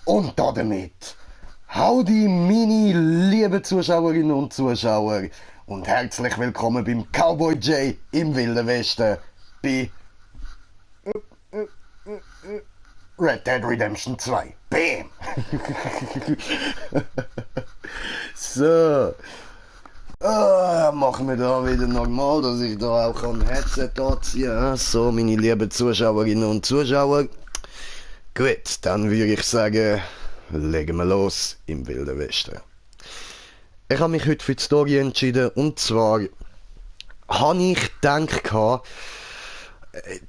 Und damit, howdy meine lieben Zuschauerinnen und Zuschauer und herzlich willkommen beim Cowboy J im Wilden Westen bei Red Dead Redemption 2. Bam! So, machen wir da wieder normal, dass ich da auch ein Headset anziehen kann. So, meine lieben Zuschauerinnen und Zuschauer. Gut, dann würde ich sagen, legen wir los im Wilden Westen. Ich habe mich heute für die Story entschieden und zwar habe ich gedacht,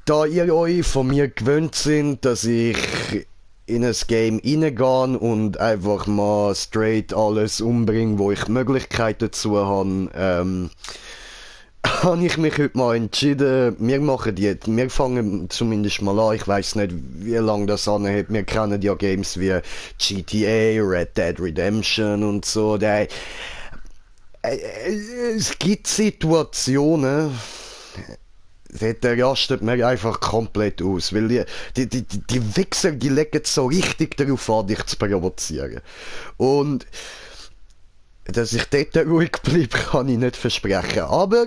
da ihr euch von mir gewöhnt sind, dass ich in ein Game reingehe und einfach mal straight alles umbringe, wo ich die Möglichkeit dazu habe, habe ich mich heute mal entschieden, wir fangen zumindest mal an, ich weiß nicht, wie lange das anhält, wir kennen ja Games wie GTA, Red Dead Redemption und so, es gibt Situationen, der rastet mir einfach komplett aus, weil die Wichser, die legen so richtig darauf an, dich zu provozieren. Und dass ich dort ruhig bleibe, kann ich nicht versprechen, aber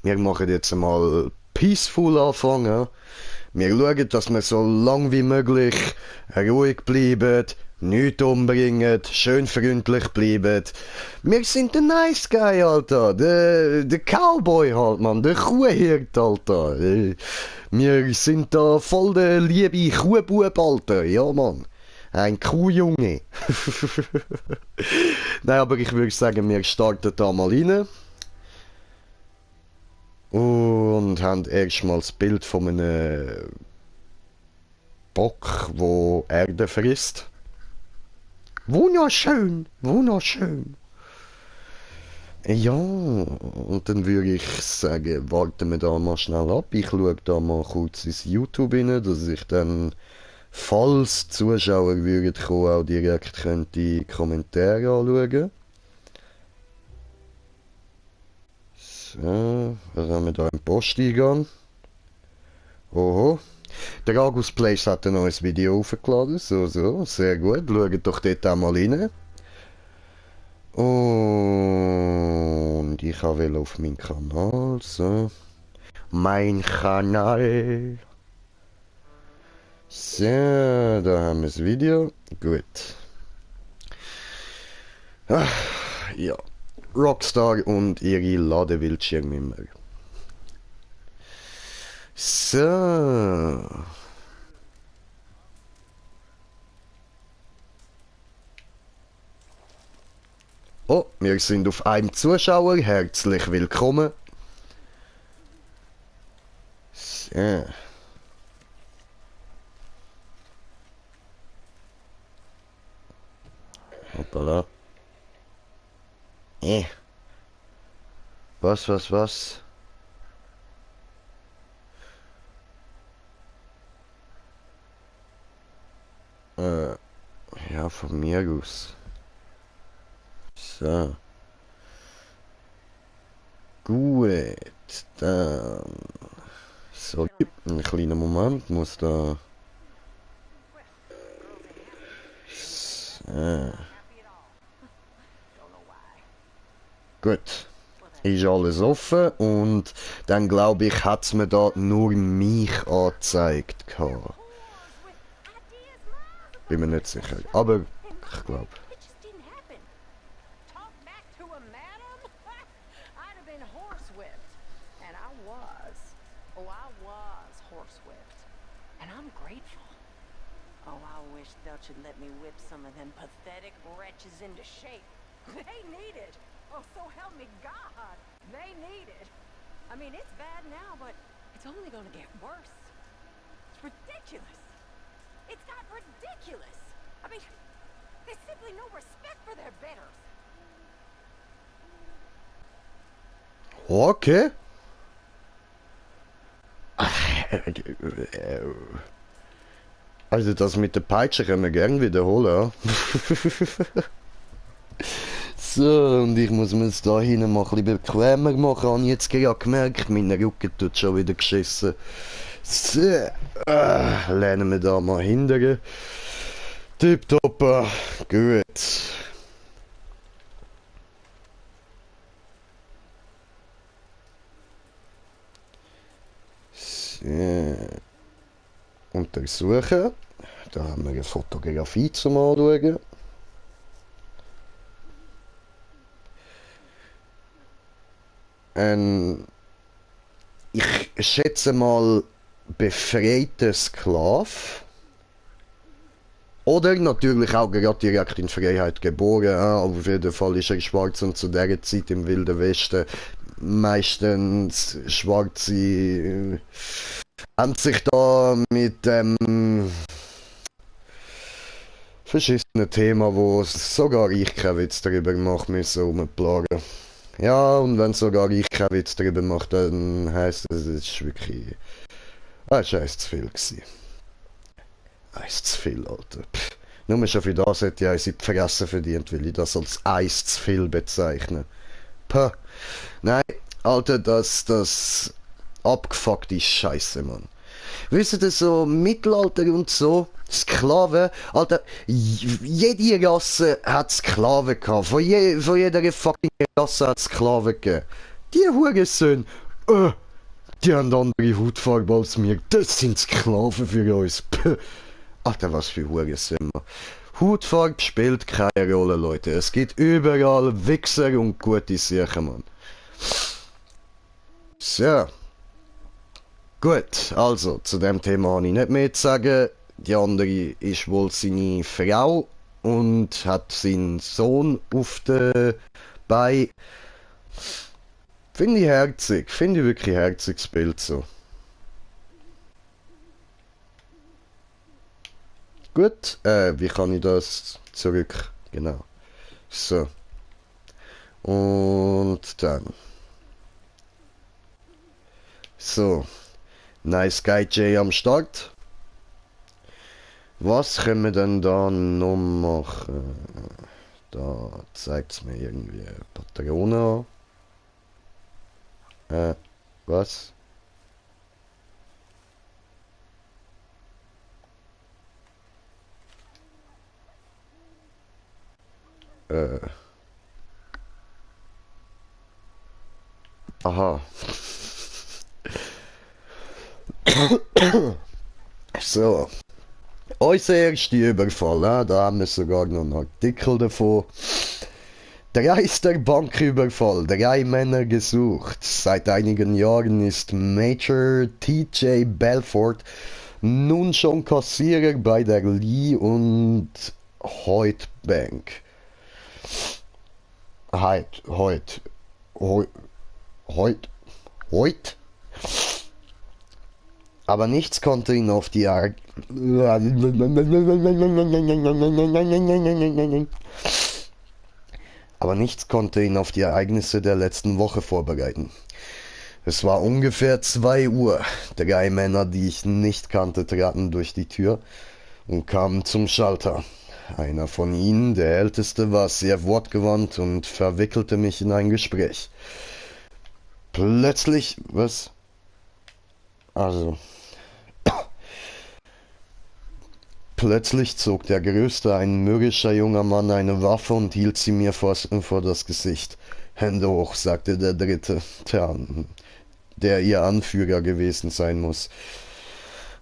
wir machen jetzt mal peaceful anfangen. Wir schauen, dass wir so lang wie möglich ruhig bleiben, nichts umbringen, schön freundlich bleiben. Wir sind der Nice Guy, Alter. Der Cowboy halt, man. Der Kuhhirt, Alter. Wir sind da voll der liebe Kuhbub, Alter. Ja, Mann. Ein Kuhjunge. Nein, aber ich würde sagen, wir starten da mal rein. Und haben erstmal das Bild von einem Bock, wo Erde frisst. Wunderschön, wunderschön. Ja, und dann würde ich sagen, warten wir da mal schnell ab. Ich schaue da mal kurz ins YouTube rein, dass ich dann, falls Zuschauer würden kommen, auch direkt könnte die Kommentare anschauen. So, was haben wir da im Posteingang? Oho. Der Agus Plays hat ein neues Video aufgeladen. So, sehr gut. Schaut doch dort auch mal rein. Und ich will auf meinen Kanal. So. Mein Kanal. So, da haben wir das Video. Gut. Ja. Rockstar und ihre Ladebildschirme immer. So. Oh, wir sind auf einem Zuschauer. Herzlich willkommen. So. Hoppala. Was? Ja, von mir aus. So. Gut, dann. So, einen kleinen Moment, muss da. So. Gut. Ist alles offen und dann glaube ich, hat es mir da nur mich angezeigt. Bin mir nicht sicher, aber ich glaube. Should let me whip some of them pathetic wretches into shape. They need it. Oh, so help me God. They need it. I mean, it's bad now, but it's only gonna get worse. It's ridiculous. It's not ridiculous. I mean, there's simply no respect for their betters. Okay. Also das mit der Peitsche können wir gerne wiederholen, ja? So, und ich muss mir jetzt da hinten mal ein bisschen bequemer machen. Habe ich jetzt gerade gemerkt, mein Rücken tut schon wieder geschissen. So, lehnen wir da mal hinterher. Tipptopp, gut. So. Untersuchen. Da haben wir eine Fotografie zum Anschauen. Ich schätze mal befreiter Sklave. Oder natürlich auch gerade direkt in Freiheit geboren. Auf jeden Fall ist er schwarz und zu dieser Zeit im Wilden Westen meistens Schwarze haben sich da mit dem verschissenen Thema, wo sogar ich keinen Witz darüber mache, müssen rumplagen. Ja, und wenn sogar ich keinen Witz darüber mache, dann heisst das, es ist wirklich... Es war zu viel gewesen. Eins zu viel, Alter. Nur schon für das hätte ich eins in die Fresse verdient, weil ich das als eins zu viel bezeichne. Puh. Nein, Alter, das abgefuckt ist Scheiße, Mann. Wisst ihr, so Mittelalter und so, Sklaven, Alter, jede Rasse hat Sklaven gehabt. Von jeder fucking Rasse hat Sklaven gegeben. Die Hurensöhne, die haben andere Hautfarbe als mir. Das sind Sklaven für uns. Puh. Alter, was für Hurensöhne. Hautfarbe spielt keine Rolle, Leute. Es gibt überall Wichser und gute Sachen, Mann. So. Gut, also, zu dem Thema habe ich nicht mehr zu sagen. Die andere ist wohl seine Frau und hat seinen Sohn auf der Beine. Finde ich herzig. Finde ich wirklich herziges Bild so. Gut, wie kann ich das zurück? Genau. So. Und dann. So. Nice Guy J am Start. Was können wir denn da noch machen? Da zeigt es mir irgendwie Patronen an. Was? Aha. So. Unser erster Überfall, da haben wir sogar noch einen Artikel davon. Dreister Banküberfall, 3 Männer gesucht. Seit einigen Jahren ist Major TJ Belfort nun schon Kassierer bei der Lee und Hoyt Bank. Hoyt. Aber nichts konnte ihn auf die Ereignisse der letzten Woche vorbereiten. Es war ungefähr 2 Uhr. 3 Männer, die ich nicht kannte, traten durch die Tür und kamen zum Schalter. Einer von ihnen, der Älteste, war sehr wortgewandt und verwickelte mich in ein Gespräch. Plötzlich... Was? Also... Plötzlich zog der Größte, ein mürrischer junger Mann, eine Waffe und hielt sie mir vor das Gesicht. Hände hoch, sagte der Dritte, der ihr Anführer gewesen sein muss.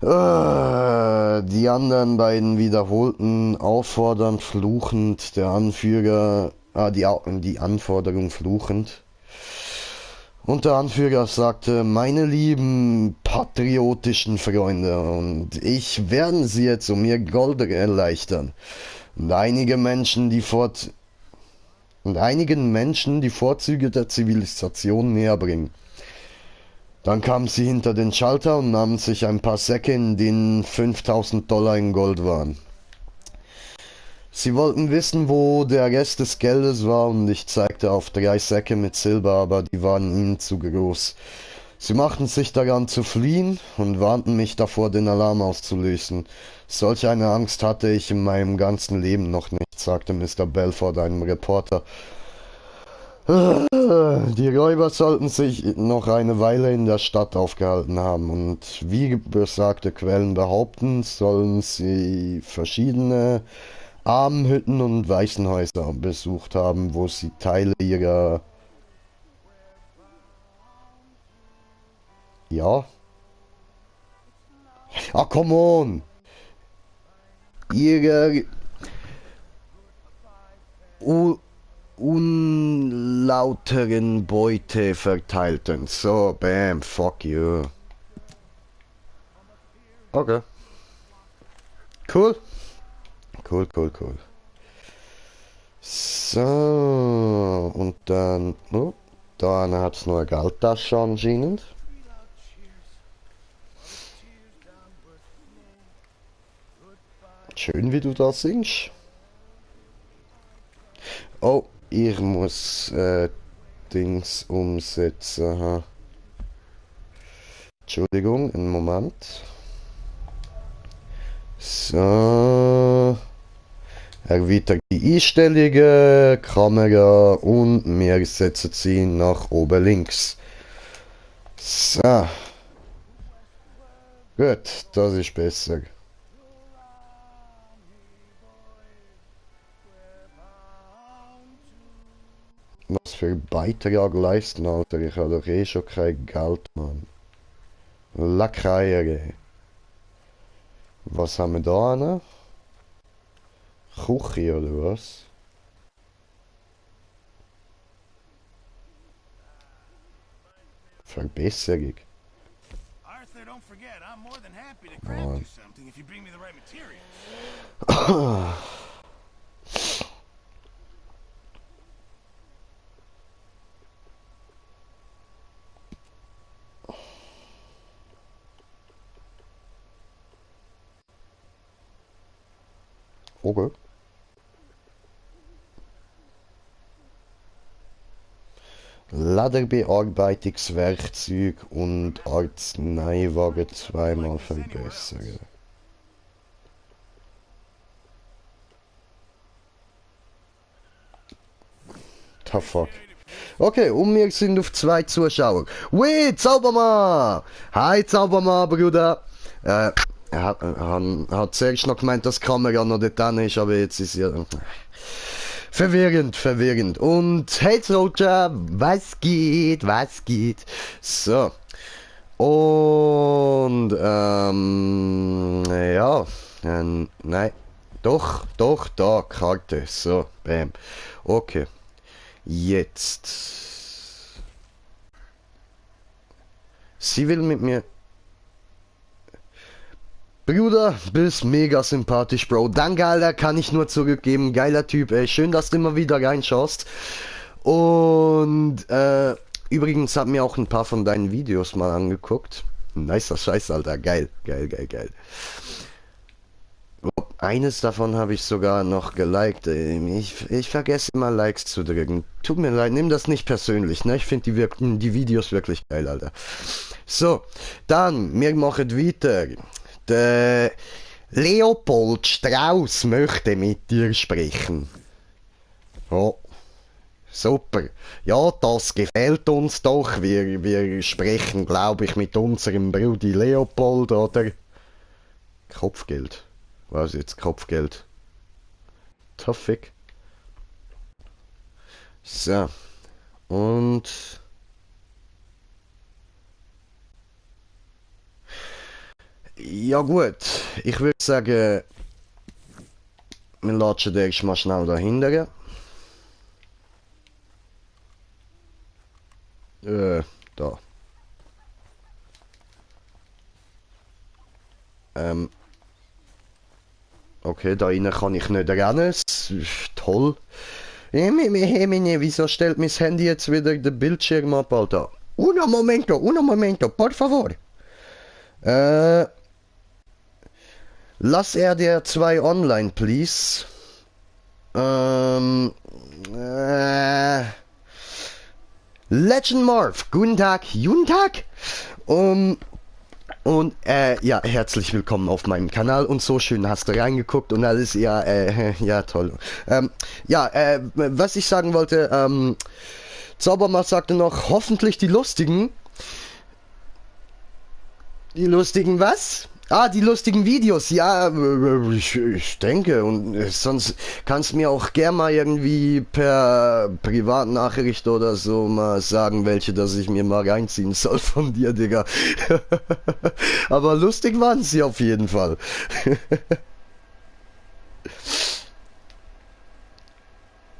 Die anderen beiden wiederholten auffordernd, fluchend, der Anführer, die Anforderung fluchend. Und der Anführer sagte, meine lieben patriotischen Freunde, und ich werden sie jetzt um ihr Gold erleichtern und einigen Menschen die Vorzüge der Zivilisation näher bringen. Dann kamen sie hinter den Schalter und nahmen sich ein paar Säcke, in denen $5.000 in Gold waren. Sie wollten wissen, wo der Rest des Geldes war, und ich zeigte auf 3 Säcke mit Silber, aber die waren ihnen zu groß. Sie machten sich daran zu fliehen und warnten mich davor, den Alarm auszulösen. Solch eine Angst hatte ich in meinem ganzen Leben noch nicht, sagte Mr. Belfort einem Reporter. Die Räuber sollten sich noch eine Weile in der Stadt aufgehalten haben und wie besagte Quellen behaupten, sollen sie verschiedene Armenhütten und Waisenhäuser besucht haben, wo sie Teile ihrer... Ja? Ah, come on! Ihrer unlauteren Beute verteilten. So, bam, fuck you. Okay. Cool. Cool, cool, cool. So, und dann... Oh, da einer hat's noch eine Geldtasche anscheinend. Schön, wie du da singst. Oh, ich muss Dings umsetzen. Aha. Entschuldigung, einen Moment. So. Erweitert die Einstellungen, Kamera und wir setzen sie nach oben links. So. Gut, das ist besser. Was für einen Beitrag leisten, Alter? Ich habe doch eh schon kein Geld, Mann. Lackreiere. Was haben wir da noch? Küche oder was? Verbesserung. Arthur, don't forget, I'm more than happy to craft you something if you bring me the right materials. Okay. Lederbearbeitungswerkzeug und Arzneiwagen zweimal verbessern. The fuck. Okay, und wir sind auf 2 Zuschauer. Weh, Zaubermann! Hi, Zaubermann, Bruder! Er hat zuerst noch gemeint, dass die Kamera noch dort dran ist, aber jetzt ist ja... Verwirrend, verwirrend. Und hey Soldier, was geht, was geht? So. Und, ja. Nein. Doch, da, Karte. So, bam. Okay. Jetzt. Sie will mit mir... Bruder, bist mega sympathisch, Bro. Danke, Alter, kann ich nur zurückgeben. Geiler Typ, ey. Schön, dass du immer wieder reinschaust. Und, übrigens hab mir auch ein paar von deinen Videos mal angeguckt. Nicer Scheiß, Alter. Geil, geil, geil, geil. Oh, eines davon habe ich sogar noch geliked. Ich vergesse immer Likes zu drücken. Tut mir leid, nimm das nicht persönlich, ne? Ich finde die Videos wirklich geil, Alter. So, dann, wir machen weiter. Der Leopold Strauß möchte mit dir sprechen. Oh, super. Ja, das gefällt uns doch. Wir sprechen, glaube ich, mit unserem Brudi Leopold, oder? Kopfgeld. Was jetzt Kopfgeld? Toffig. So. Und... Ja gut, ich würde sagen, wir latschen den erst mal schnell dahinter. Da. Okay, da rein kann ich nicht rennen. Toll. Wieso stellt mein Handy jetzt wieder den Bildschirm ab, Alter? Uno momento, por favor. Lass dir 2 online, please. Legend Marv, guten Tag. Ja, herzlich willkommen auf meinem Kanal und so schön hast du reingeguckt und alles, ja, ja, toll. Was ich sagen wollte, Zaubermann sagte noch, hoffentlich die lustigen. Die lustigen was? Ah, die lustigen Videos, ja, ich denke. Und sonst kannst du mir auch gern mal irgendwie per Privatnachricht oder so mal sagen, welche, dass ich mir mal reinziehen soll von dir, Digga. Aber lustig waren sie auf jeden Fall.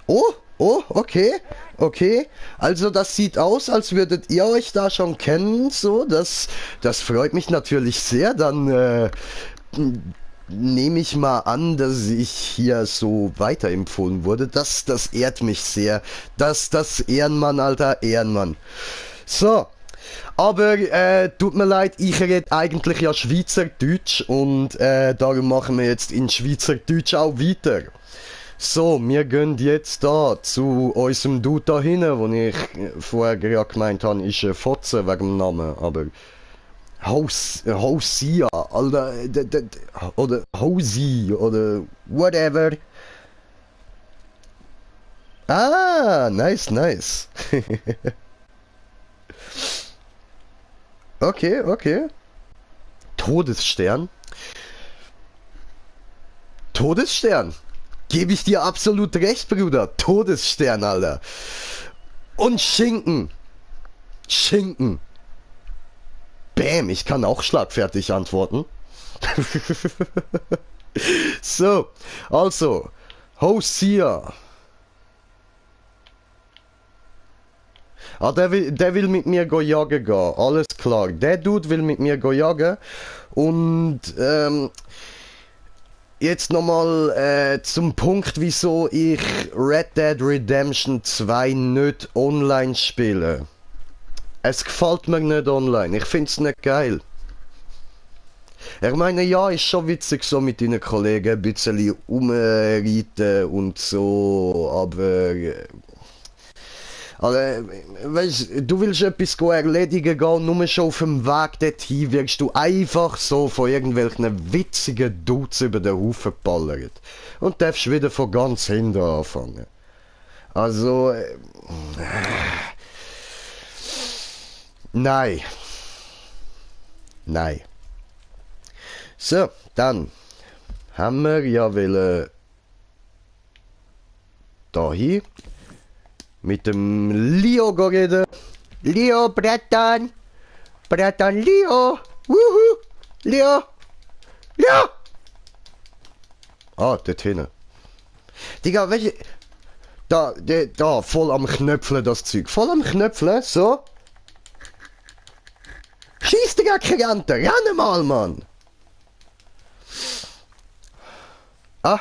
Oh, oh, okay, okay. Also das sieht aus, als würdet ihr euch da schon kennen, so. Das freut mich natürlich sehr. Dann nehme ich mal an, dass ich hier so weiterempfohlen wurde. Das ehrt mich sehr. Das Ehrenmann, Alter, Ehrenmann. So. Aber tut mir leid, ich rede eigentlich ja Schweizerdeutsch und darum machen wir jetzt in Schweizerdeutsch auch weiter. So, wir gehen jetzt da zu unserem Dude da hinten, wo ich vorher gerade gemeint habe, ist ein Fotze wegen dem Namen, aber Hausia, Alter, oder Hausi, oder whatever. Ah, nice, nice. Okay, okay. Todesstern. Todesstern. Gebe ich dir absolut recht, Bruder. Todesstern, Alter. Und Schinken. Schinken. Bäm, ich kann auch schlagfertig antworten. So, also, Hosea. Ah, der will mit mir go jagen gehen. Alles klar. Der Dude will mit mir go jagen. Und, jetzt nochmal zum Punkt, wieso ich Red Dead Redemption 2 nicht online spiele. Es gefällt mir nicht online. Ich find's nicht geil. Ich meine, ja, ist schon witzig so mit deinen Kollegen ein bisschen rumreiten und so, aber... Also, weißt, du willst etwas erledigen gehen, nur schon auf dem Weg dorthin wirst du einfach so von irgendwelchen witzigen Dudes über den Haufen geballert. Und darfst wieder von ganz hinten anfangen. Also, nein. Nein. So, dann haben wir ja wollen da hier mit dem Leo reden. Leo, Brettern! Brettern, Leo! Wuhu! Leo! Leo! Ah, dort hinten. Digga, welche... Da, voll am Knöpfeln das Zeug. Voll am Knöpfeln, so. Schieß, Digga, Kriante! Renne mal, Mann! Ah,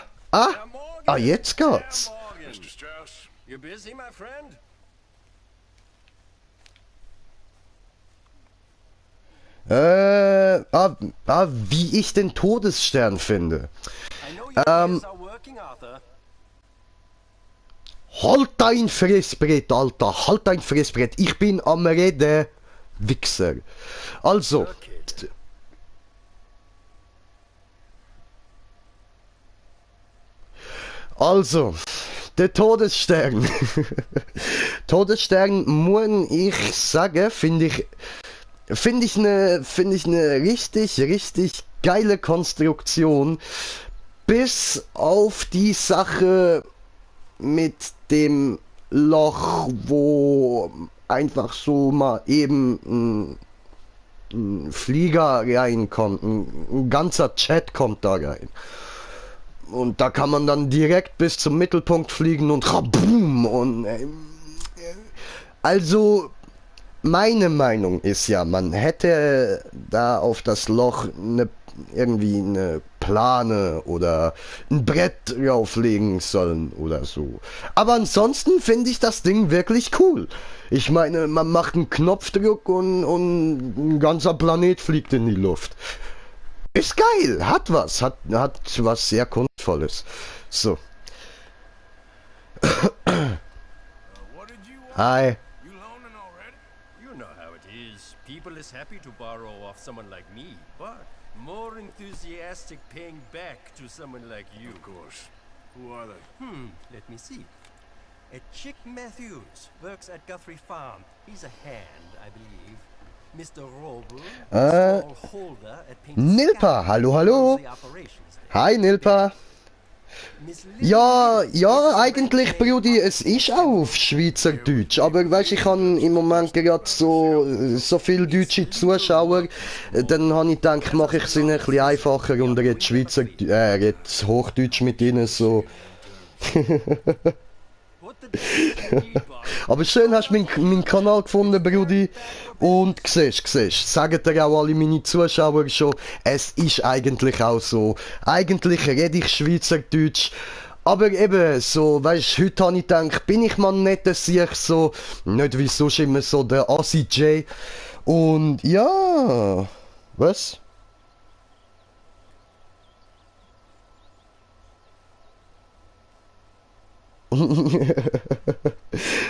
jetzt geht's. Mr. Strauss, you busy, my friend? Wie ich den Todesstern finde. I know your ears are working, Arthur. Halt dein Fressbrett, Alter, halt dein Fressbrett. Ich bin am Reden, Wichser. Also, Okay. der Todesstern. Todesstern, muss ich sagen, finde ich eine richtig geile Konstruktion, bis auf die Sache mit dem Loch, wo einfach so mal eben ein Flieger reinkommt, ein ganzer Chat kommt da rein. Und da kann man dann direkt bis zum Mittelpunkt fliegen und boom und also meine Meinung ist ja, man hätte da auf das Loch irgendwie eine Plane oder ein Brett rauflegen sollen oder so. Aber ansonsten finde ich das Ding wirklich cool. Ich meine, man macht einen Knopfdruck und ein ganzer Planet fliegt in die Luft. Ist geil, hat was sehr Kunstvolles. So. What did you want? Hi. You loaning already? You know how it is. People is happy to borrow off someone like me, but more enthusiastic paying back to someone like you. Of course. Who are they? Let me see. Chick Matthews works at Guthrie Farm. He's a hand, I believe. Mr. Roble, stallholder at Pink Nilpa, Sky, hallo, hallo. runs the operations there. Hi Nilpa. Miss Lily Ja, Wilson ja, is eigentlich, Renee Brudi, es ist auch auf Schweizerdeutsch. Aber weißt, ich habe im Moment gerade so viele deutsche Zuschauer, dann habe ich gedacht, mache ich es ihnen ein bisschen einfacher und red Hochdeutsch mit ihnen so. What the devil you need, boss? Aber schön hast du meinen Kanal gefunden, Brudi. Und siehst, sagen dir auch alle meine Zuschauer schon, es ist eigentlich auch so. Eigentlich rede ich Schweizerdeutsch. Aber eben, so, weißt, heute habe ich gedacht, bin ich mal nett, dass ich so, nicht wie sonst immer so der Assi J. Und ja, was?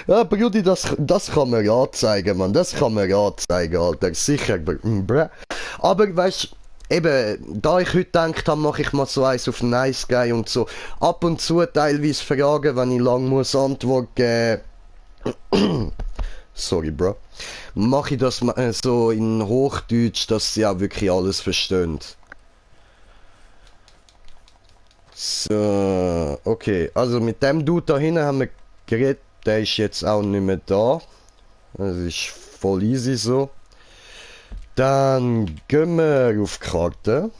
Ja, Brudi, das kann man anzeigen, Mann. Das kann man anzeigen, Alter. Sicher, bruh. Aber weißt eben, da ich heute gedacht habe, mache ich mal so eins auf Nice Guy und so. Ab und zu teilweise Fragen, wenn ich lang muss Antwort geben. Sorry, Bro. Mache ich das so in Hochdeutsch, dass sie auch wirklich alles verstehen. So, okay. Also mit dem Dude da hinten haben wir geredet. Der ist jetzt auch nicht mehr da. Das ist voll easy so. Dann gehen wir auf die Karte.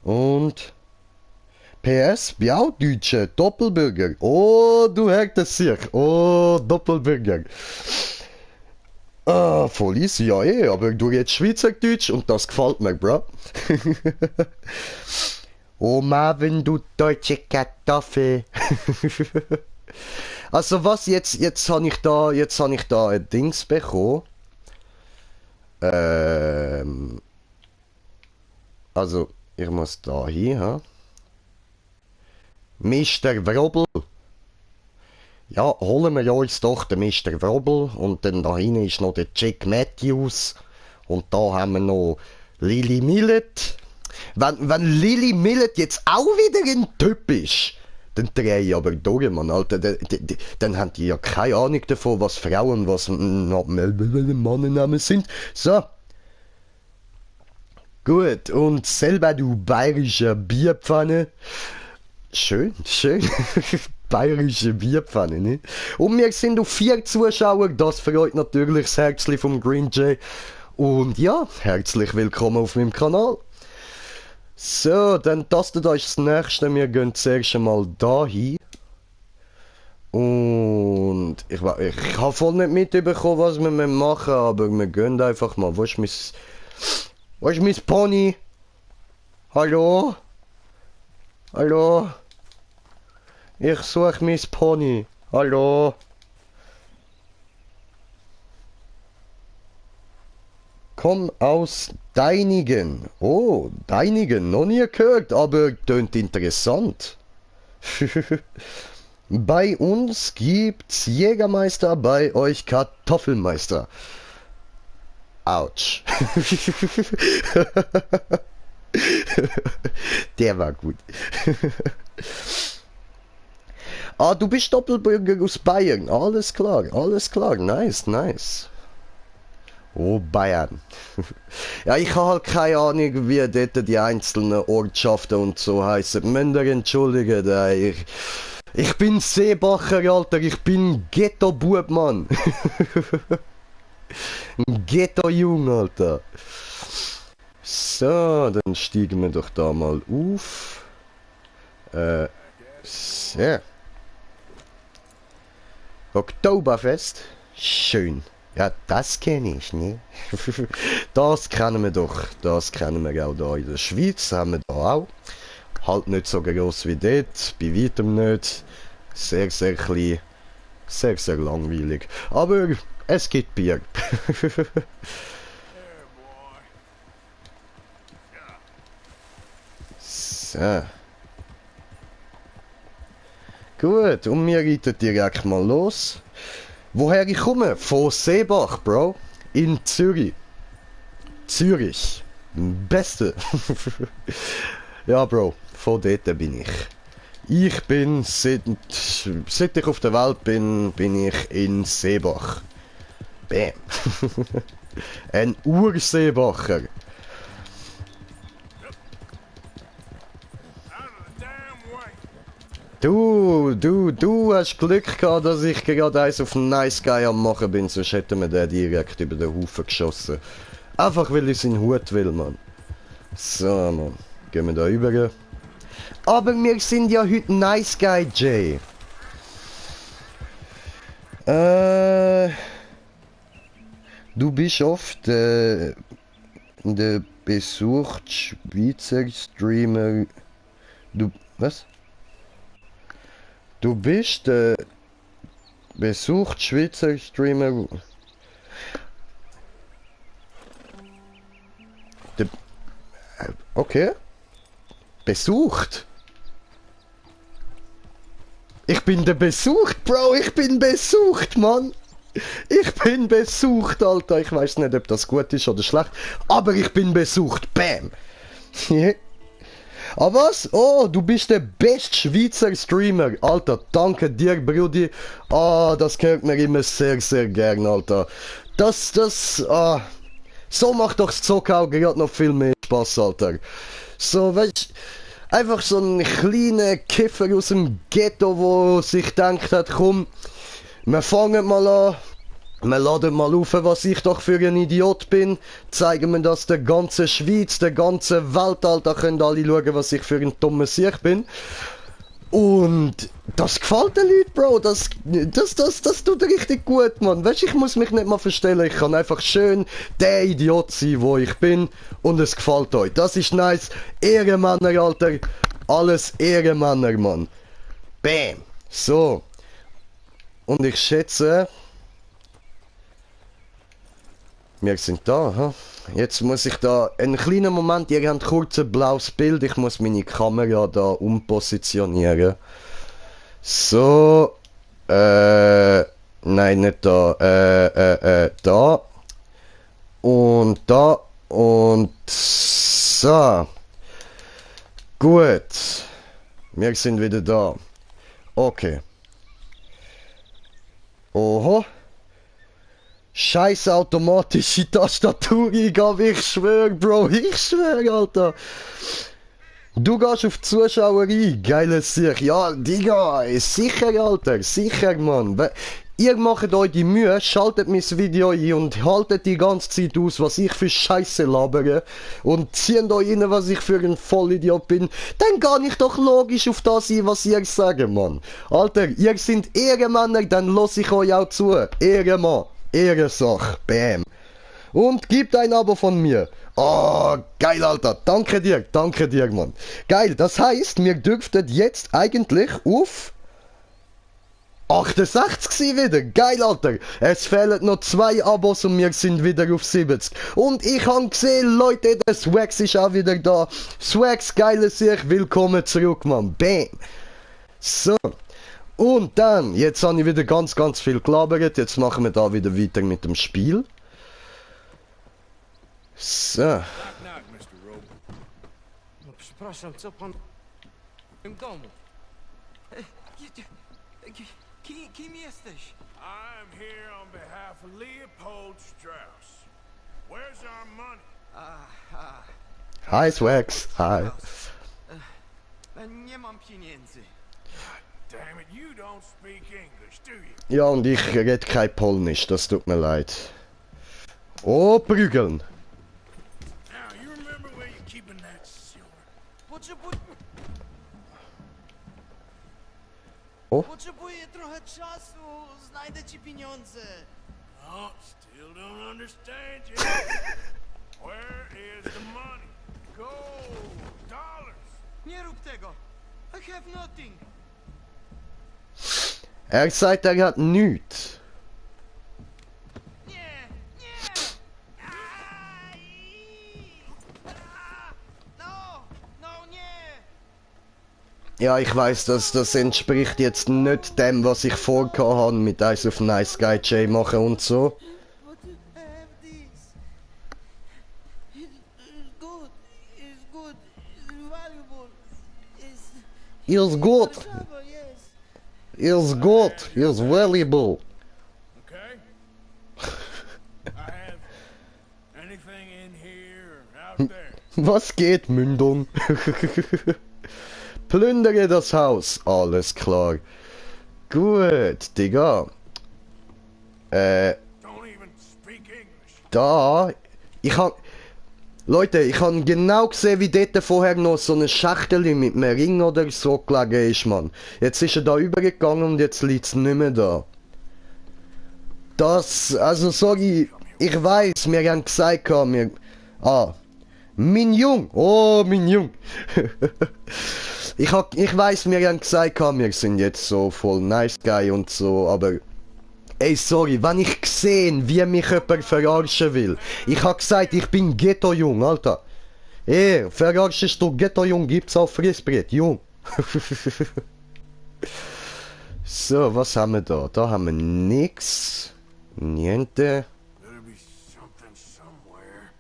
Und PS, bin auch Deutsche, Doppelbürger. Oh, du hörst es sich. Oh, Doppelbürger. Ah, voll easy, ja eh, aber du redest Schweizerdeutsch und das gefällt mir, bro. Oh Marvin, du deutsche Kartoffel. Also was, jetzt habe ich da ein Dings bekommen. Also, ich muss da hin, ha? Mr. Wrobel. Ja, holen wir uns doch den Mr. Wrobel und dann da hinten ist noch der Jack Matthews und da haben wir noch Lily Millet. Wenn Lily Millet jetzt auch wieder ein Typ ist, dann drehe ich aber durch, Mann, Alter. Dann haben die ja keine Ahnung davon, was Frauen, was Mannennamen sind. So. Gut, und selber du bayerische Bierpfanne. Schön. Bayerische Bierpfanne, ne? Und wir sind auf 4 Zuschauer, das freut natürlich das Herzli vom Green Jay. Und ja, herzlich willkommen auf meinem Kanal. So, dann tastet euch das nächste. Wir gehen zuerst einmal da hin. Und ich habe voll nicht mitbekommen, was wir machen, aber wir gehen einfach mal. Wo ist mein Pony? Hallo? Hallo? Ich suche mein Pony. Hallo? Komm aus Deinigen. Oh, Deinigen, noch nie gehört, aber tönt interessant. Bei uns gibt's Jägermeister, bei euch Kartoffelmeister. Autsch. Der war gut. Ah, du bist Doppelbürger aus Bayern. Alles klar, nice. Oh, Bayern. Ja, ich habe halt keine Ahnung, wie dort die einzelnen Ortschaften und so heißen. Müsst ihr entschuldigen, ich bin Seebacher, Alter. Ich bin Ghetto-Bub, Mann. Ghetto-Jung, Alter. So, dann steigen wir doch da mal auf. So. Oktoberfest. Schön. Ja, das kenne ich, ne? Das kennen wir doch. Das kennen wir auch da in der Schweiz. Haben wir da auch. Halt nicht so groß wie dort. Bei weitem nicht. Sehr, sehr klein. Sehr, sehr langweilig. Aber es gibt Bier. So. Gut, und wir reiten direkt mal los. Woher ich komme? Von Seebach, Bro. In Zürich. Beste. Ja, Bro. Von dort bin ich. Ich bin, seit ich auf der Welt bin, bin ich in Seebach. Bam. Ein Urseebacher. Out of the damn way. Du hast Glück gehabt, dass ich gerade eins auf den Nice Guy am machen bin, sonst hätten wir den direkt über den Haufen geschossen. Einfach weil ich seinen Hut will, Mann. So, Mann. Gehen wir da rüber. Aber wir sind ja heute Nice Guy, Jay. Du bist oft der besucht Schweizer Streamer. Was? Du bist der besucht Schweizer Streamer. Okay. Besucht. Ich bin der besucht, Bro. Ich bin besucht, Mann. Ich bin besucht, Alter. Ich weiß nicht, ob das gut ist oder schlecht. Aber ich bin besucht. Bam. Aber was? Oh, du bist der beste Schweizer Streamer. Alter, danke dir, Brudi. Ah, das gehört mir immer sehr, sehr gern, Alter. So macht doch das Zocken auch gerade noch viel mehr Spaß, Alter. So, weißt du, einfach so ein kleiner Kiffer aus dem Ghetto, wo sich gedacht hat, komm, wir fangen mal an, wir laden mal auf, was ich doch für ein Idiot bin, zeigen wir das der ganzen Schweiz, der ganzen Welt, Alter, können alle schauen, was ich für ein dummer Sieg bin. Und das gefällt den Leuten, Bro. Das tut richtig gut, Mann. Weißt du, ich muss mich nicht mal verstellen. Ich kann einfach schön der Idiot sein, wo ich bin. Und es gefällt euch. Das ist nice. Ehrenmänner, Alter. Alles Ehrenmänner, Mann. Bam. So. Und ich schätze... Wir sind da, ha? Jetzt muss ich da... Einen kleinen Moment, ihr habt kurz ein blaues Bild. Ich muss meine Kamera da umpositionieren. So. Nein, nicht da. Da. Und da. Und so. Gut. Wir sind wieder da. Okay. Oho. Scheiß automatische Tastatureingabe, ich schwör, Bro, ich schwör, Alter. Du gehst auf die Zuschauer ein, geiles Sicht. Ja, Digga, sicher, Alter, sicher, Mann. Ihr macht euch die Mühe, schaltet mein Video ein und haltet die ganze Zeit aus, was ich für Scheiße labere und zieht euch rein, was ich für ein Vollidiot bin. Dann kann ich doch logisch auf das ein, was ihr sagt, Mann. Alter, ihr seid Ehrenmänner, dann lass ich euch auch zu. Ehrenmann. Ehrensache. Bam. Und gibt ein Abo von mir. Oh, geil, Alter. Danke dir, Mann. Geil, das heißt, wir dürften jetzt eigentlich auf 68 sein wieder. Geil, Alter. Es fehlen noch 2 Abos und wir sind wieder auf 70. Und ich habe gesehen, Leute, der Swax ist auch wieder da. Swax, geiles Sicht. Willkommen zurück, Mann. Bam. So. Und dann, jetzt habe ich wieder ganz viel gelabert. Jetzt machen wir da wieder weiter mit dem Spiel. So. Knock, knock, Mr. Rope. No, przepraszam, co pan w tym domu? Kim jesteś? I'm here on behalf of Leopold Strauss. Where's our money? Hi, Swax. Hi. Nie mam pieniędzy. Damn it, you don't speak English, do you? Ja, und ich rede kein Polnisch, das tut mir leid. Oh, prügeln. Now, you remember where you're keeping that silver? Potrzebuję trochę czasu. Znajdę ci pieniądze. Oh, still don't understand you. Where is the money? Gold, dollars. Nie rób tego. I have nothing. Er sagt, er hat nichts. Nie! Aj! No, nie! Ja, ich weiß, dass das entspricht jetzt nicht dem, was ich vorgehabt habe, mit eins auf Nice Guy J machen und so. But you have this. It's good. It's good. It's valuable. Here's good. Shabba, yes. Here's good. Here's valuable. Okay? I have anything in here or out there. Was geht, Mündung? Plündere das Haus. Alles klar. Gut, Digga. Don't even speak English. Da. Leute, ich habe genau gesehen, wie dort vorher noch so eine Schachtel mit einem Ring oder so gelegen ist, Mann. Jetzt ist er da übergegangen und jetzt liegt es nicht mehr da. Das, also sorry, ich weiß, wir haben gesagt, wir... Ah, mein Jung, oh, mein Jung. Ich weiß, wir haben gesagt, wir sind jetzt so voll nice guy und so, aber... Ey, sorry, wenn ich gesehen, wie mich jemand verarschen will. Ich hab gesagt, ich bin Ghetto-Jung, Alter. Ey, verarschst du Ghetto-Jung, gibt's auf Frissbrett, Jung. So, was haben wir da? Da haben wir nix. Niente. Better be something somewhere.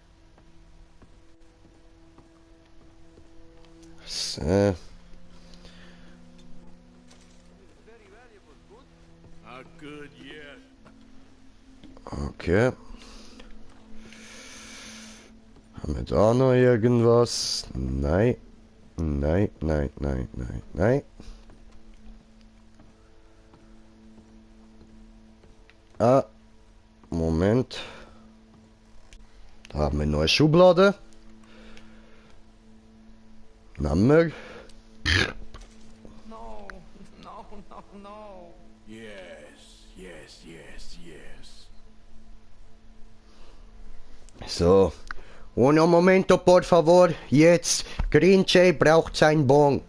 So. Not good yet. Okay. Haben wir da noch irgendwas? Nein. Nein, nein, nein, nein, nein. Ah. Moment. Da haben wir eine neue Schublade. Nehmen wir. No, no, no, no. Yes, yes, yes, yes. So. Uno momento, por favor. Jetzt. Green Jay braucht sein Bon.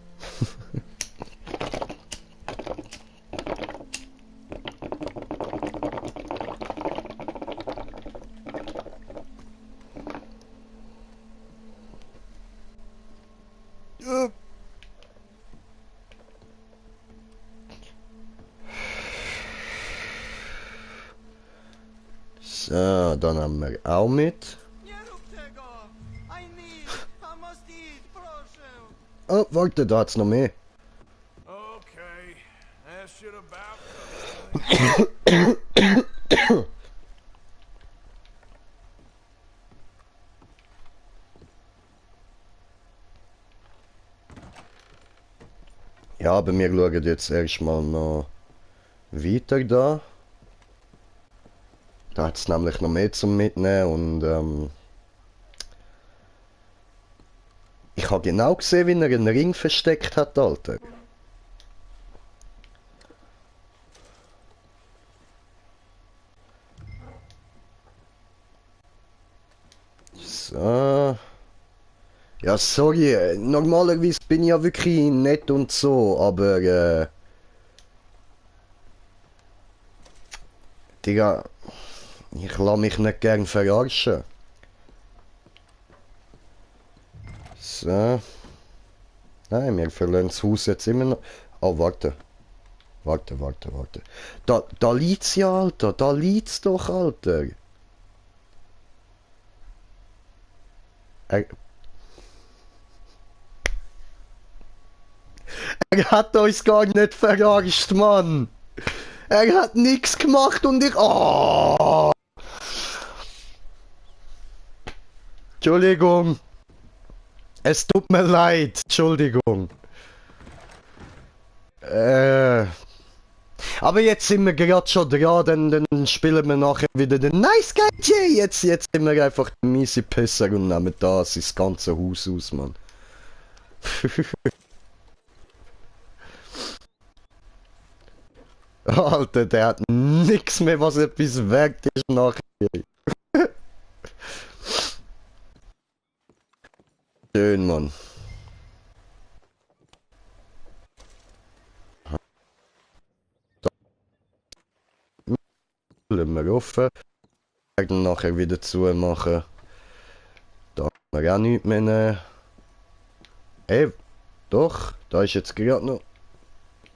So, dann haben wir auch mit. Nie rób tego! I must eat, proszę! Oh, warte, da hat's noch mehr. Okay, that should about. Ja, aber wir schauen jetzt erstmal noch weiter da. Da hat es nämlich noch mehr zum Mitnehmen und ich habe genau gesehen, wie er einen Ring versteckt hat, Alter. So. Ja, sorry, normalerweise bin ich ja wirklich nett und so, aber Digga, ich lasse mich nicht gern verarschen. So. Nein, wir verlieren das Haus jetzt immer noch. Oh, warte. Warte. Da liegt's ja, Alter. Da liegt's doch, Alter. Er hat uns gar nicht verarscht, Mann. Er hat nichts gemacht und ich... Oh. Entschuldigung. Es tut mir leid. Entschuldigung. Aber jetzt sind wir gerade schon dran, dann spielen wir nachher wieder den Nice Guy Jay. Jetzt sind wir einfach der miese Pisser und nehmen das ganze Haus aus, Mann. Alter, der hat nix mehr, was etwas wert ist nachher. Schön, Mann. Lassen wir offen. Dann nachher wieder zumachen. Da haben wir auch nichts mehr nehmen. Ey, doch, da ist jetzt gerade noch.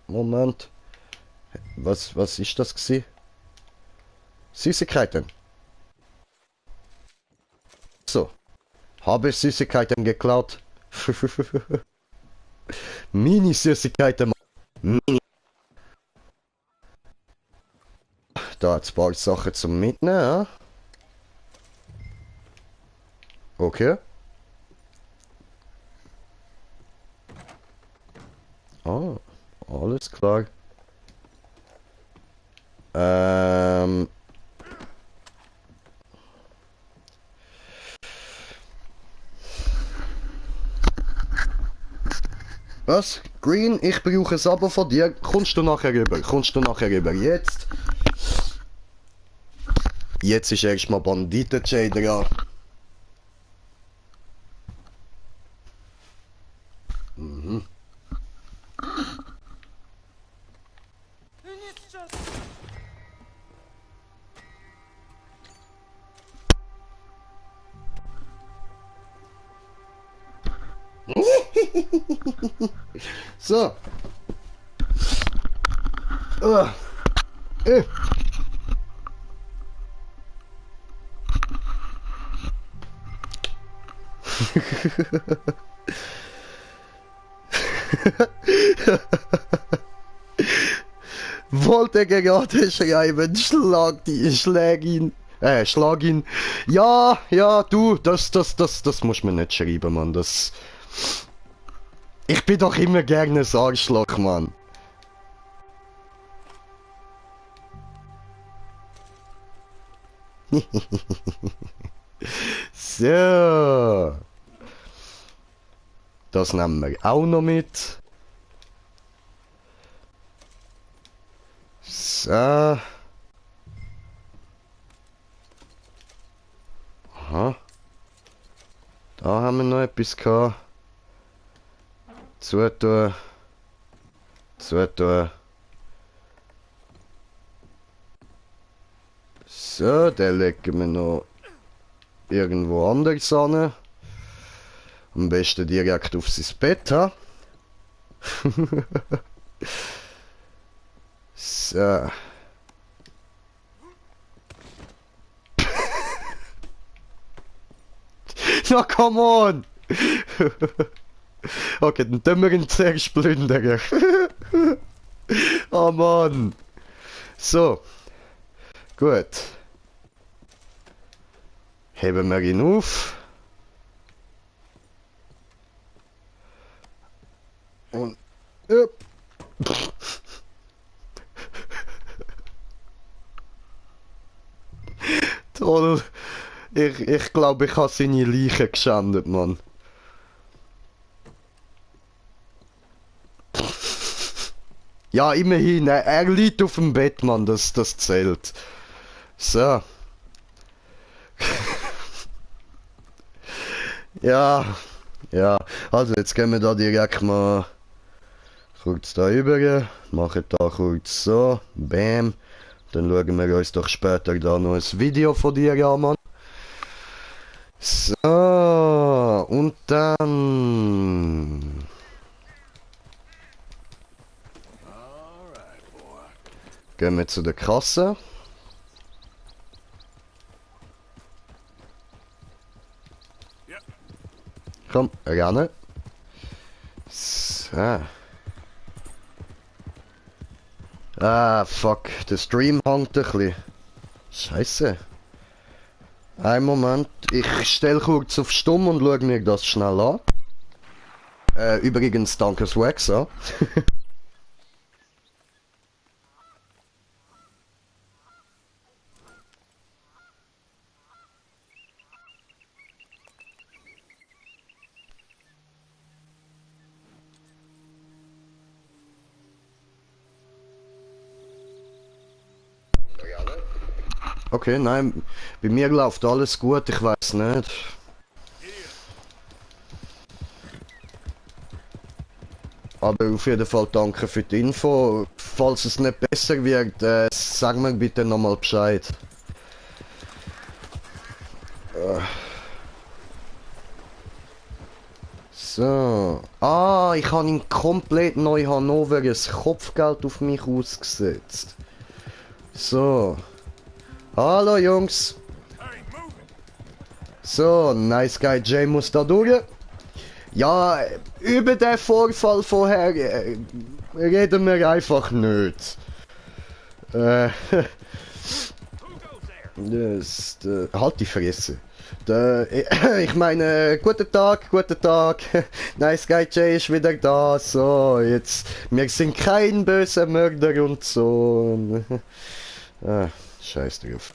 Moment. Was ist das gewesen? Süßigkeiten. So. Habe Süßigkeiten geklaut. Mini-Süßigkeiten. Mini. Da hat es ein paar Sachen zum Mitnehmen. Ja? Okay. Ah, alles klar. Was? Green, ich brauche ein Abo von dir. Kommst du nachher rüber? Kommst du nachher rüber? Jetzt? Jetzt ist erstmal Banditen-Jay dran. Mhm. So. Äh. Wollte gerade schreiben, schlag ihn. Ja, du, das muss man nicht schreiben, Mann, das... Ich bin doch immer gerne ein Arschloch, Mann. So. Das nehmen wir auch noch mit. So. Aha. Da haben wir noch etwas gehabt. Zutun. Zutun. So, den legen wir noch irgendwo anders an. Am besten direkt auf sein Bett, ha? So. Na, come on! Okay, dann tun wir ihn zuerst plündern. Oh Mann! So. Gut. Heben wir ihn auf. Und... Toll. Ich glaube, ich habe seine Leiche geschändet, Mann. Ja, immerhin. Er liegt auf dem Bett, Mann. Das zählt. So. Ja. Ja. Also, jetzt gehen wir da direkt mal kurz da rüber. Machen da kurz so. Bam. Dann schauen wir uns doch später da noch ein Video von dir an, Mann. So. Und dann... Gehen wir zu der Kasse. Komm, rennen. So. Ah, fuck. Der Stream hängt ein bisschen. Scheiße. Einen Moment. Ich stelle kurz auf Stumm und schaue mir das schnell an. Übrigens, danke Swaxa. Okay, nein, bei mir läuft alles gut, ich weiß nicht. Aber auf jeden Fall danke für die Info. Falls es nicht besser wird, sag mir bitte nochmal Bescheid. So. Ah, ich habe in komplett Neu-Hannover ein Kopfgeld auf mich ausgesetzt. So. Hallo Jungs. So, Nice Guy Jay muss da durch. Ja, über den Vorfall vorher reden wir einfach nicht. Halt die Fresse. Ich meine, guten Tag. Nice Guy Jay ist wieder da. So, jetzt, wir sind kein böser Mörder und so. Scheiß drauf.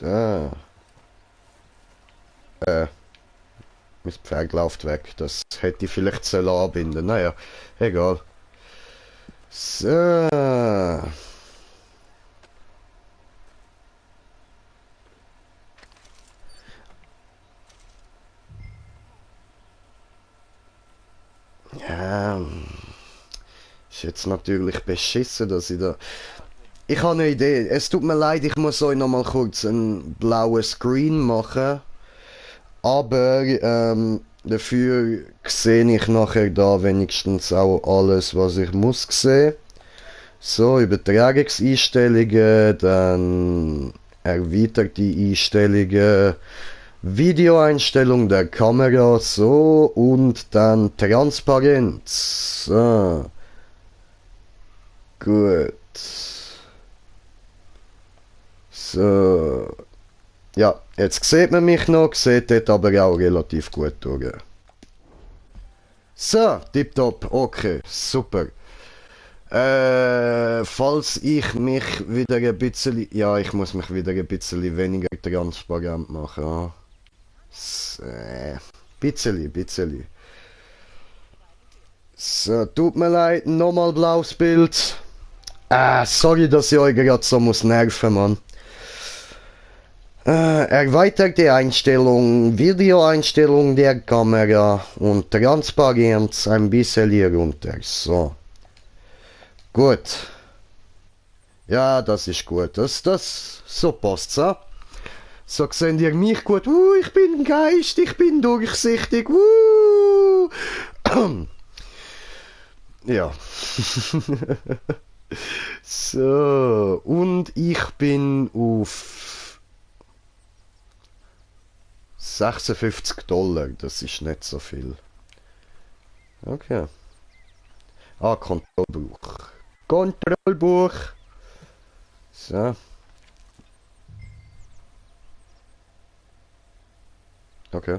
So. Mein Pferd läuft weg. Das hätte ich vielleicht sollen anbinden. Naja, egal. So. Ja. Ist jetzt natürlich beschissen, dass ich da... Ich habe eine Idee. Es tut mir leid, ich muss euch noch mal kurz einen blauen Screen machen. Aber dafür sehe ich nachher da wenigstens auch alles, was ich muss sehen. So, Übertragungseinstellungen, dann erweiterte Einstellungen, Videoeinstellung der Kamera, so, und dann Transparenz. So. Gut. So. Ja, jetzt sieht man mich noch, sieht dort aber auch relativ gut durch. So, tipptopp, okay, super. Falls ich mich wieder ein bisschen... Ja, ich muss mich wieder ein bisschen weniger transparent machen. Ja. So, bisschen. So, tut mir leid, nochmal blaues Bild. Sorry, dass ich euch gerade so muss nerven, Mann. Erweiterte Einstellung, Videoeinstellung der Kamera und Transparenz ein bisschen hier runter. So. Gut. Ja, das ist gut. So passt's, ja. So seht ihr mich gut. Ich bin Geist, ich bin durchsichtig. Ja. So, und ich bin auf $56, das ist nicht so viel. Okay. Kontrollbuch. So. Okay.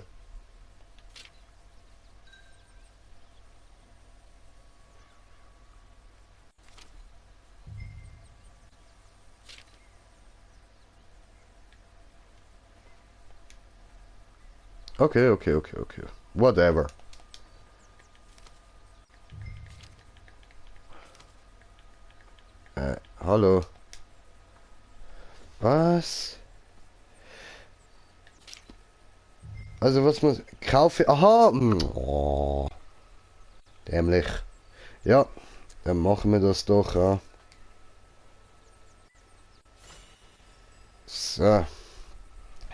Okay. Whatever. Hallo. Was? Also was muss... Kaufe... Aha! Oh. Dämlich. Ja, dann machen wir das doch, ja. So.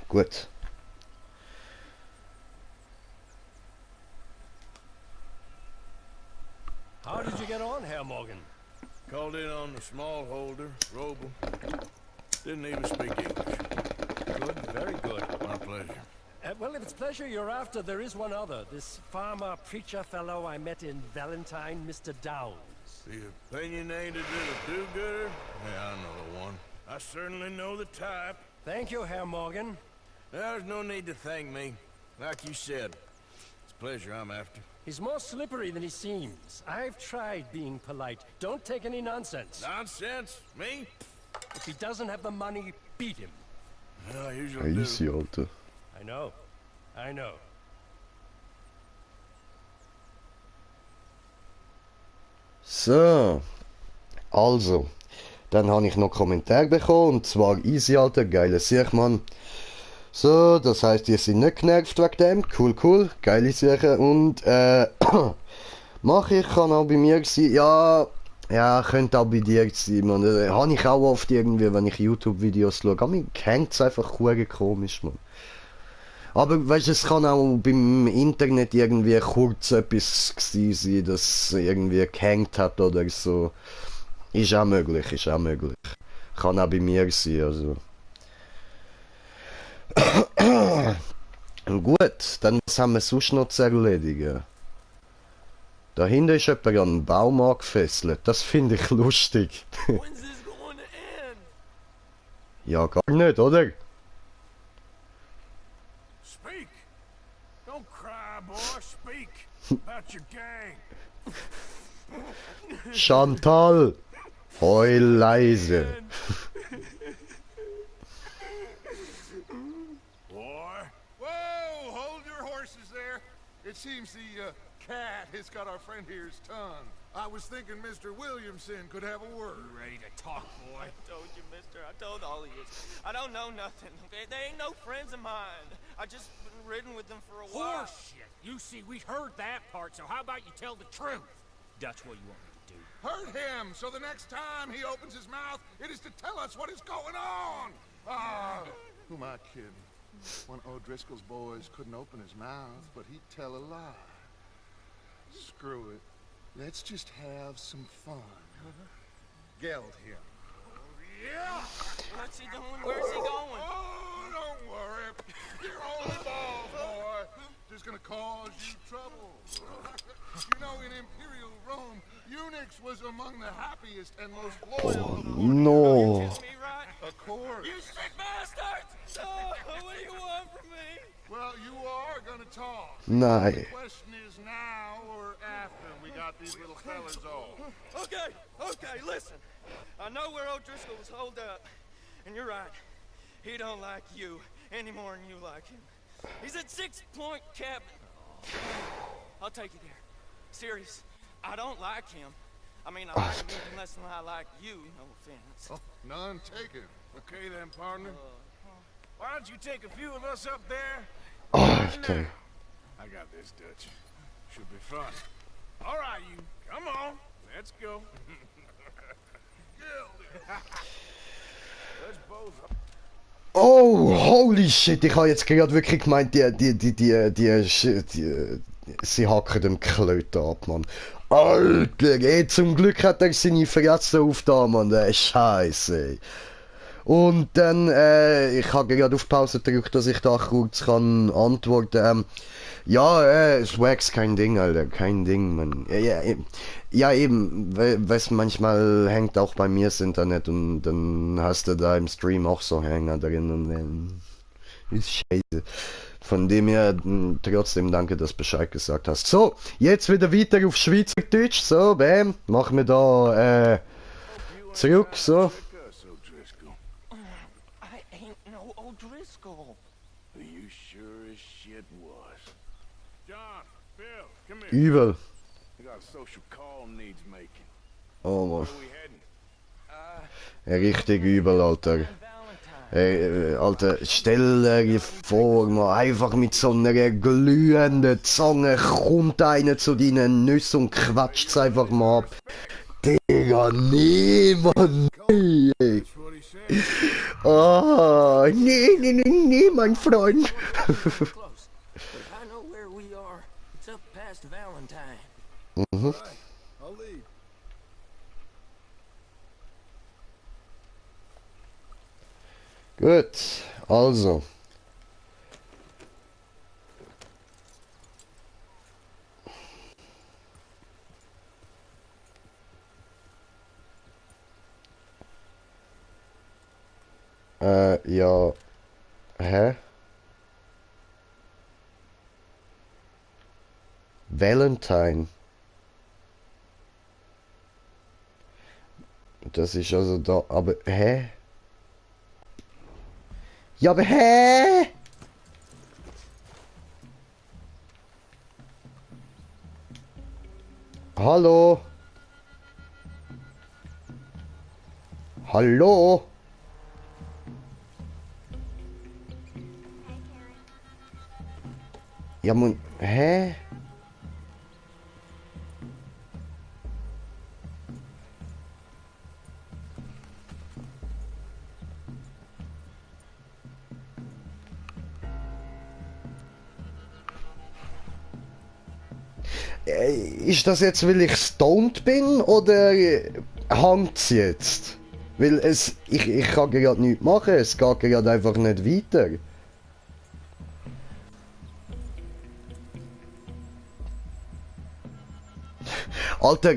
Gut. How did you get on, Herr Morgan? Called in on the smallholder, Roble. Didn't even speak English. Good, very good. My pleasure. Well, if it's pleasure you're after, there is one other. This farmer preacher fellow I met in Valentine, Mr. Downs. The opinionated little do-gooder? Yeah, I know the one. I certainly know the type. Thank you, Herr Morgan. There's no need to thank me. Like you said, it's pleasure I'm after. He's more slippery than he seems. I've tried being polite. Don't take any nonsense. Nonsense? Me? If he doesn't have the money, beat him. Well, I usually do. Easy, Alter. I know. So. Also. Dann habe ich noch Kommentar bekommen, und zwar easy, Alter, geile Sache, Mann. So, das heißt, ihr seid nicht genervt wegen dem. Cool, geile Sache. Und, kann auch bei mir sein. Ja, könnte auch bei dir sein, man. Habe ich auch oft irgendwie, wenn ich YouTube-Videos schaue. Aber mir hängt es einfach komisch, man. Aber weißt du, es kann auch beim Internet irgendwie kurz etwas gewesen sein, das irgendwie gehängt hat oder so. Ist auch möglich. Kann auch bei mir sein, also. Gut, dann was haben wir sonst noch zu erledigen? Dahinter ist jemand an einen Baum angefesselt. Das finde ich lustig. When's this going to end? Ja, gar nicht, oder? Speak! Don't cry, boy. Speak about your gang. Chantal! Heul leise. Boy. Whoa! Hold your horses there. It seems the cat has got our friend here's tongue. I was thinking Mr. Williamson could have a word. You ready to talk, boy? I told you, mister. I told all of you. I don't know nothing, okay? They ain't no friends of mine. I just been ridden with them for a while. Horseshit! You see, we heard that part, so how about you tell the truth? Dutch, what you want me to do? Hurt him, so the next time he opens his mouth, it is to tell us what is going on. Ah, who am I kidding? One of O'Driscoll's boys couldn't open his mouth, but he'd tell a lie. Screw it. Let's just have some fun. Geld him. Yeah! What's he doing? Where's he going? Oh, don't worry. You're only balls, boy. Just gonna cause you trouble. You know, in Imperial Rome, eunuchs was among the happiest and most loyal of No. Is me right? Of course. You sick bastard! Oh, what do you want from me? Well, you are gonna talk. Nein. The question is now or after we got these little fellas off. Okay, okay, listen. I know where O'Driscoll was holed up, and you're right. He don't like you any more than you like him. He's at 6 Point Cabin. I'll take you there. Serious. I don't like him. I mean, I like him even less than I like you. No offense. Oh, none taken. Okay then, partner. Why don't you take a few of us up there? Alter. I got this, Dutch. Should be fun. All right, you. Come on. Let's go. Let's both. Oh, holy shit, ich habe jetzt gerade wirklich gemeint, sie hacken dem Klöter ab, Mann. Alter, ey, zum Glück hat er seine Fresse auf da, Mann, der Scheiße. Und dann, ich habe gerade auf Pause gedrückt, dass ich da kurz kann antworten. Ja, es wächst kein Ding, Alter, kein Ding, man. Ja, eben, weißt manchmal hängt auch bei mir das Internet und dann hast du da im Stream auch so Hänger drin und dann ist scheiße. Von dem her, trotzdem danke, dass du Bescheid gesagt hast. So, jetzt wieder weiter auf Schweizerdeutsch, so, bam, machen wir da, zurück, so. I ain't no O'Driscoll. You sure as shit was. John, Bill, come here. Übel. I got a social call needs making. Oh Mann. Where are we heading? Richtig übel, Alter. Alter, stell dir vor, man, einfach mit so einer glühenden Zange kommt einer zu deinen Nüssen und quatscht's einfach mal ab. Digga, nee, Mann, nee. That's what he said. Ah, nee, mein Freund. Close. But I know where we are. It's up past Valentine. I'll lead. Gut, also. Ja. Hä? Valentine. Das ist also da, aber hä? Ja, aber hä? Hallo? Hallo? Ja, man, hä? Ist das jetzt, weil ich stoned bin, oder hängt's jetzt? Weil ich kann gerade nichts machen, es geht gerade einfach nicht weiter. Alter,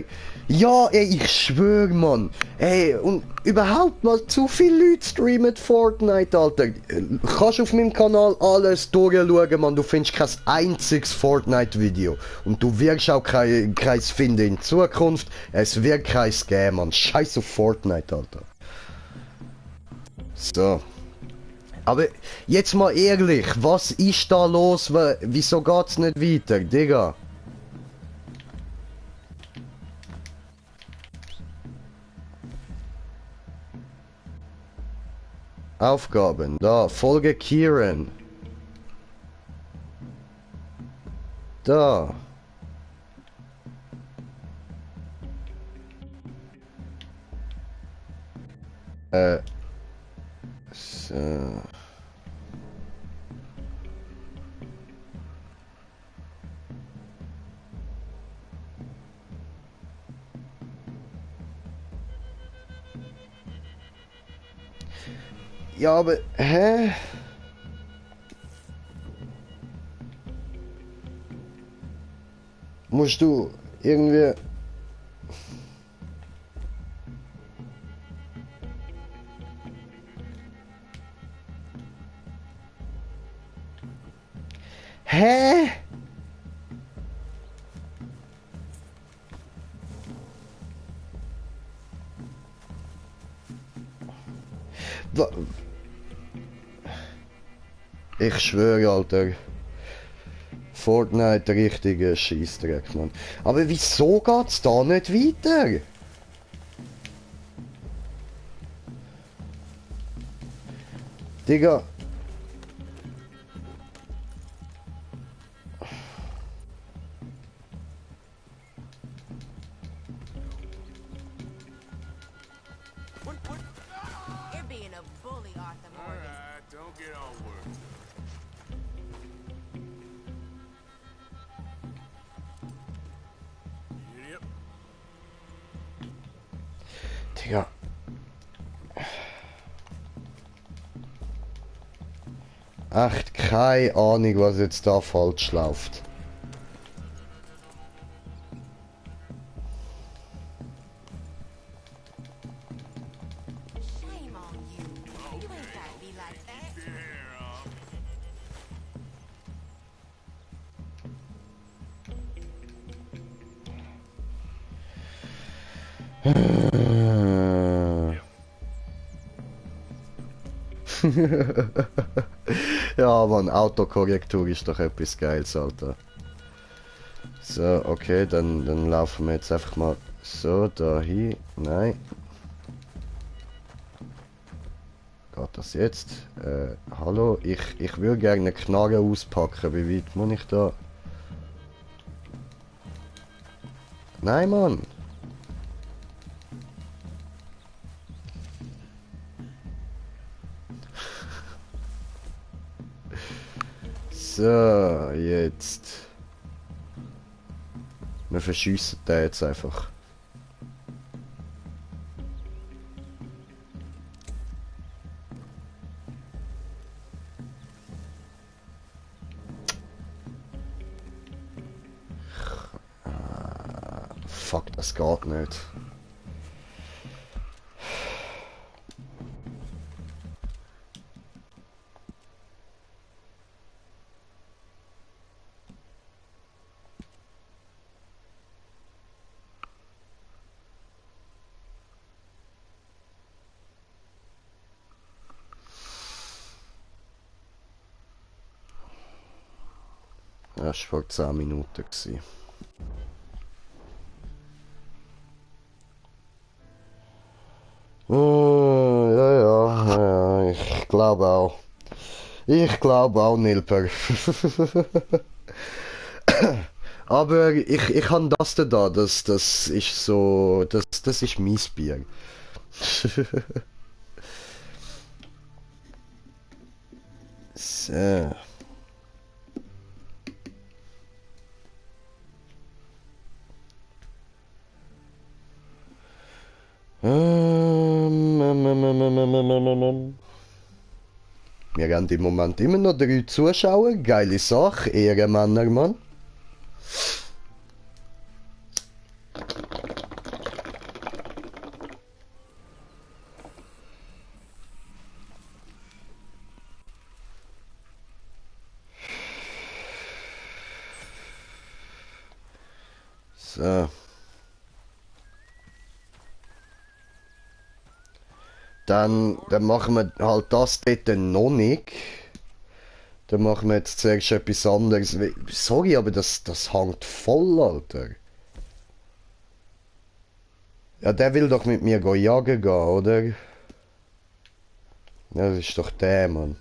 ja, ey, ich schwör, Mann. Ey, und überhaupt mal zu viele Leute streamen Fortnite, Alter. Kannst auf meinem Kanal alles durchschauen, Mann. Du findest kein einziges Fortnite-Video. Und du wirst auch keins finden in Zukunft. Es wird keins geben, Mann. Scheiß auf Fortnite, Alter. So. Aber jetzt mal ehrlich, was ist da los? Wieso geht's nicht weiter, Digga? Aufgaben, da, folge Kieran. Da. So. Ja, aber, hä? Musst du irgendwie... Hä? Wa Ich schwöre, Alter. Fortnite, richtiger Scheissdreck, Mann. Aber wieso geht's da nicht weiter? Digga. You're being a bully, Arthur Morgan. Alright, don't get all worked up. Yep. Digga. Echt keine Ahnung, was jetzt da falsch läuft. Shame on you. You ain't gotta be like that. Keep your hair off. Ja, Mann, Autokorrektur ist doch etwas Geiles, Alter. So, okay, dann laufen wir jetzt einfach mal so dahin. Nein. Geht das jetzt? Hallo, ich würde gerne eine Knarre auspacken. Wie weit muss ich da? Nein, Mann. So, jetzt. Wir verschiessen den jetzt einfach. Fuck, das geht nicht. Das war vor 10 Minuten gewesen. Ja, ich glaube auch. Ich glaube auch, Nilper. Aber ich habe das da, das ist so, das ist mein Bier. So. Wir haben im Moment immer noch 3 Zuschauer. Geile Sache. Ehrenmänner, Mann. So. Dann machen wir halt das dort noch nicht. Dann machen wir jetzt zuerst etwas anderes. Sorry, aber das hängt voll, Alter. Ja, der will doch mit mir jagen gehen, oder? Ja, das ist doch der, Mann.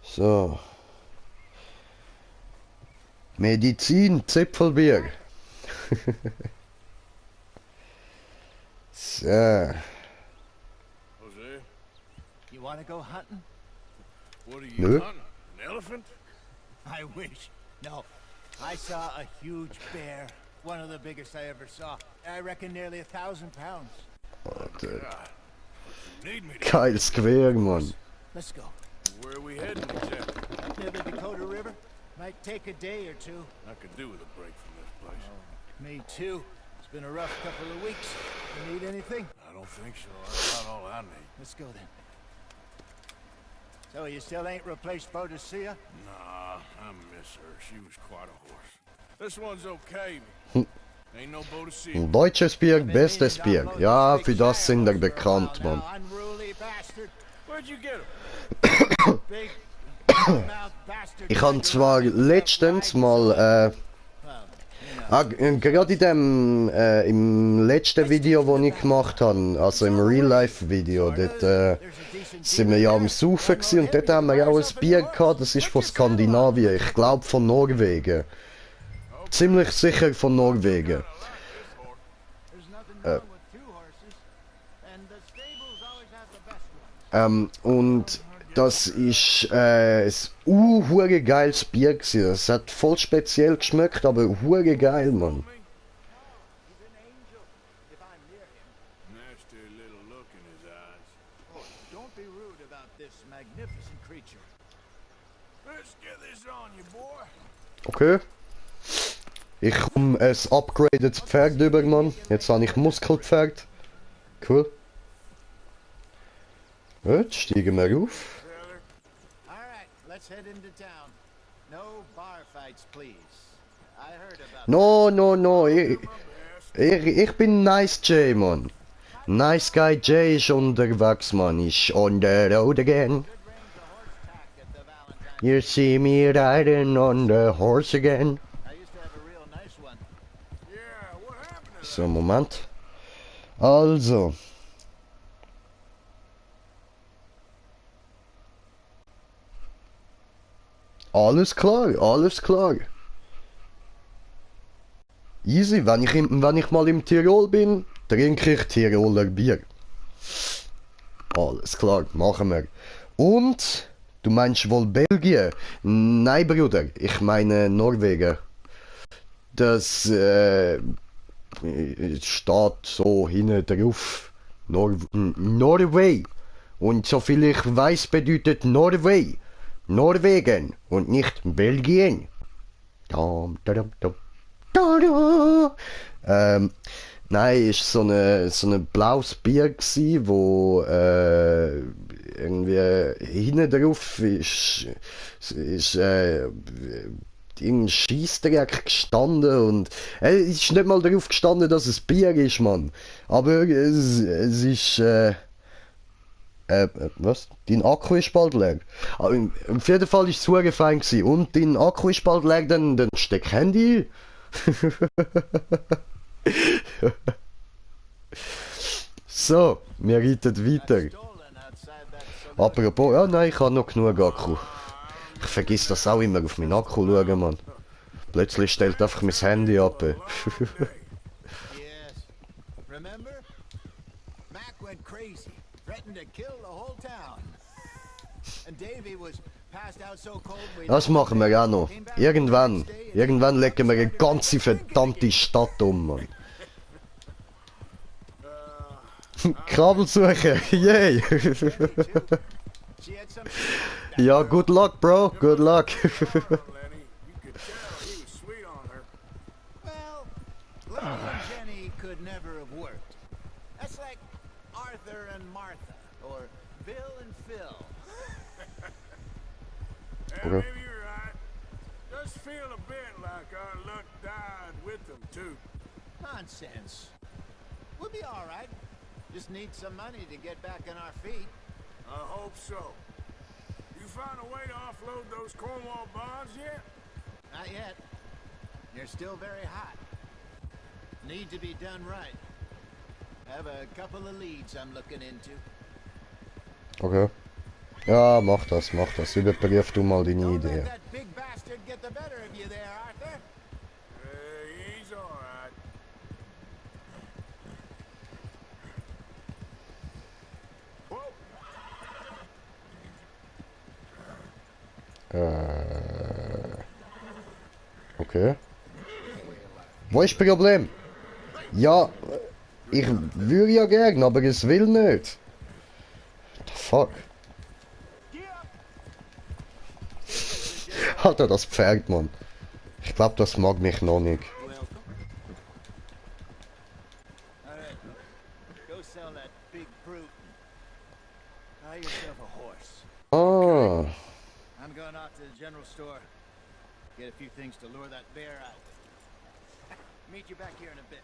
So. Medizin, Zipfelbier. So. Jose, You want to go hunting? what are you Nö. hunting? An elephant? I wish. No. I saw a huge bear. One of the biggest I ever saw. I reckon nearly 1,000 pounds. Alter. Need me to. Geiles Gewehr, Mann. Let's go. Where are we heading exactly? Up near the Dakota River. Might take a day or two. I could do with a break from this place. Me too. It's been a rough couple of weeks. You need anything? I don't think so. That's about all I need. Let's go then. So you still ain't replaced Boadicea? Nah, I miss her. She was quite a horse. This one's okay. Ain't no Boadicea. Ein deutsches Bier, bestes Bier. Ja, für das sind wir bekannt, Mann. Unruly bastard. Where'd you get him? Big mouth bastard. Ich habe zwar letztens mal, gerade in dem, im letzten Video, das ich gemacht habe, also im Real-Life-Video, dort sind wir ja am Saufen gewesen und dort haben wir auch ein Bier gehabt, das ist von Skandinavien, ich glaube von Norwegen. Ziemlich sicher von Norwegen. There's nothing wrong with 2 horses. And the stables always have the best ones. Und das ist ein hure geiles Bier gewesen. Es hat voll speziell geschmeckt, aber hure geil, Mann. He's an angel if I'm near him. Nasty little look in his eyes. Oh, don't be rude about this magnificent creature. Let's get this on you, boy. Okay. Ich komme ein upgradedes Pferd über, Mann. Jetzt habe ich Muskelpferd. Cool. Gut, steigen wir auf. All right, let's head into town. No bar fights, please. I heard about No. Ich bin Nice J, Mann. Nice Guy J ist unterwegs, Mann. Ist on the road again. good range of horse tack at the Valentine. You see me riding on the horse again. I used to have a real nice one. Yeah, what happened to So, Moment. Also. Alles klar, alles klar. Easy, wenn ich mal im Tirol bin, trinke ich Tiroler Bier. Alles klar, machen wir. Und, du meinst wohl Belgien? Nein, Bruder, ich meine Norwegen. Das steht so hinten drauf. Norway. Und soviel ich weiß, bedeutet Norway Norwegen und nicht Belgien. Dam, dadam, dam, dada. Nein, ist so ein blaues Bier gsi, wo irgendwie hinten drauf ist irgendein Scheissdreck gestanden und es ist nicht mal darauf gestanden, dass es Bier ist, Mann. Aber es ist was? Dein Akku ist bald leer. Aber auf jeden Fall ist es super fein gewesen. Und dein Akku ist bald leer, dann steck Handy ein. So, wir reiten weiter. Stolen outside that Apropos, ja nein, ich habe noch genug Akku. Ich vergiss das auch immer auf meinen Akku schauen, Mann. Plötzlich stellt einfach mein Handy ab. Yes. Remember? Mac went crazy, threatened to kill the whole town. And Davy was passed out so cold we Das machen wir auch noch. Irgendwann legen wir eine ganze verdammte Stadt um, Mann. Krabbelsuche, yay! she had some Ja, good luck, bro, good luck. Lenny, you could tell he was sweet on her. Well, Lenny and Jenny could never have worked. That's like Arthur and Martha, or Bill and Phil. Yeah, maybe you're right. Does feel a bit like our luck died with them, too. Nonsense. We'll be all right. Just need some money to get back on our feet. I hope so. You found a way to offload those Cornwall bonds yet? Not yet. They're still very hot. Need to be done right. Have a couple of leads I'm looking into. Okay. Ja, mach das. Überprüf du mal deine Don't Idee. let that big bastard get the better of you there, Arthur. He's all right. Whoa. Okay. Wo ist das Problem? Ja, ich würde ja gern, aber es will nicht. What the fuck? Alter, das Pferd, Mann. Ich glaube, das mag mich noch nicht. Welcome. All right. Go sell that big brute. Buy yourself a horse. Ah, I'm going out to the general store. Get a few things to lure that bear out. Meet you back here in a bit.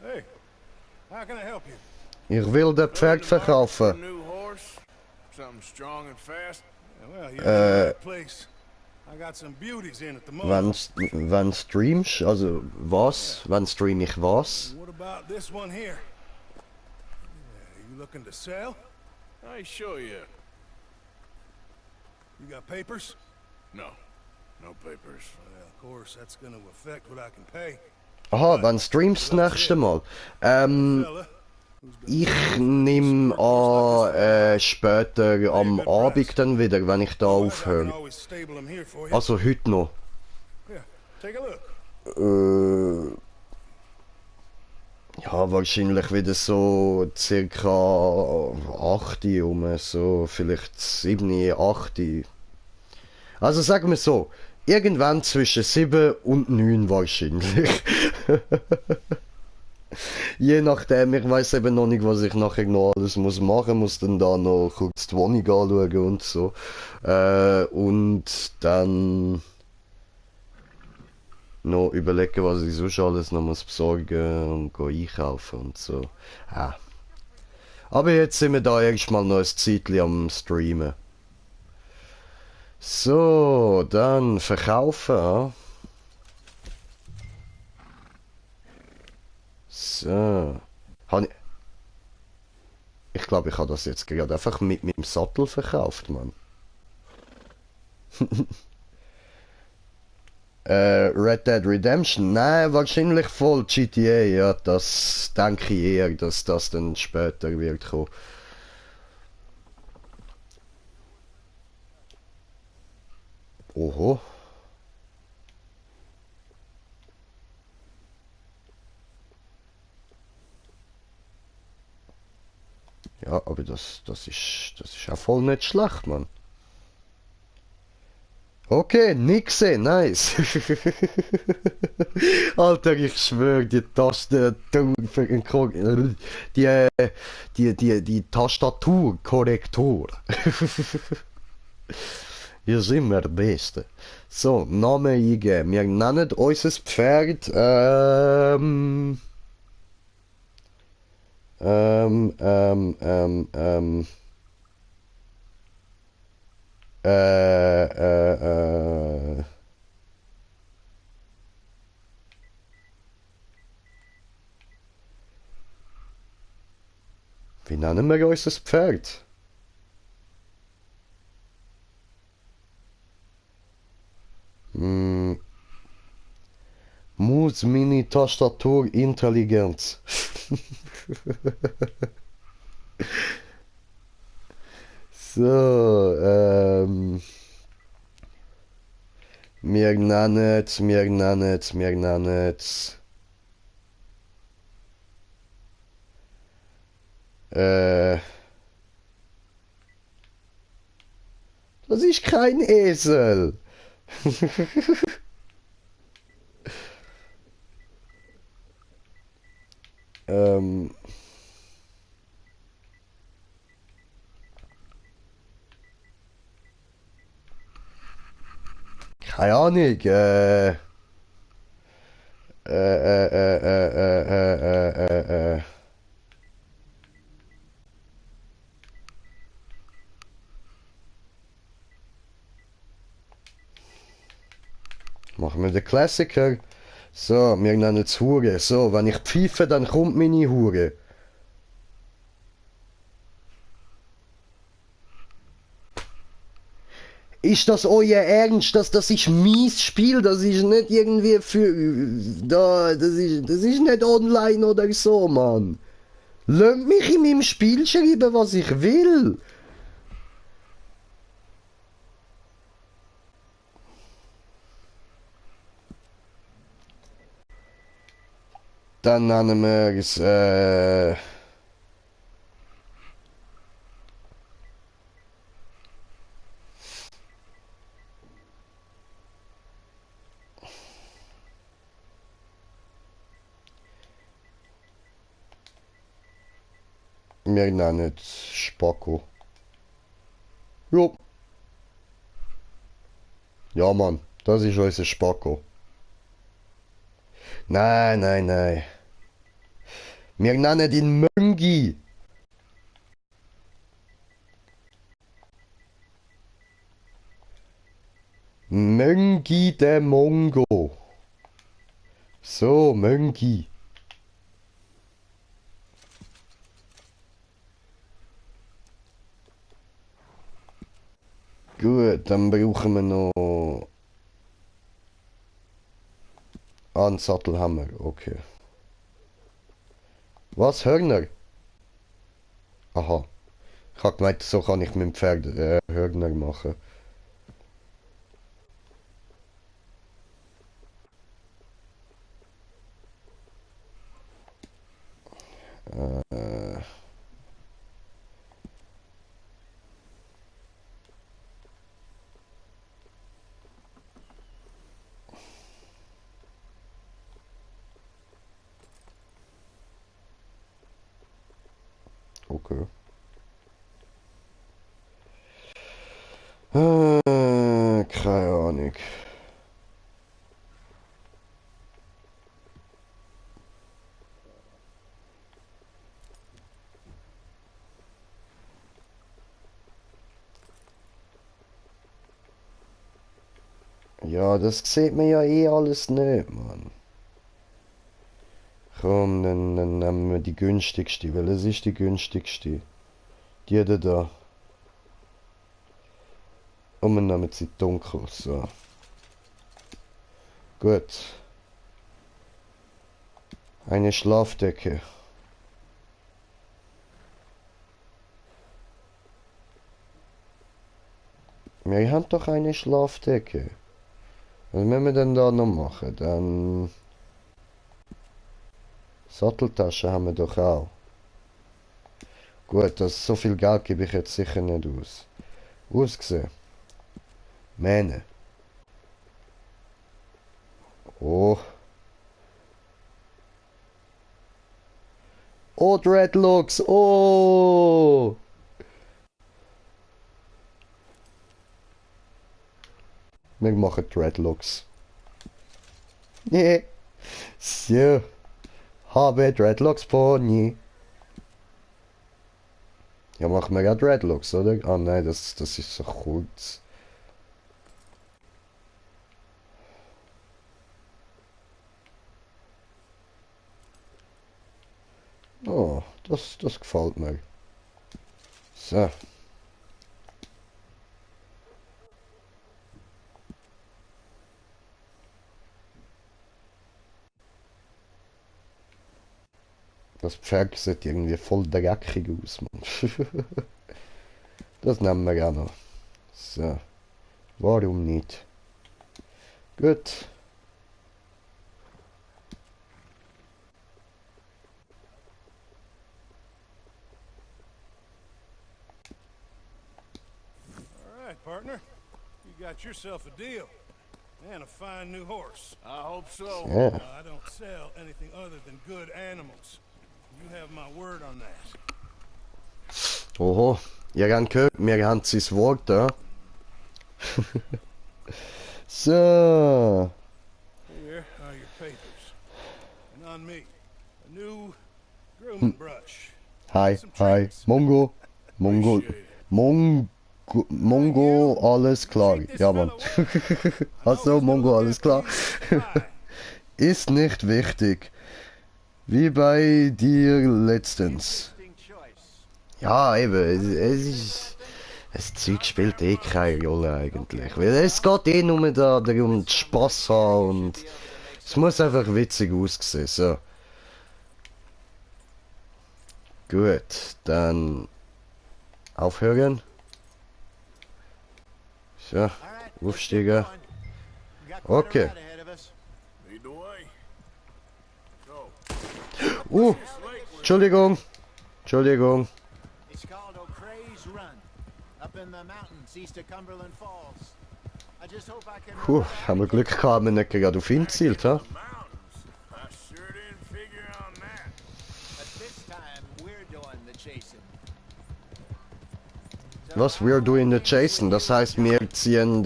Hey, how can I help you? ich will das Pferd verkaufen. New horse? Something strong and fast? Well, you're in the right place. I got some beauties in at the moment. Wann streamst? Also, was? Wann stream ich was? What about this one here? You looking to sell? I show you. You got papers? No. No papers. Well, of course, that's gonna affect what I can pay. Aha, wann streamst du das nächste Mal? Fella, Ich nehme an, später am Abend dann wieder, wenn ich da I can aufhöre. always stable 'em here for you. Also heute noch. Yeah, take a look. Ja, wahrscheinlich wieder so circa 8 um, so vielleicht 7, 8. Also sagen wir so, irgendwann zwischen 7 und 9 wahrscheinlich. Je nachdem, ich weiß eben noch nicht, was ich nachher noch alles machen muss dann da noch kurz die Wohnung anschauen und so. Und dann noch überlegen, was ich sonst alles noch muss besorgen und einkaufen und so. Ja. Aber jetzt sind wir da erstmal noch ein Zeitchen am Streamen. So, dann verkaufen. Ja. So. Ich glaube, ich habe das jetzt gerade einfach mit meinem Sattel verkauft, Mann. Red Dead Redemption? Nein, wahrscheinlich voll GTA, ja, das denke ich eher, dass das dann später wird kommen. Oho. Ja, aber das ist ja voll nicht schlecht, Mann. Okay, nix gesehen, nice. Alter, ich schwöre, die Taste, die Tastaturkorrektur. Hier sind wir der Beste. So, Name eingeben. Wir nennen unser Pferd, wie nennen wir unser Pferd? Muss Mini Tastatur Intelligenz. So, wir nennen es. Das ist kein Esel. ähm. Keine Ahnung, Machen wir den Klassiker. So, wir nennen es Hure. So, wenn ich pfeife, dann kommt meine Hure. Ist das euer Ernst? Das ist mies Spiel, das ist nicht irgendwie für... das ist nicht online oder so, Mann. Lasst mich in meinem Spiel schreiben, was ich will. Dann nennen wir es, wir nennen es Spacko. Jo. Ja, Mann, das ist unser Spacko. Nein, nein, nein. Wir nennen ihn Möngi. Möngi der Mongo. So, Möngi. Gut, dann brauchen wir noch einen Sattelhammer. Okay. Was? Hörner? Aha. Ich habe gemeint, so kann ich mit dem Pferd Hörner machen. Okay. Keine Ahnung. Ja, das sieht man ja eh alles nicht, Mann. Komm, dann nehmen wir die günstigste, weil es ist die günstigste. Die da. Und wir nehmen sie dunkel, so. Gut. Eine Schlafdecke. Wir haben doch eine Schlafdecke. Was müssen wir denn da noch machen? Dann... Satteltasche haben wir doch auch. Gut, so viel Geld gebe ich jetzt sicher nicht aus. Ausgesehen. Mähne. Oh. Oh, Dreadlocks. Oh. Wir machen Dreadlocks. Nee. So. Habe Dreadlocks Pony. Ja, machen wir ja Dreadlocks, oder? Ah nein, das ist so kurz. Oh, das gefällt mir. So. Das Pferd sieht irgendwie voll dreckig aus, Mann. Das nehmen wir auch noch. So. Warum nicht? Gut. All right, partner. You got yourself a deal. And a fine new horse. I hope so. Ja. I don't sell anything other than good animals. You have my word on that. Oho. Ihr habt gehört, wir haben sein Wort da. So. Here are your papers. And on me, a new grooming brush. Hi, hi. Mongo. Mongo. Mongo, alles klar. Ja, Mann. Also, Mongo, alles klar. Ist nicht wichtig. Wie bei dir letztens. Interesting choice. Ja, eben. Es ist. Das Zeug spielt eh keine Rolle eigentlich. Weil es geht eh nur darum, Spaß haben und es muss einfach witzig aussehen. So. Gut, dann aufhören. So, All right, let's get aufsteigen. going. We got quite a Okay. ride ahead of us. Lead the way. Go. Entschuldigung. Entschuldigung. It's called O'Creagh's Run, up in the mountains east of Cumberland Falls. I just hope I can. Puh, haben wir Glück gehabt, haben wir nicht gerade auf ihn gezielt, ha? Mountains. I sure didn't figure on that. But this time we're doing the chasing. Was we're doing the chasing, das heißt, wir ziehen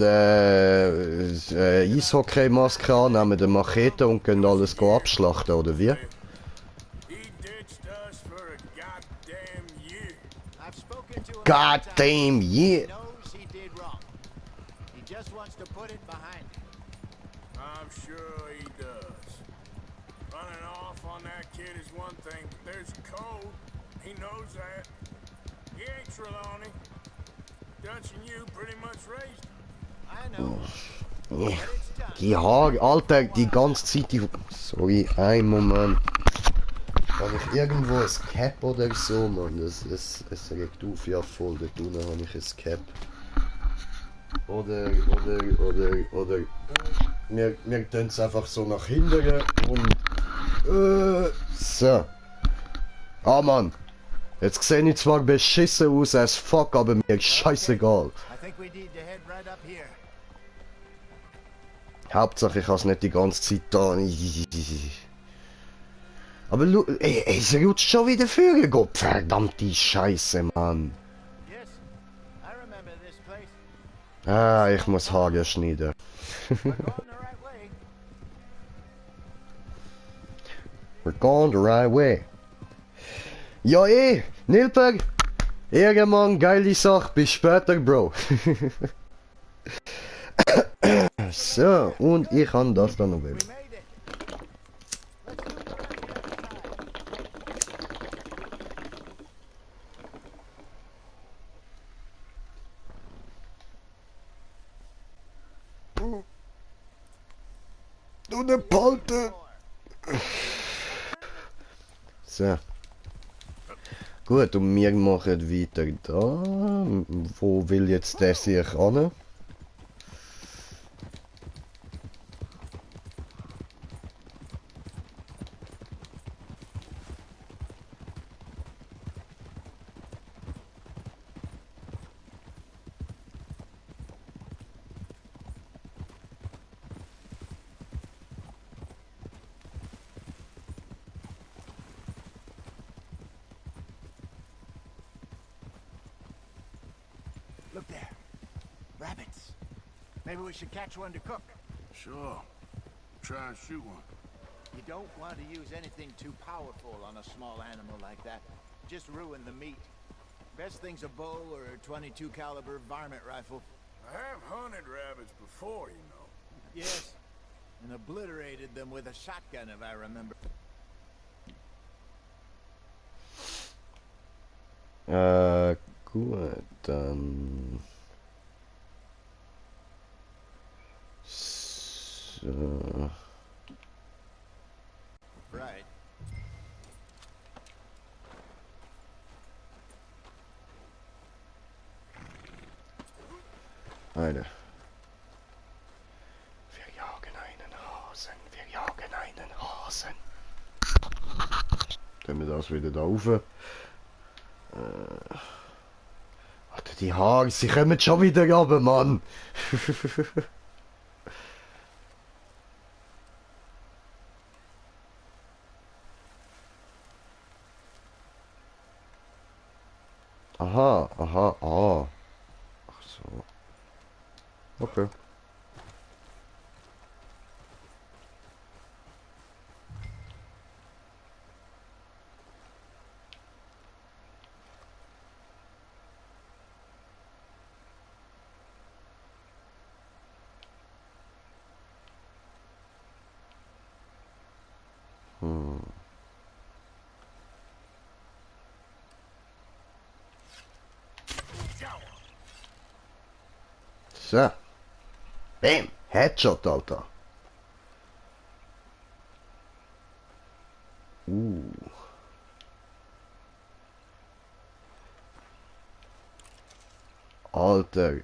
Eishockey-Maske an, nehmen die Machete und können alles abschlachten, oder wie? He ditched us for a goddamn year. I've spoken to him. Goddamn He yeah! knows he did wrong. He just wants to put it behind him. I'm sure he does. Running off on that kid is one thing, but there's a code. He knows that. He ain't Trelawney. Dutch and you pretty much raised him. I know. Ja. But it's done. Die Haare, Alter, die ganze Zeit, die... Sorry, ein Moment. Habe ich irgendwo ein Cap oder so, Mann? Es regt auf, ja voll, dort unten habe ich ein Cap. Oder... Wir tun es einfach so nach hinten und... so. Ah, Mann. Jetzt sehe ich zwar beschissen aus as fuck, aber mir ist scheißegal. I think we need to head right up here. Hauptsache ich has nicht die ganze Zeit da. Aber es rutscht schon wieder vor, Gott verdammte Scheiße, Mann. Yes, I remember this place. Ah, ich muss Haare schneiden. We're going the right way. We're going the right way. Ja Nilberg. Irgendwann geile Sache, bis später, Bro. So, und ich kann das dann noch We wieder. made it. Let's move around the other side. Du ne Palte! So. Gut, und wir machen weiter da. Wo will jetzt der sich an? Look there. Rabbits. Maybe we should catch one to cook. Sure. Try and shoot one. You don't want to use anything too powerful on a small animal like that. Just ruin the meat. Best thing's a bow or a 22 caliber varmint rifle. I have hunted rabbits before, you know. Yes. And obliterated them with a shotgun, if I remember. Gut, dann... So... Right. Eine. Wir jagen einen Hasen. Wir jagen einen Hasen. Dann wir das wieder da rauf. Alter, die Haare, sie kommen schon wieder runter, Mann. Aha, aha, ah. Ach so. Okay. So. Bam. Headshot, Alter. Alter.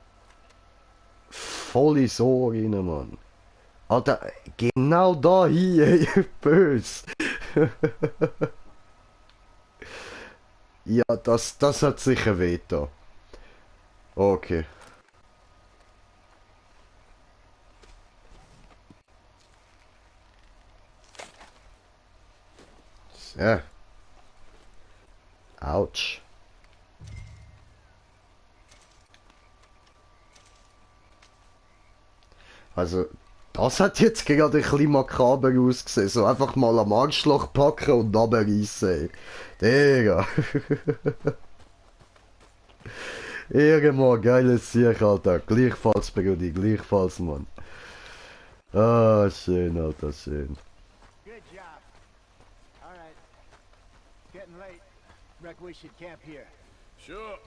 Voll so rein, Mann. Alter, genau da hier. Bös. Ja, das hat sicher weh da. Okay. So. Autsch. Also, das hat jetzt gerade ein bisschen makaber ausgesehen. So einfach mal am Arschloch packen und runterreissen. Digga. Irgendwann geiles Sieg, Alter. Gleichfalls, Brudi, gleichfalls, Mann. Ah, schön, Alter, schön. Good job. All right. Getting late. Reckon we should camp here. Sure.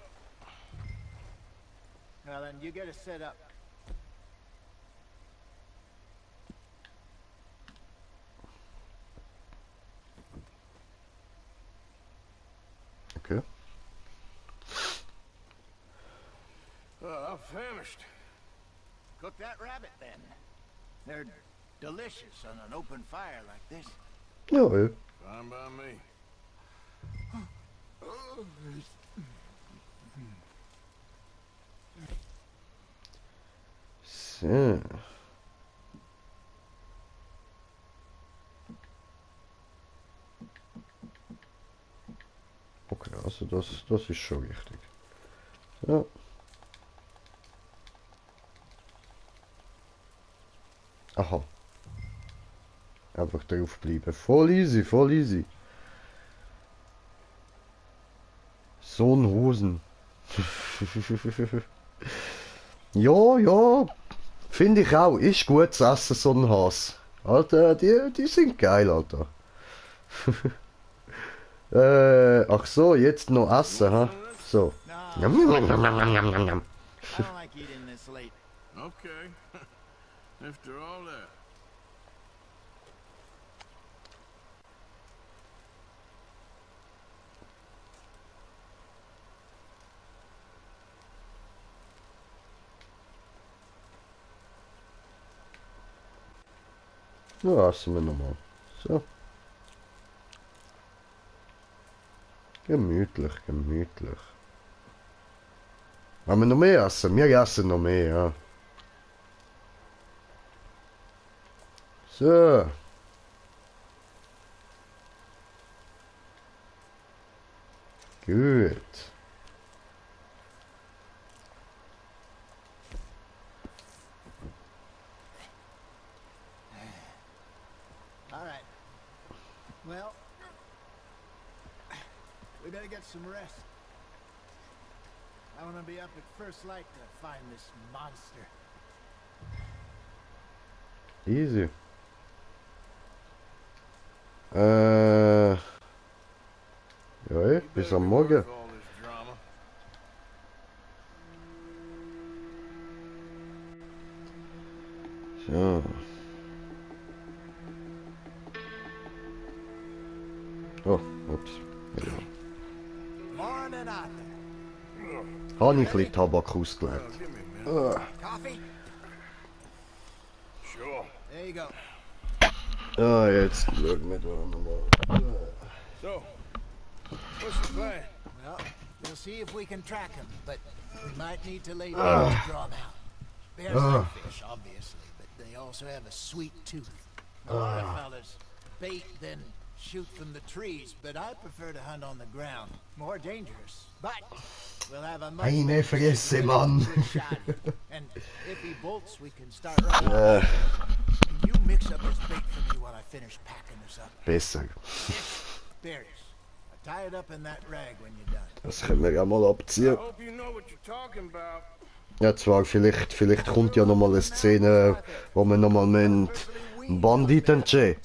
Well, then you get us set up. Okay. I'm famished. Cook that rabbit then. They're delicious on an open fire like this. Ja, ja. Fine by me. So. Okay, also das ist schon richtig. So. Aha. Einfach drauf bleiben. Voll easy, voll easy. So ein Hosen. Ja, ja. Finde ich auch. Ist gut zu essen, so ein Hass. Alter, die sind geil, Alter. Ach so, jetzt noch essen, ha? So. No, I don't like eating this late. Okay. After all that. Ja, essen wir nochmal. So. Gemütlich, gemütlich. Wollen wir noch mehr essen? Wir essen noch mehr, ja. So. Gut. All right. Well, we better get some rest. I want to be up at first light to find this monster. Easy. Ja, bis am Morgen. All this drama. So. Oh, ups. Ja. Morning, Arthur. Habe ich ein bisschen Tabak ausgelegt. Give me a minute. Coffee? Sure. There you go. Ah, jetzt schauen wir da nochmal. So, what's the plan? Well, we'll see if we can track him, but we might need to lay down to draw him out. Bears like fish, obviously, but they also have a sweet tooth. A lot of fellas bait, then shoot from the trees, but I prefer to hunt on the ground. More dangerous, but we'll have a much Eine Fresse, Mann. good shot. And if he bolts, we can start right off. Can you mix up this bait for me while I finish packing this up? Besser. Berries. Tie it up in that rag when you're done. Das können wir ja mal I abziehen. hope you know what you're talking about. Ja, zwar, vielleicht kommt ja nochmal eine Szene, wo wir nochmal mit Banditen entscheiden.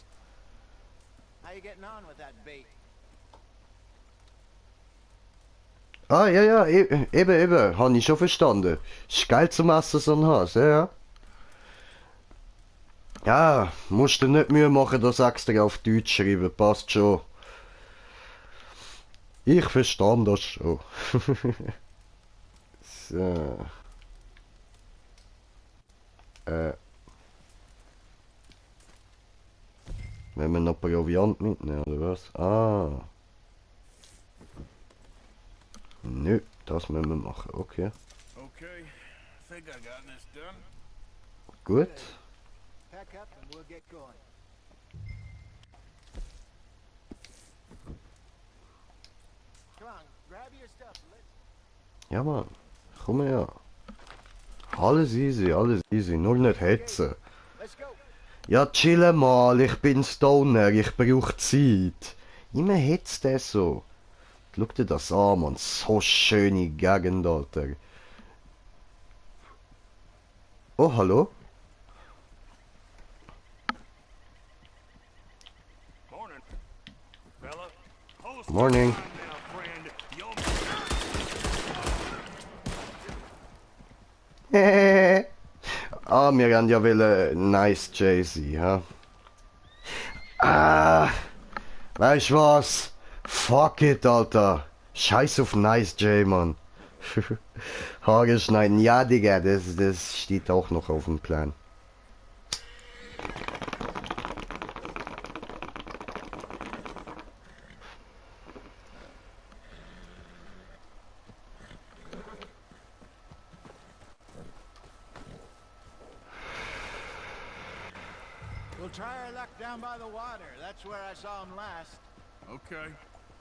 How you getting on with that bait? Ah, ja, eben, habe ich schon verstanden. Ist geil zum Essen, so ein Hase, ja. Ja, musst du nicht Mühe machen, das extra auf Deutsch schreiben, passt schon. Ich verstand das schon. So. Wenn wir noch Proviant mitnehmen, oder was? Ah. Nö, das müssen wir machen, okay. Okay, I think I got this done. Gut. Pack up and we'll get going. Come on, grab your stuff. Ja, Mann. Komm her. Alles easy. Nur nicht hetzen. Let's go. Ja, chille mal. Ich bin Stoner. Ich brauche Zeit. Immer hetzt der so. Schau dir das an, Mann. So schöne Gegend, Alter. Oh, hallo? Morning, fella. Hold Morning. still now, friend. You'll Ah, wir haben ja Nice Jay-Z, ha? Ah, weißt was? Fuck it, Alter. Scheiß auf Nice J, Mann. Haare schneiden, ja, Digga, das steht auch noch auf dem Plan. We'll try our luck down by the water. That's where I saw him last. Okay,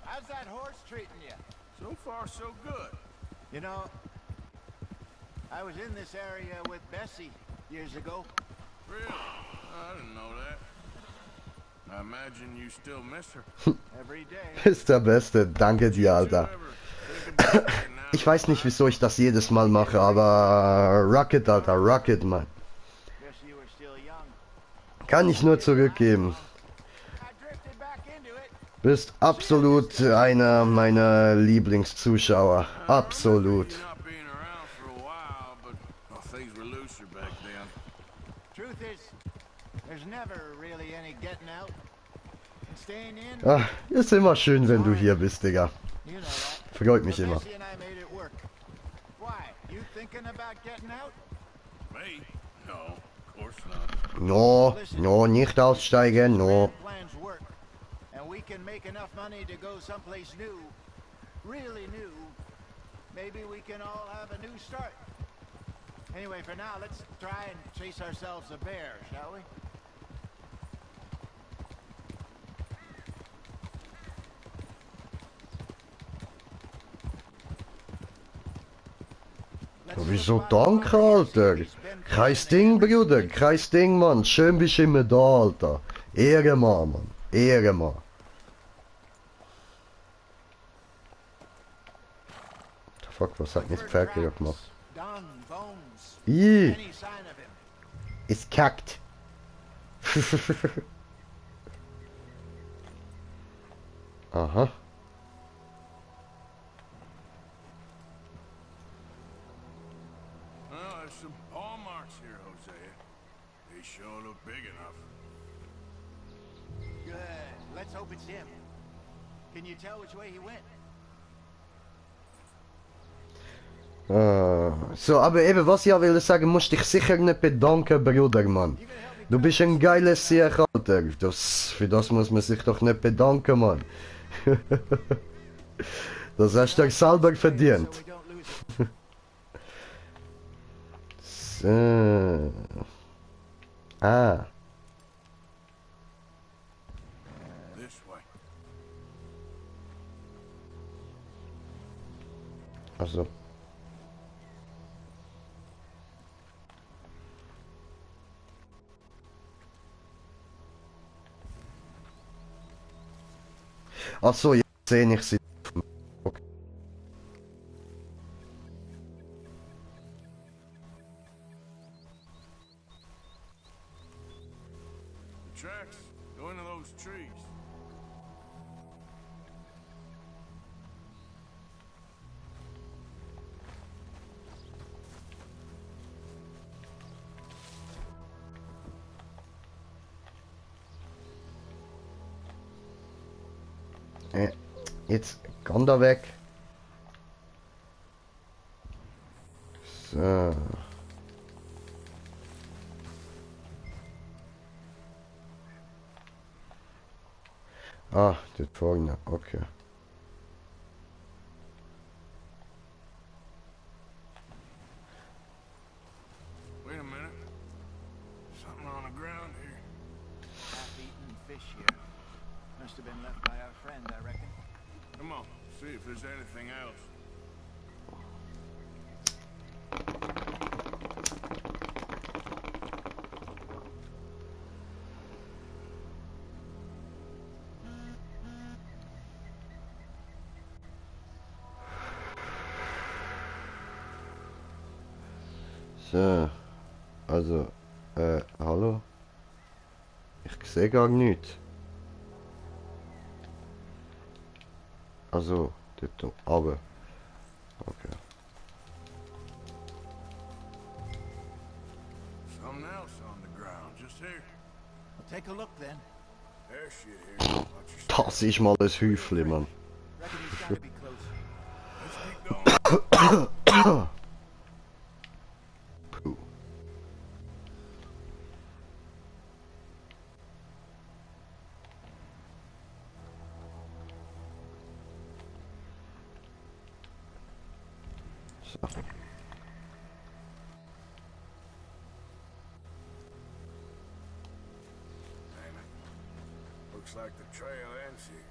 How's that horse treating you? so far so good. You know, I was in this area with Bessie years ago. Really? I didn't know that. I imagine you still miss her. Every day. Ist der Beste, danke dir, Alter. Ever think about it now? Ich weiß nicht, wieso ich das jedes Mal mache, aber Rocket, Alter, Rocket, Mann. Guess you were still young. Kann ich nur zurückgeben. I drifted back into it. Bist absolut einer meiner Lieblingszuschauer. Absolut. You not being around for a while, but well, things were looser back then. Truth is, there's never really any getting out. And staying in, Ah, ist immer schön, wenn du hier bist, Digga. you know that. Freut mich But immer. Bessie and I made it work. Why? You thinking about getting out? Me? No, of course not. No, nicht aussteigen, no. Plans work, and we can make enough money to go someplace new, really new. Maybe we can all have a new start. Anyway, for now, let's try and chase ourselves a bear, shall we? Wieso danke, Alter? Kein Ding, Bruder. Kein Ding, Mann. Schön bist du immer da, Alter. Ehrenmann, Mann. Ehrenmann. Fuck, was hat mit Pferd gemacht? Dung, bones, Ih, any sign of him. ist kackt. Aha. Well, there's some paw marks here, Hosea. They sure look big enough. Good. Let's hope it's him. Can you tell which way he went? So, aber eben, was ich auch will sagen, musst dich sicher nicht bedanken, Bruder, Mann. Du bist ein geiles Sieg, Alter. Für das muss man sich doch nicht bedanken, Mann. Das hast du doch selber verdient. So. Ah. This way. Also. Ach so, jetzt sehe ich sie. Okay. The tracks go into those trees. Jetzt kann da weg. So. Ah, dort vorne, okay. Wait a minute. Something on the ground here. Half-eaten fish here. Must have been left by our friend, I reckon. Come on, see if there's anything else. So. Also, hallo? Ich sehe gar nichts. Also, dort aber. Okay. Something else on the ground, just here. Well, take a look then. There's shit here. Watch your step. Das ist mal ein Häufli, Mann. Reckon he's gotta be close. Let's keep going. Puh. So. Damn it. Looks like the trail ends here.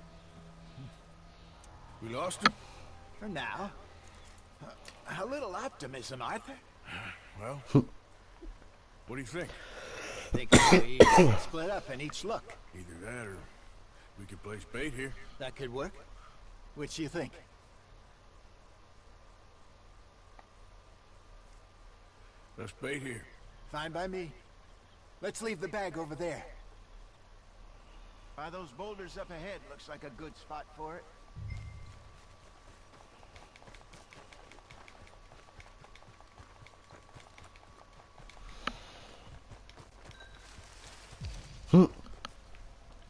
We lost him? For now. A little optimism, Arthur. Well, what do you think? Think we split up and each look. Either that or we could place bait here. That could work. Which do you think? Let's bait here. Fine by me. Let's leave the bag over there. By those boulders up ahead, looks like a good spot for it.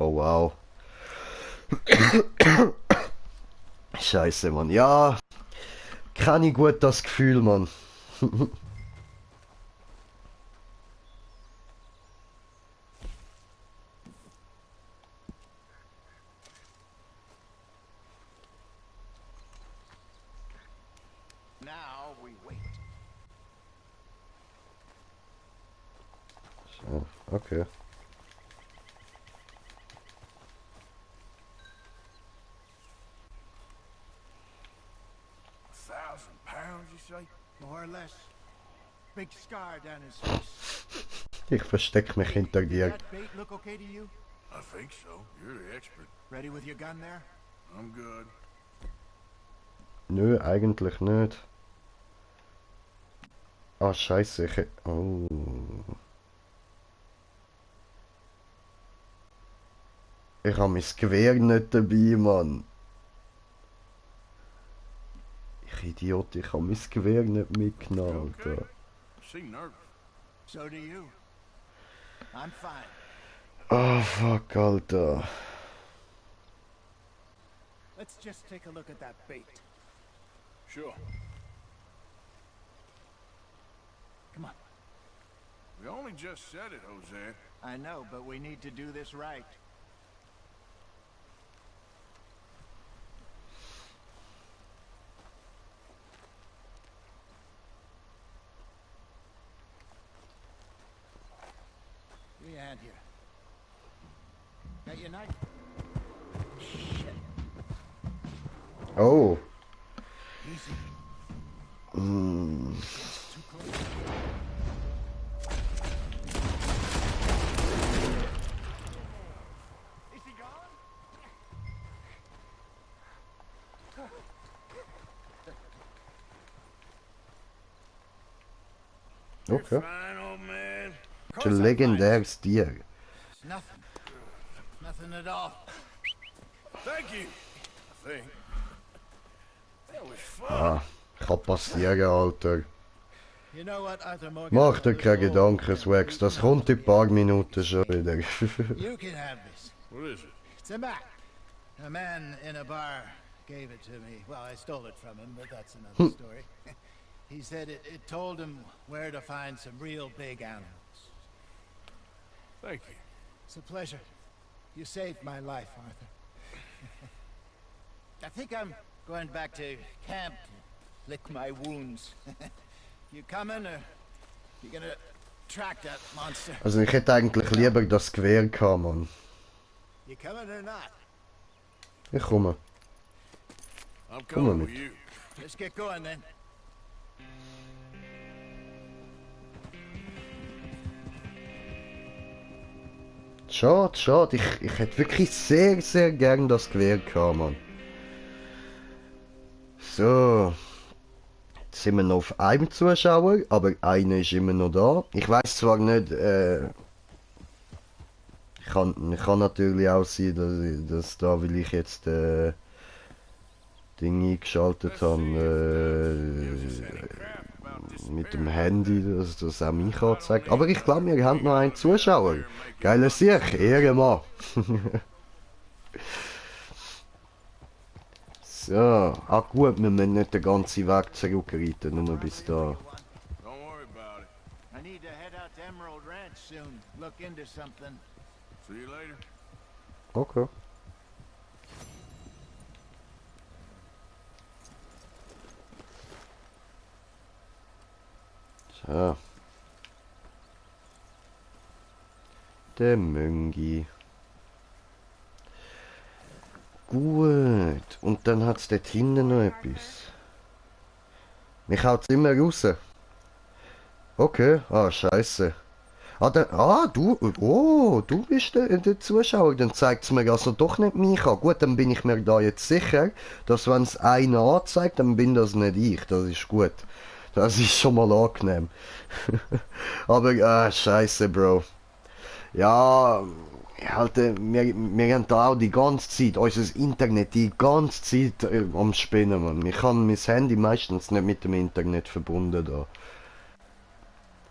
Oh wow. Scheiße, Mann. Ja, kann ich gut das Gefühl, Mann. Now we wait. So, okay. £1,000, you say? More or less. Big scar down his face. Ich versteck mich hinter dir. That bait look okay to you? I think so. You're the expert. Ready with your gun there? I'm good. Nö, eigentlich nicht. Ah, scheiße, oh. Ich habe mein Gewehr nicht dabei, Mann. Ich Idiot, ich habe mein Gewehr nicht mitgenommen, Okay. Alter. Seem nervous. So do you. I'm fine. Oh, fuck, Alter. Let's just take a look at that bait. Sure. only just said it, Jose. I know, but we need to do this right. Give me a hand here. Got your knife? Shit. Oh. Easy. Mm. Too close. Is he gone? Okay. Fine, old man. Das ist ein legendäres Tier. It's nothing. Nothing at all. Thank you. I think. That was fun. Ah, kann passieren, Alter. You know what, Arthur Morgan? Mach dir keine Gedanken, Swax. Das kommt in ein paar Minuten schon wieder. You can have this. What is it? It's a map. A man in a bar gave it to me. Well, I stole it from him, but that's another story. He said it told him where to find some real big animals. Thank you. It's a pleasure. You saved my life, Arthur. I think I'm going back to camp to lick my wounds. You coming, or you gonna track that monster? Also ich hätte eigentlich lieber das Gewehr gehabt, Mann. You coming or not? Ich komme. I'm Come on, coming with mate. you. Let's get going then. Schade, schade. Ich hätte wirklich sehr, sehr gern das Gewehr gehabt, Mann. So. Jetzt sind wir noch auf einem Zuschauer, aber einer ist immer noch da. Ich weiß zwar nicht, kann natürlich auch sein, dass da, weil ich jetzt Ding eingeschaltet habe, mit dem Handy, dass das auch mich anzeigt. Aber ich glaube, wir haben noch einen Zuschauer. Geiler Sieg, Ehrenmann. So, ah gut, wir müssen nicht den ganzen Weg zurückreiten, nur bis da. Don't worry about it. I need to head out to Emerald Ranch soon. Look into something. See you later. Okay. So. Der Möngi. Gut. Und dann hat es dort hinten noch etwas. Mich haut's immer raus. Okay. Ah, scheiße. Du bist der Zuschauer. Dann zeigt es mir also doch nicht mich an. Gut, dann bin ich mir da jetzt sicher, dass wenn es einer anzeigt, dann bin das nicht ich. Das ist gut. Das ist schon mal angenehm. Aber, scheiße, Bro. Ja, halt, wir haben da auch die ganze Zeit, unser Internet die ganze Zeit am Spinnen, man. Ich habe mein Handy meistens nicht mit dem Internet verbunden da.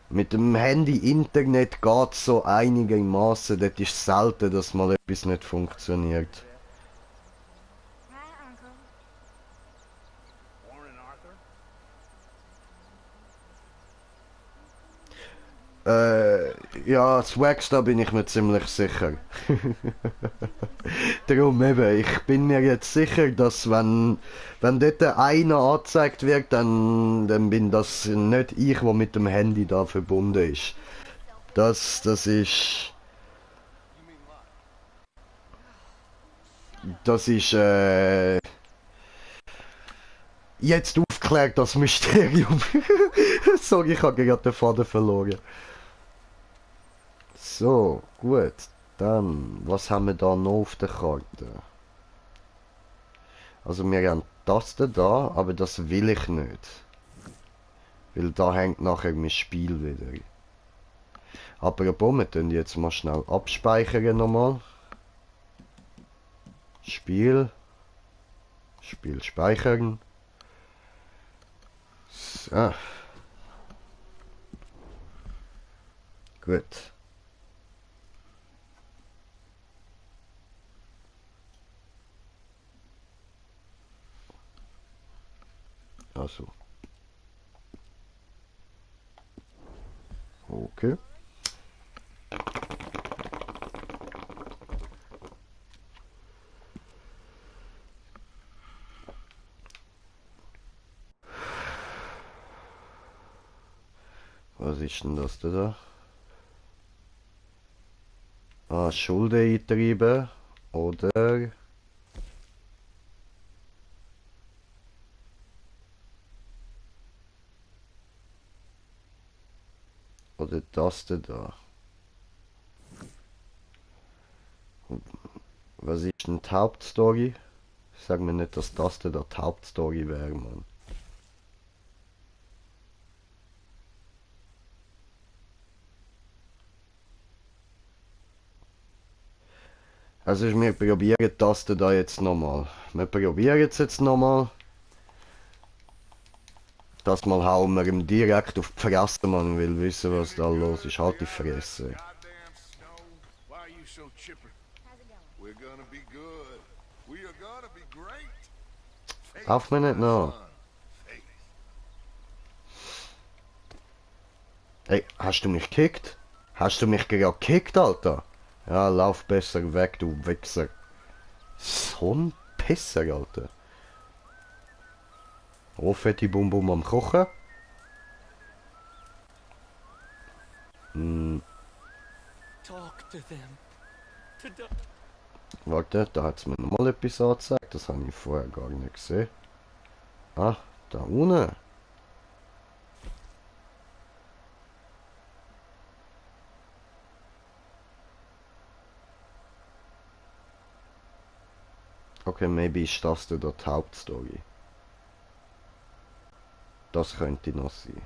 Mit dem Handy-Internet geht so einigermaßen, das ist selten, dass mal etwas nicht funktioniert. Right, Uncle? Warren Arthur? Ja, Swags, da bin ich mir ziemlich sicher. Darum eben, ich bin mir jetzt sicher, dass wenn dort einer angezeigt wird, dann bin das nicht ich, der mit dem Handy da verbunden ist. Das ist... Das ist, jetzt aufgeklärt, das Mysterium. Sorry, ich habe gerade den Faden verloren. So, gut. Dann, was haben wir da noch auf der Karte? Also wir haben das da, aber das will ich nicht. Weil da hängt nachher mein Spiel wieder. Aber wir tun jetzt mal schnell abspeichern nochmal. Spiel speichern. So. Gut. Also. Okay. Was ist denn das da? Ah, Schulden eintreiben. Oder... Oder das da. Was ist denn die Hauptstory? Sag mir nicht, dass das da die Hauptstory wäre, Mann. Also wir probieren das da jetzt nochmal. Wir probieren es jetzt nochmal. Das mal hauen wir ihm direkt auf die Fresse, man will wissen, was da los ist. Halt die Fresse. Goddamn snow. Why are you so chipper? We're gonna be good. We are gonna be great. Lauf mir nicht nach. Faith. Ey, hast du mich gekickt? Hast du mich gerade gekickt, Alter? Ja, lauf besser weg, du Wichser. So ein Pisser, Alter. Fette Bum Bum am Kochen. Talk to them. Warte, da hat es mir nochmal etwas angezeigt. Das habe ich vorher gar nicht gesehen. Ah, da unten. Okay, maybe ist das da die Hauptstory. Das könnte noch sein.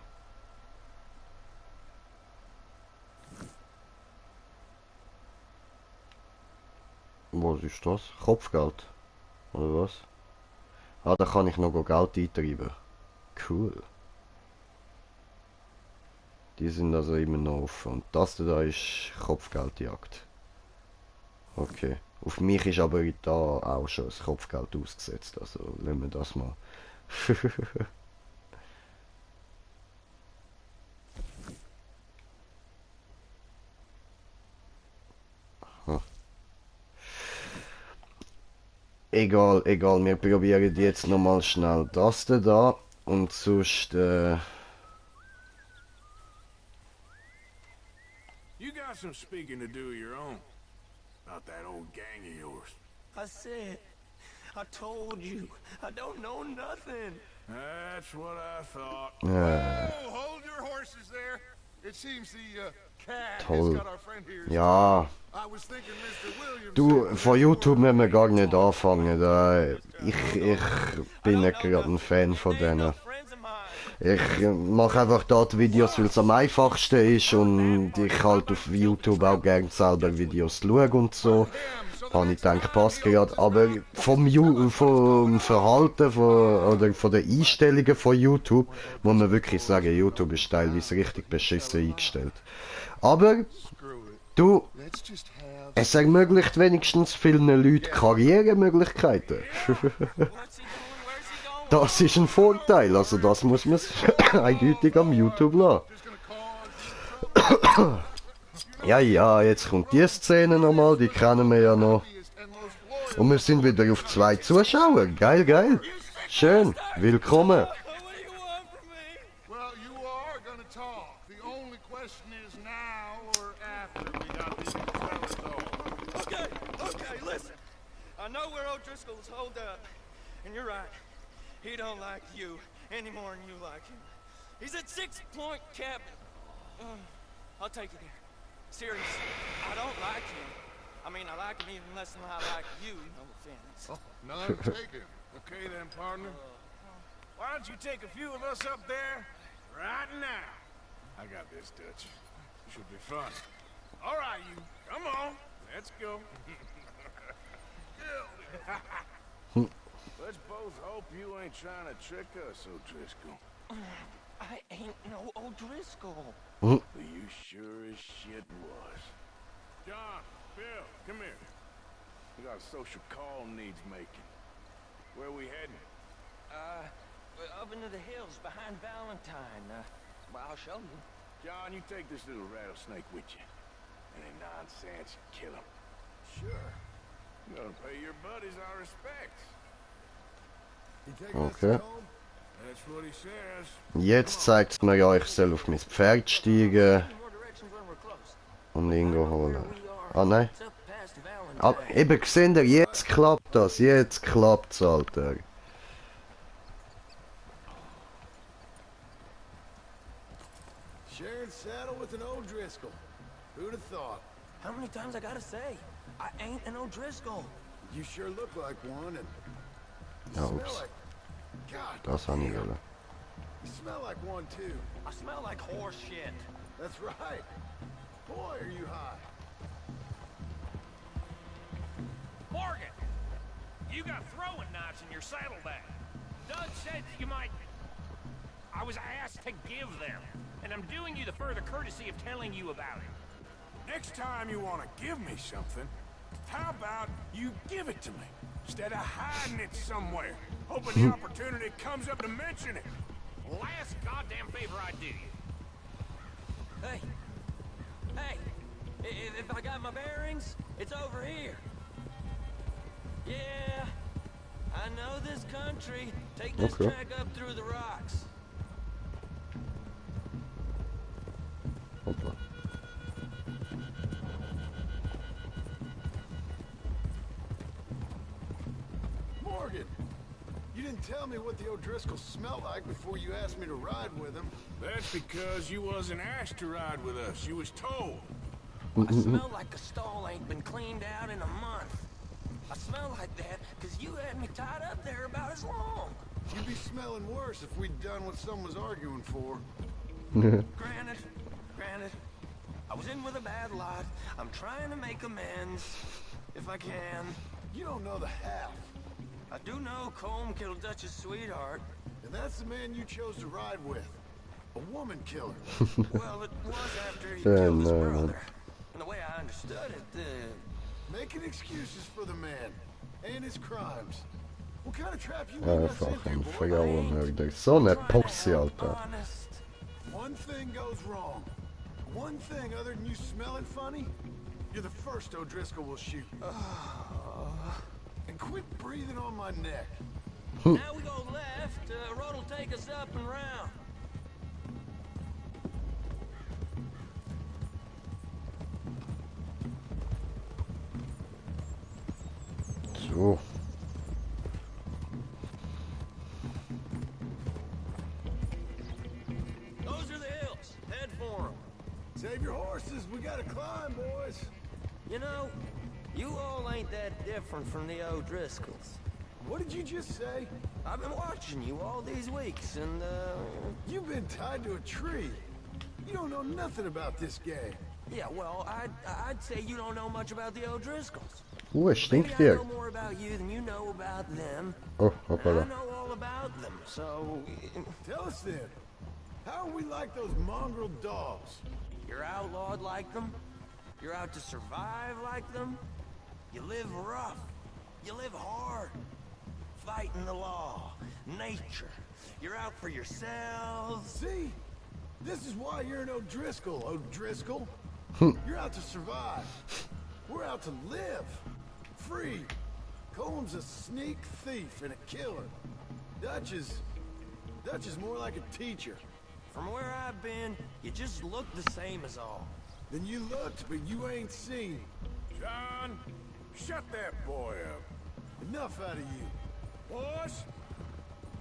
Was ist das? Kopfgeld? Oder was? Ah, da kann ich noch Geld eintreiben. Cool. Die sind also immer noch offen. Und das da ist Kopfgeldjagd. Okay. Auf mich ist aber da auch schon das Kopfgeld ausgesetzt. Also lassen wir das mal. Egal, egal, wir probieren jetzt nochmal schnell das da und sonst, You got some speaking to do of your own. About that old gang of yours. I said, I told you, I don't know nothing. That's what I thought. Oh, hold your horses there. It seems the cat has Toll. got our friend here. Ja, I was thinking Mr. Williams. du, von YouTube müssen wir gar nicht anfangen. Ich bin nicht gerade ein Fan von denen. Friends of mine. Ich mache einfach dort Videos, weil es am einfachsten ist und ich halt auf YouTube auch gerne selber Videos schaue und so. Habe ich gedacht, passt gerade. Aber vom Verhalten oder von den Einstellungen von YouTube muss man wirklich sagen, YouTube ist teilweise richtig beschissen eingestellt. Aber du, Let's just have es ermöglicht wenigstens vielen Leuten Karrieremöglichkeiten. What's he doing? Where's he going? Das ist ein Vorteil, also das muss man eindeutig am YouTube lassen. Ja, ja, jetzt kommt die Szene nochmal, die kennen wir ja noch. and most loyal. Und wir sind wieder auf 2 Zuschauer. Geil, geil. Schön. Willkommen. What do you want from me? Well, you are gonna talk. The only question is now or after we got these fellas off. Okay, listen. I know where O'Driscoll's holed up, and you're right. He don't like you any more than you like him. He's at 6 Point Cabin. I'll take you there. Seriously, I don't like him. I mean, I like him even less than I like you, no offense. None taken. Okay then, partner. Why don't you take a few of us up there right now? I got this, Dutch. Should be fun. All right, you. Come on. Let's go. Let's both hope you ain't trying to trick us, O'Driscoll. I ain't no O'Driscoll. You sure as shit was. John, Bill, come here. We got a social call needs making. Where we heading? Up into the hills behind Valentine. Well, I'll show you. John, you take this little rattlesnake with you. Any nonsense, kill him. Sure. You gotta pay your buddies our respects. You taking us Okay. home? That's what he says. Jetzt zeigt es mir ja, ich soll auf mein Pferd steigen More directions when we're close. und ihn holen. Where we are. Ah nein. It's up past Ah, Valentine. eben, seht ihr, jetzt klappt das. Jetzt klappt's, Alter. Sharing saddle with an O'Driscoll. Who'd have thought? How many times I gotta say? I ain't an O'Driscoll. You sure look like one, and you Ja, smell ups. like... God, Das habe ich wollen. you smell like one too. I smell like horse shit. That's right. Boy, are you high. Morgan, you got throwing knives in your saddlebag. Doug said you might... I was asked to give them, and I'm doing you the further courtesy of telling you about it. Next time you want to give me something, how about you give it to me, instead of hiding it somewhere, hoping the opportunity comes up to mention it. Last goddamn favor I do you. Hey, hey, if I got my bearings, it's over here. Yeah, I know this country. Take this Okay. track up through the rocks. Hoppla. Morgan, you didn't tell me what the O'Driscoll smelled like before you asked me to ride with him. That's because you wasn't asked to ride with us. You was told. I smell like a stall ain't been cleaned out in a month. I smell like that because you had me tied up there about as long. You'd be smelling worse if we'd done what someone was arguing for. Granted, I was in with a bad lot. I'm trying to make amends, if I can. You don't know the half. I do know Colm killed Dutch's sweetheart. And that's the man you chose to ride with. A woman killer. Well, it was after he Yeah, killed his no, no. brother. And the way I understood it, Making excuses for the man. And his crimes. What kind of trap you Ja, leading us einfach into, ein boy? Frauenmörder. So eine trying to Pussy, help Alter. honest. One thing goes wrong. One thing other than you smelling funny, you're the first O'Driscoll will shoot. And quit breathing on my neck. Now we go left, road will take us up and round. So. Those are the hills. Head for them. Save your horses, we gotta climb, boys. You know, you all ain't that different from the O'Driscolls. What did you just say? I've been watching you all these weeks, and, You've been tied to a tree. You don't know nothing about this game. yeah, well, I'd say you don't know much about the O'Driscolls. Es Maybe stinkt I hier. know more about you than you know about them. Oh, I hoppala. know all about them, so Tell us then, how are we like those mongrel dogs? you're outlawed like them? You're out to survive like them? You live rough. You live hard. Fighting the law, nature. You're out for yourselves. See? This is why you're an O'Driscoll, O'Driscoll. You're out to survive. We're out to live. Free. Colm's a sneak thief and a killer. Dutch is more like a teacher. From where I've been, you just look the same as all. Then you looked, but you ain't seen. John, shut that boy up. Enough out of you. Boys,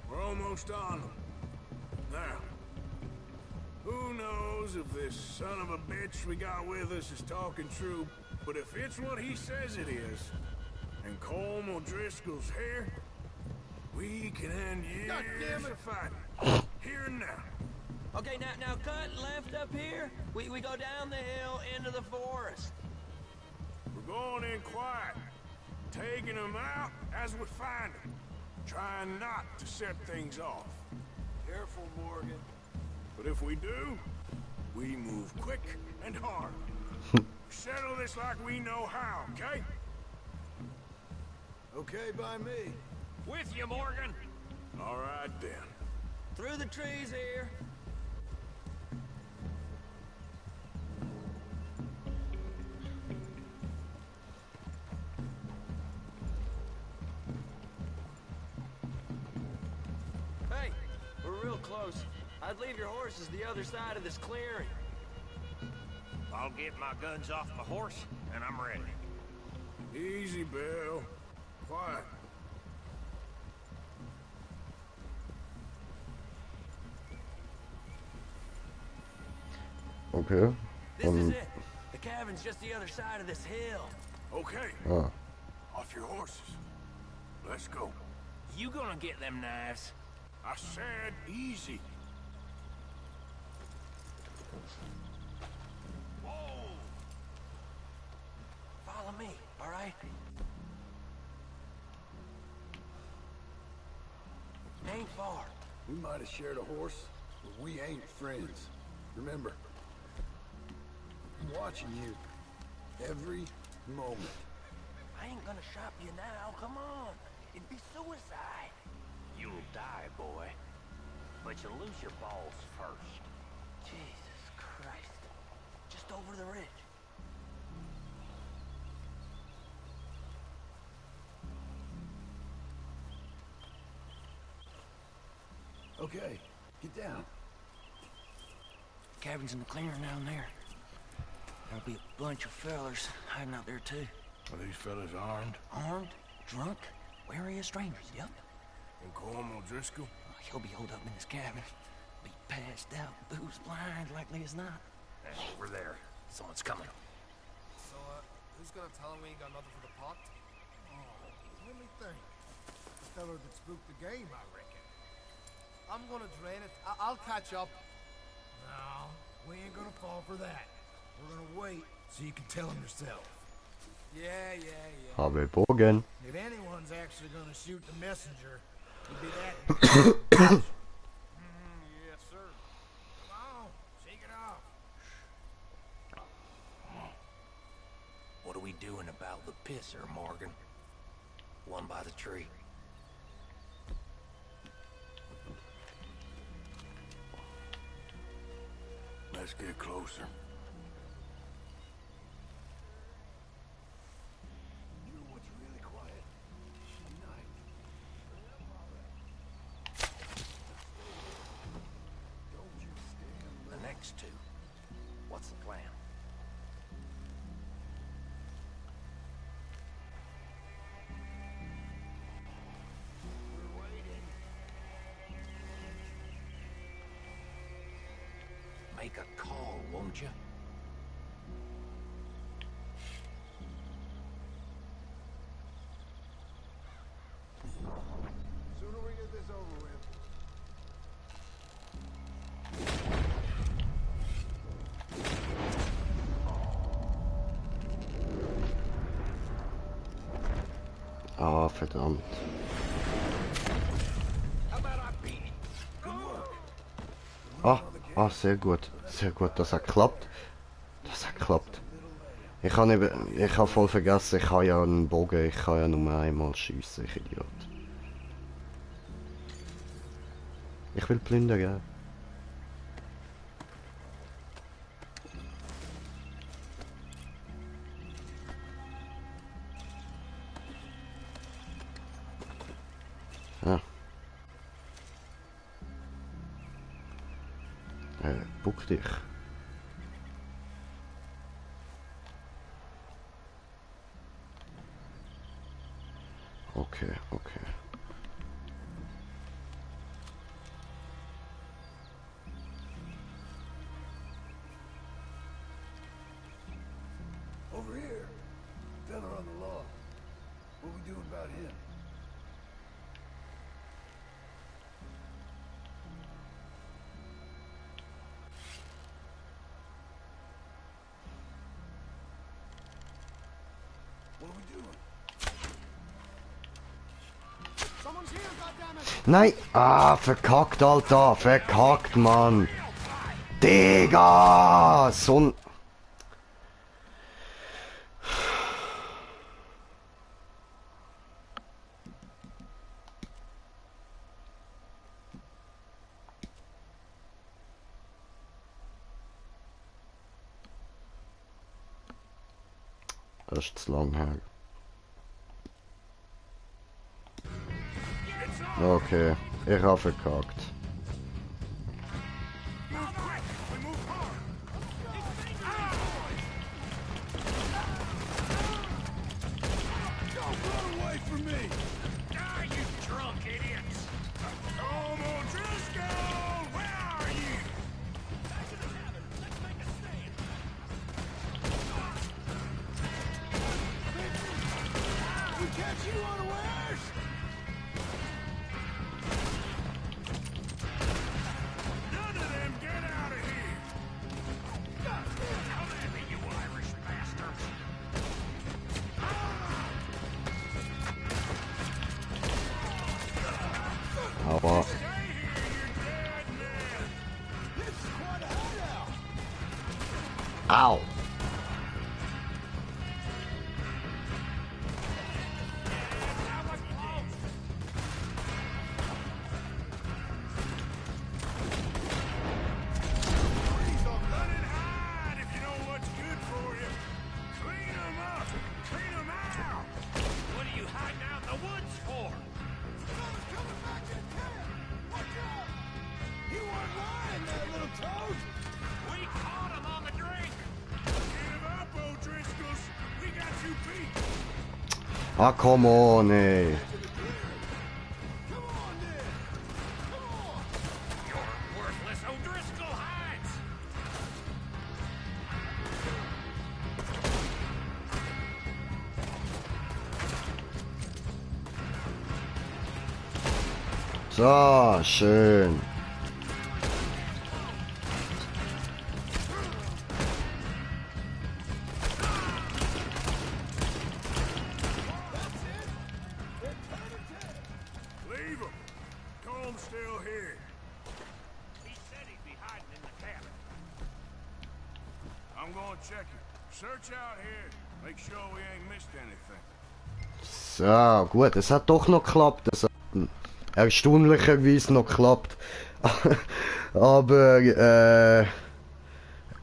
we're almost on them. Now, who knows if this son of a bitch we got with us is talking true, but if it's what he says it is, and Colm O'Driscoll's here, we can end God damn years it. of fighting. Here and now. Okay, now cut left up here. We go down the hill into the forest. We're going in quiet, taking them out as we find them, trying not to set things off. Careful, Morgan. But if we do, we move quick and hard. Settle this like we know how, okay? Okay by me. With you, Morgan. All right, then. Through the trees here. Hey, close, I'd leave your horses the other side of this clearing. I'll get my guns off my horse, and I'm ready. Easy, Bill. Quiet. Okay. This is it. The cabin's just the other side of this hill. Okay. Ah. Off your horses. Let's go. You gonna get them knives? I said easy. Whoa! Follow me, all right? Ain't far. We might have shared a horse, but we ain't friends. Remember, I'm watching you every moment. I ain't gonna shop you now, come on. It'd be suicide. You'll die, boy. But you'll lose your balls first. Jesus Christ. Just over the ridge. Okay, get down. Cabin's in the clearing down there. There'll be a bunch of fellers hiding out there too. Are these fellas armed? Armed, drunk, wary of strangers, yep. And Colm O'Driscoll? He'll be holed up in his cabin. Be passed out, booze blind, likely as not. Over there. Someone's coming. So, who's gonna tell him we ain't got nothing for the pot? Oh, let me think. The feller that spooked the game, I reckon. I'm gonna drain it. I'll catch up. No, we ain't gonna fall for that. We're gonna wait so you can tell him yourself. Yeah. Habe Bogen. If anyone's actually gonna shoot the messenger, it'd be that. Yes, sir. Come on, shake it off. What are we doing about the pisser, Morgan? One by the tree. Let's get closer. You know what's really quiet? Night. Don't you stand The next two. What's the plan? We're waiting. Make a call, won't you? Sooner we get this over with. Ah, verdammt. How about I beat it? Good work. Sehr gut. Sehr gut, dass er klappt. Dass er klappt. Ich habe voll vergessen, ich habe ja einen Bogen, ich kann ja nur einmal schiessen, ich Idiot. Ich will plündern. Ah. Buck dich. Okay. Over here. Fella on the log. What we doing about him? What are we doing? Someone's here, goddammit! Nein! Ah, verkackt, Alter! Verkackt, Mann! Digga! So ein... Das ist zu lang her. Okay, ich habe verkackt. None of them get out of here! Come at me, you Irish bastards! Aber... Stay here, you're dead men! This is quite a hideout! Au! Let it hide if you know what's good for you. Clean them up! Clean them out! What are you hiding out in the woods for? Someone's coming back to the camp! Watch out! You weren't lying there, little toad! We caught him on the drink! Give up, O'Driscolls! We got you beat! Ah, come on, ey. Come on, then! Come on! You're worthless O'Driscoll hides! So, schön. Leave him! Comb's still here. He said he'd be hiding in the cabin. I'm gonna check it. Search out here. Make sure we ain't missed anything. So, gut, es hat doch noch geklappt. Es hat erstaunlicherweise noch geklappt. Aber,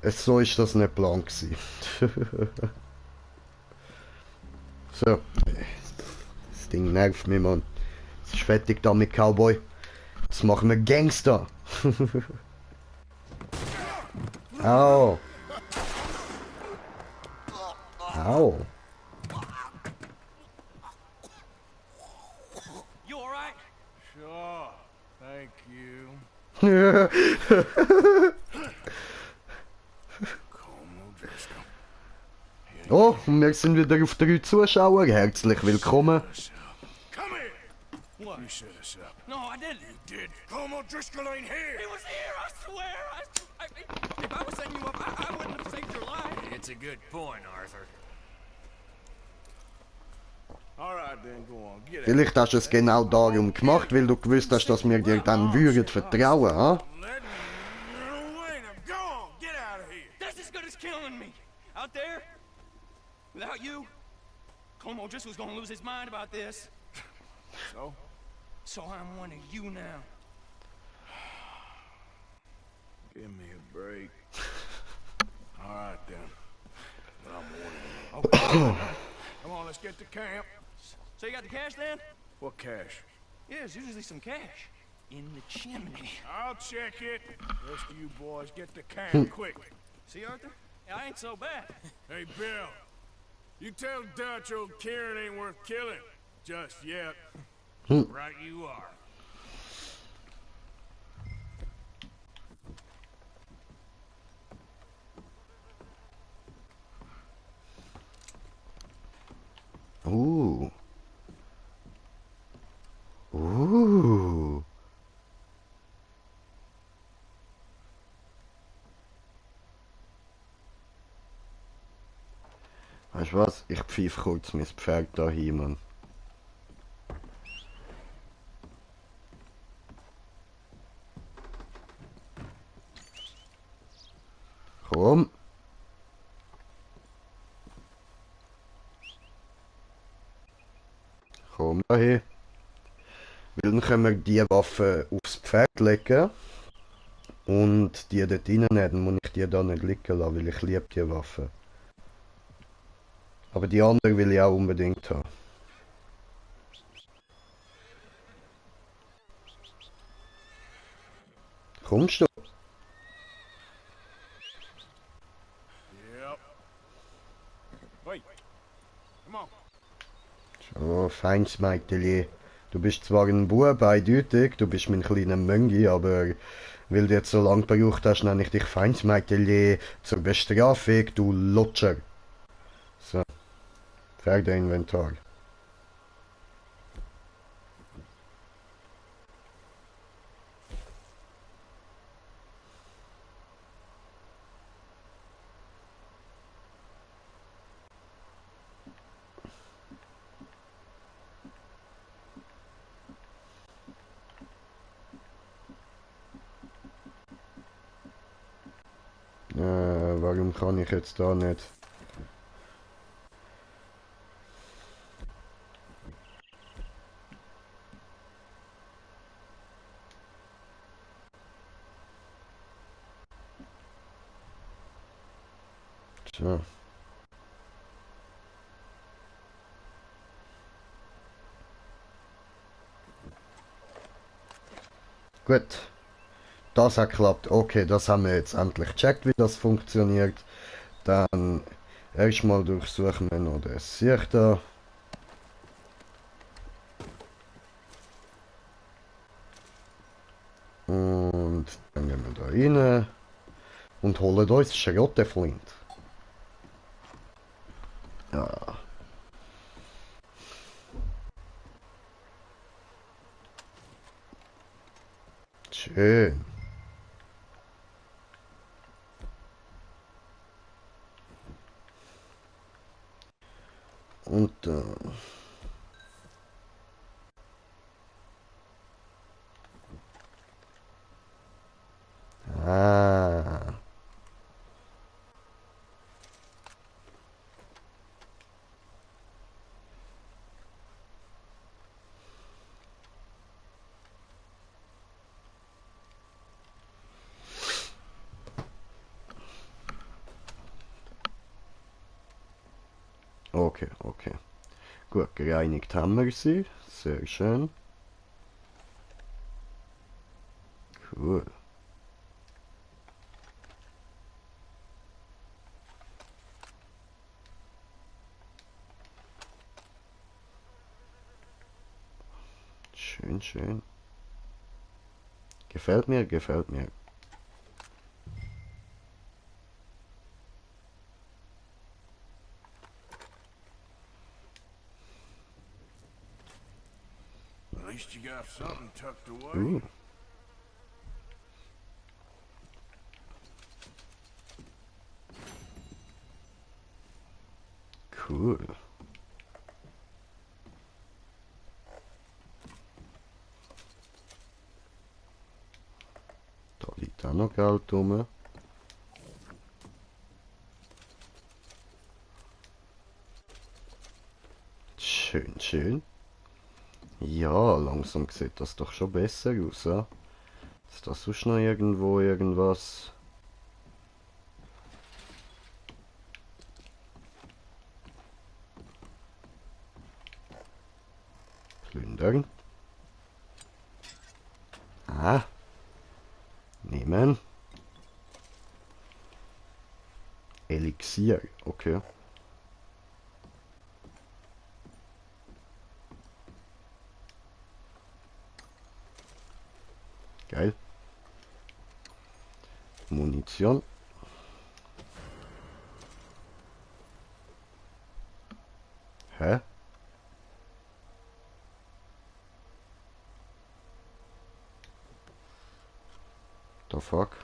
so ist das nicht geplant gewesen. So. Das Ding nervt mich, Mann. Es ist fertig da mit Cowboy. Jetzt machen wir Gangster. Au. Au. You all right? Sure. Thank you. Colm O'Driscoll. Oh, und wir sind wieder auf 3 Zuschauer. Herzlich willkommen. Come here! What? You set us up. No, I didn't. Did Colm O'Driscoll ain't here? He was here, I swear. If I was setting you up, I wouldn't have saved your life. It's a good point, Arthur. All right, then go on. Get out. Vielleicht hast du es genau darum gemacht, weil du gewusst hast, dass wir dir dann würden vertrauen, ha? Let me wait. Go on. Get out of here. That's as good as killing me. Out there, without you, Colm O'Driscoll's gonna lose his mind about this. So? So I'm one of you now. Give me a break. All right, then. But I'm warning you. Okay. Come on, let's get to camp. So you got the cash then? What cash? Yeah, there's usually some cash in the chimney. I'll check it. Rest of you boys, get to camp quick. See, Arthur? I ain't so bad. Hey, Bill. You tell Dutch old Kieran ain't worth killing. Just yet. Right you are. Ooh. Weißt du was? Ich pfeif kurz mein Pferd da hin, Mann. Komm. Komm da hin. Weil dann können wir die Waffe aufs Pferd legen. Und die dort rein nehmen, dann muss ich die da nicht liegen lassen, weil ich liebe die Waffe. Aber die andere will ich auch unbedingt haben. Kommst du? Yep. Wait. Come on. So, feins, Meiteli. Du bist zwar ein Bub, eindeutig, du bist mein kleiner Möngi, aber weil du jetzt so lange gebraucht hast, nenne ich dich feins, Meiteli, zur Bestrafung, du Lutscher. So. Pferdeinventar. warum kann ich jetzt da nicht? Tja. Gut. Das hat geklappt. Okay, das haben wir jetzt endlich gecheckt, wie das funktioniert. Dann erstmal durchsuchen wir noch das Sicht da. Und dann gehen wir da rein und holen uns Schrotteflint. Ja. Schön. Und dann... Ah. Okay, okay. Gut, gereinigt haben wir sie. Sehr schön. Cool. Schön, schön. Gefällt mir, gefällt mir. At least you got something tucked away. Cool. Da liegt auch noch Geld rum. Schön, schön. Ja, langsam sieht das doch schon besser aus, ja? Ist das sonst noch irgendwo irgendwas? Plündern. Ah. Nehmen. Elixier, okay. Geil. Munition. Hä? The fuck?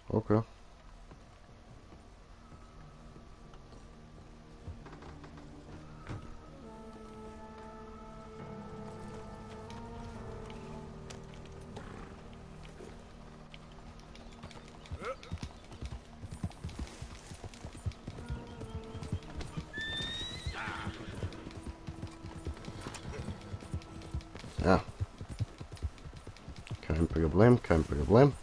Okay. Ja. Kein Problem, kein Problem.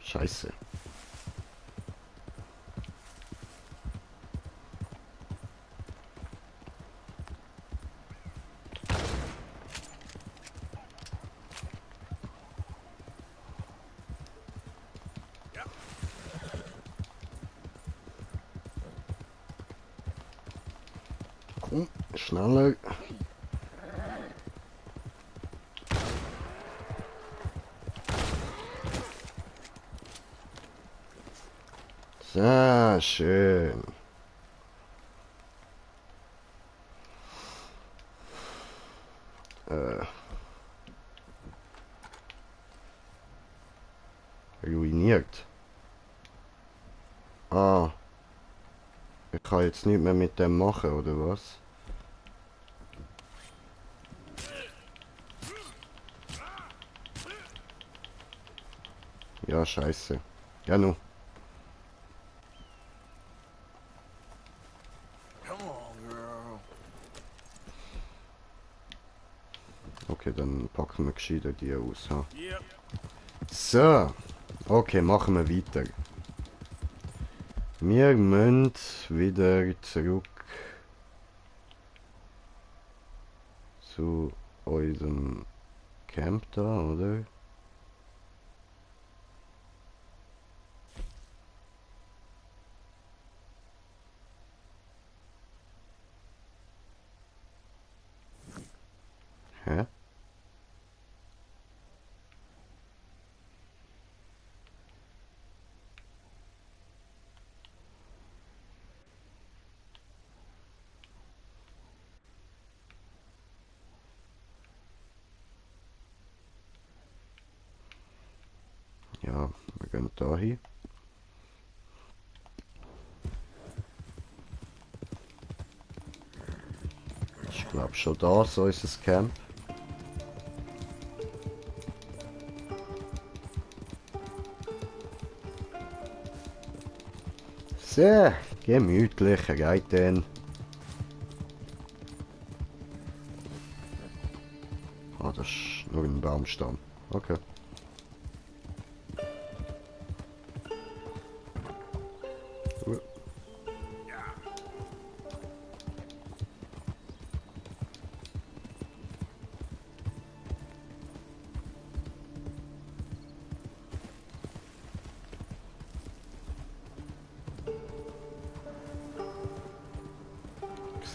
Scheiße. Komm, schneller. Sehr schön. Ruiniert. Ah. Ich kann jetzt nicht mehr mit dem machen, oder was? Ja, scheiße. Ja, nu. Come on, girl. Okay, dann packen wir gescheiter die aus. Ha? Yep. So. Okay, machen wir weiter. Wir müssen wieder zurück zu unserem Camp da, oder? Hä? Ja, wir gehen da hin. Ich glaube schon da, so ist das Camp. Sehr gemütlich, reiten. Ah, das ist nur ein Baumstamm. Okay.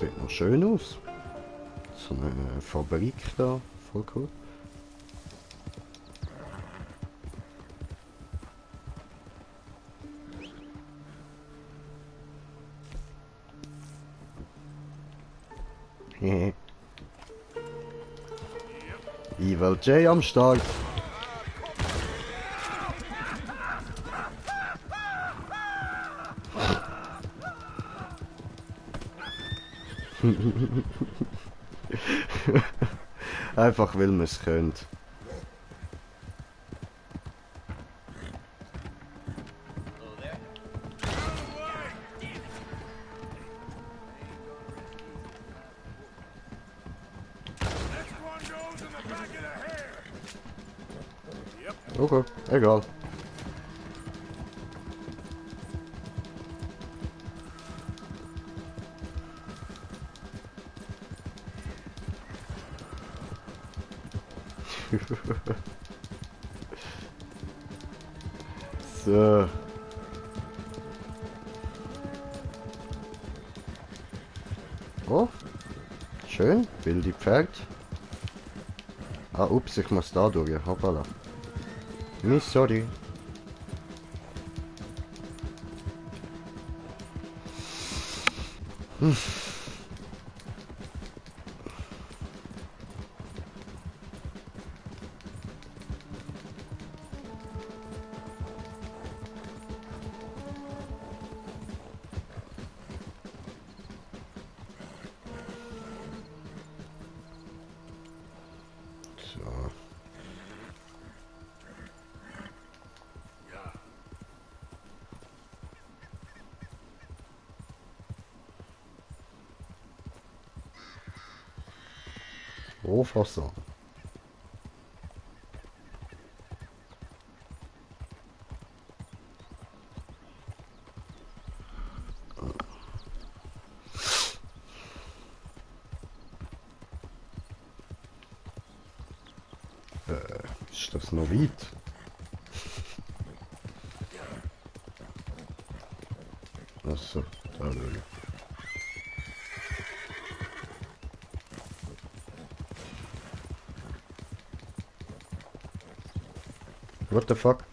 Sieht noch schön aus. So eine Fabrik da, voll cool. Evil J am Start. Einfach weil man es könnt. Okay, egal. So. Oh. Schön. Wilde Pferd. Ah, ups, ich muss da durch. Hoppala. Miss, sorry. So. Rohwasser. Ist das noch weit? Achso, da will ich. What the fuck?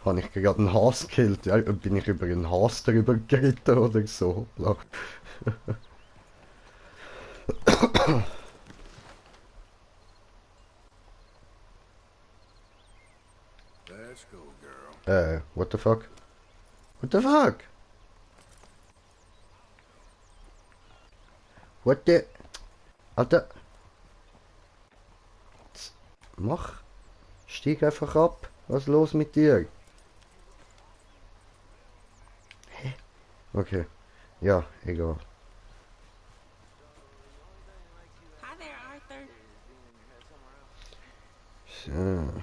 Habe ich gerade einen Hase gekillt? Ja, bin ich über einen Hase drüber geritten oder so? Hoppla. What the fuck? What the fuck? What the... Alter... Mach. Steig einfach ab. Was ist los mit dir? Hä? Okay. Ja, egal. Hi there, Arthur. So.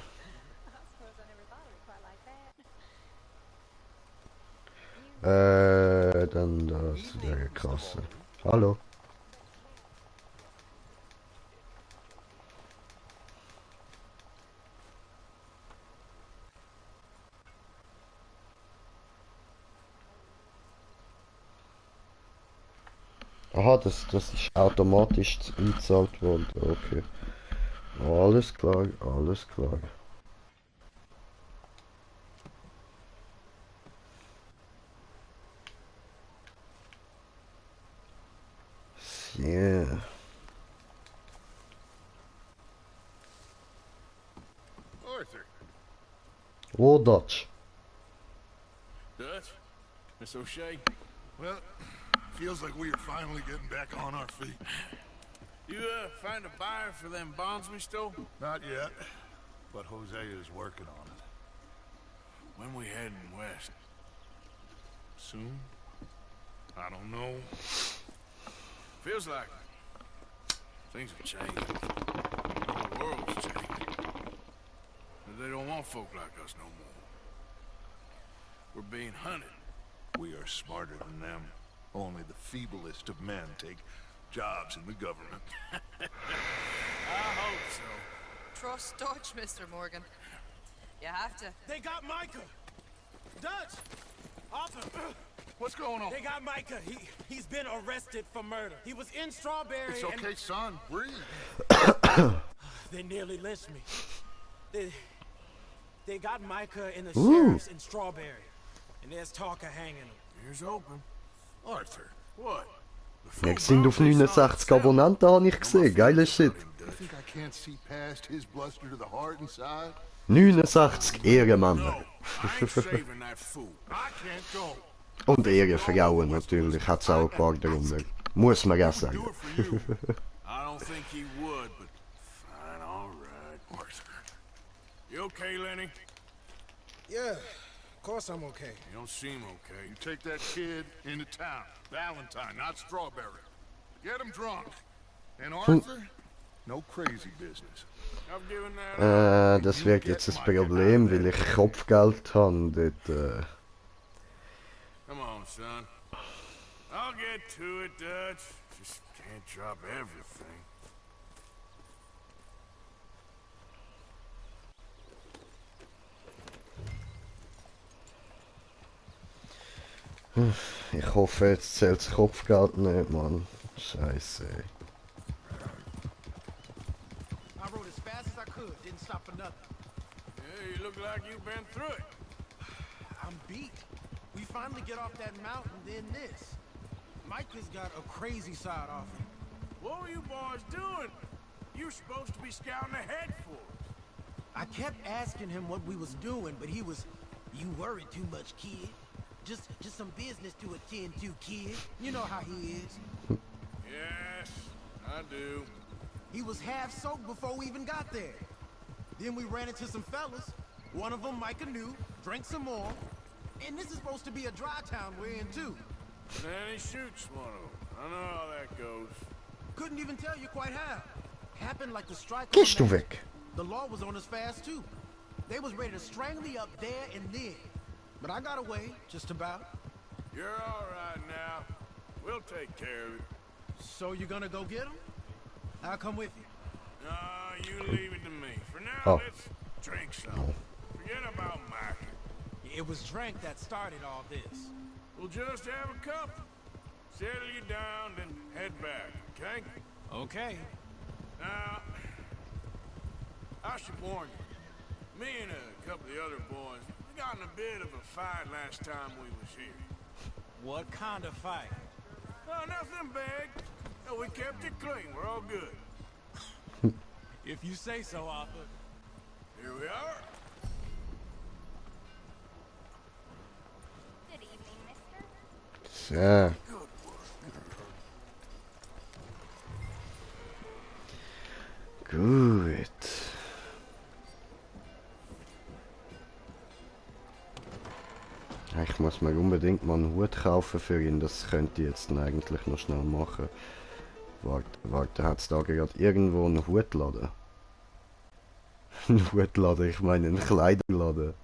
Dann das wäre krasse. Hallo. Aha, das ist automatisch eingezahlt worden. Okay. Alles klar, alles klar. Yeah. Arthur. Oh, Dutch. Dutch? Miss O'Shea? Well, feels like we are finally getting back on our feet. You, find a buyer for them bonds we stole? Not yet, but Jose is working on it. When we heading west? Soon? I don't know. Feels like things have changed. The whole world's changed. But they don't want folk like us no more. We're being hunted. We are smarter than them. Only the feeblest of men take jobs in the government. I hope so. Trust Dutch, Mr. Morgan. You have to. They got Micah! Dutch! Arthur! What's going on? They got Micah. He's been arrested for murder. He was in Strawberry. It's okay, son. Breathe. They nearly lynched me. They got Micah in the sheriff's in Strawberry. And there's talk of hanging him. Here's open. Arthur, what? Wir sind auf 69 Abonnenten, habe ich gesehen. Geiler Shit. You think I can't see past his bluster to the heart inside? 69 Ehrenmänner. I ain't saving that fool. I can't go. Und Ehrenfrauen natürlich, hat es auch ein paar darunter. Muss man auch sagen. Do it for you. I don't think he would, but fine, all right. Arthur. You okay, Lenny? Yeah, of course I'm okay. You don't seem okay. You take that kid into town. Valentine, not Strawberry. Get him drunk. And Arthur, no crazy business. I've given that Das wird jetzt das Problem, weil ich Kopfgeld habe. Dort, Come on, son. I'll get to it, Dutch. Just can't drop everything. Ich hoffe, jetzt zählt das Kopfgeld nicht, Mann. Scheiße. I rode as fast as I could, didn't stop for nothing. Yeah, you look like you've been through it. I'm beat. We finally get off that mountain, then this. Micah's got a crazy side off him. What were you boys doing? You're supposed to be scouting ahead for us. I kept asking him what we was doing, but he was, "You worry too much, kid. Just some business to attend to, kid. You know how he is." Yes, I do. He was half soaked before we even got there. Then we ran into some fellas. One of them Micah knew, drank some more. And this is supposed to be a dry town we're in too. Then he shoots one of them. I know how that goes. Couldn't even tell you quite how. Happened like the strike. Gehst du weg? The law was on us fast too. They was ready to strangle me up there and then. But I got away, just about. You're all right now. We'll take care of it. So you gonna go get him? I'll come with you. No, you leave it to me. For now, Oh. let's drink some. Forget about Mike. It was drink that started all this. We'll just have a couple. Settle you down, then head back, okay? Okay. Now, I should warn you. Me and a couple of the other boys, we got in a bit of a fight last time we was here. What kind of fight? Oh, nothing big. No, we kept it clean. We're all good. If you say so, Arthur. Here we are. So. Gut. Ich muss mir unbedingt mal einen Hut kaufen für ihn. Das könnte ich jetzt eigentlich noch schnell machen. Warte, hat es da gerade irgendwo einen Hutladen? Ein Hutladen, ich meine einen Kleiderladen.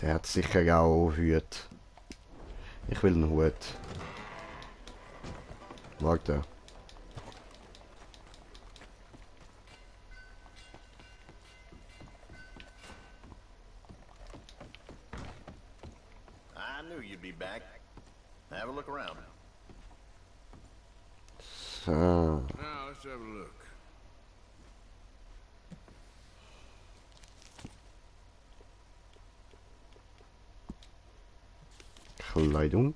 Der hat sicher auch Hut. Ich will einen Hut. Warte. I knew you'd be back. Have a look around. So. Now, let's have a look. Kleidung.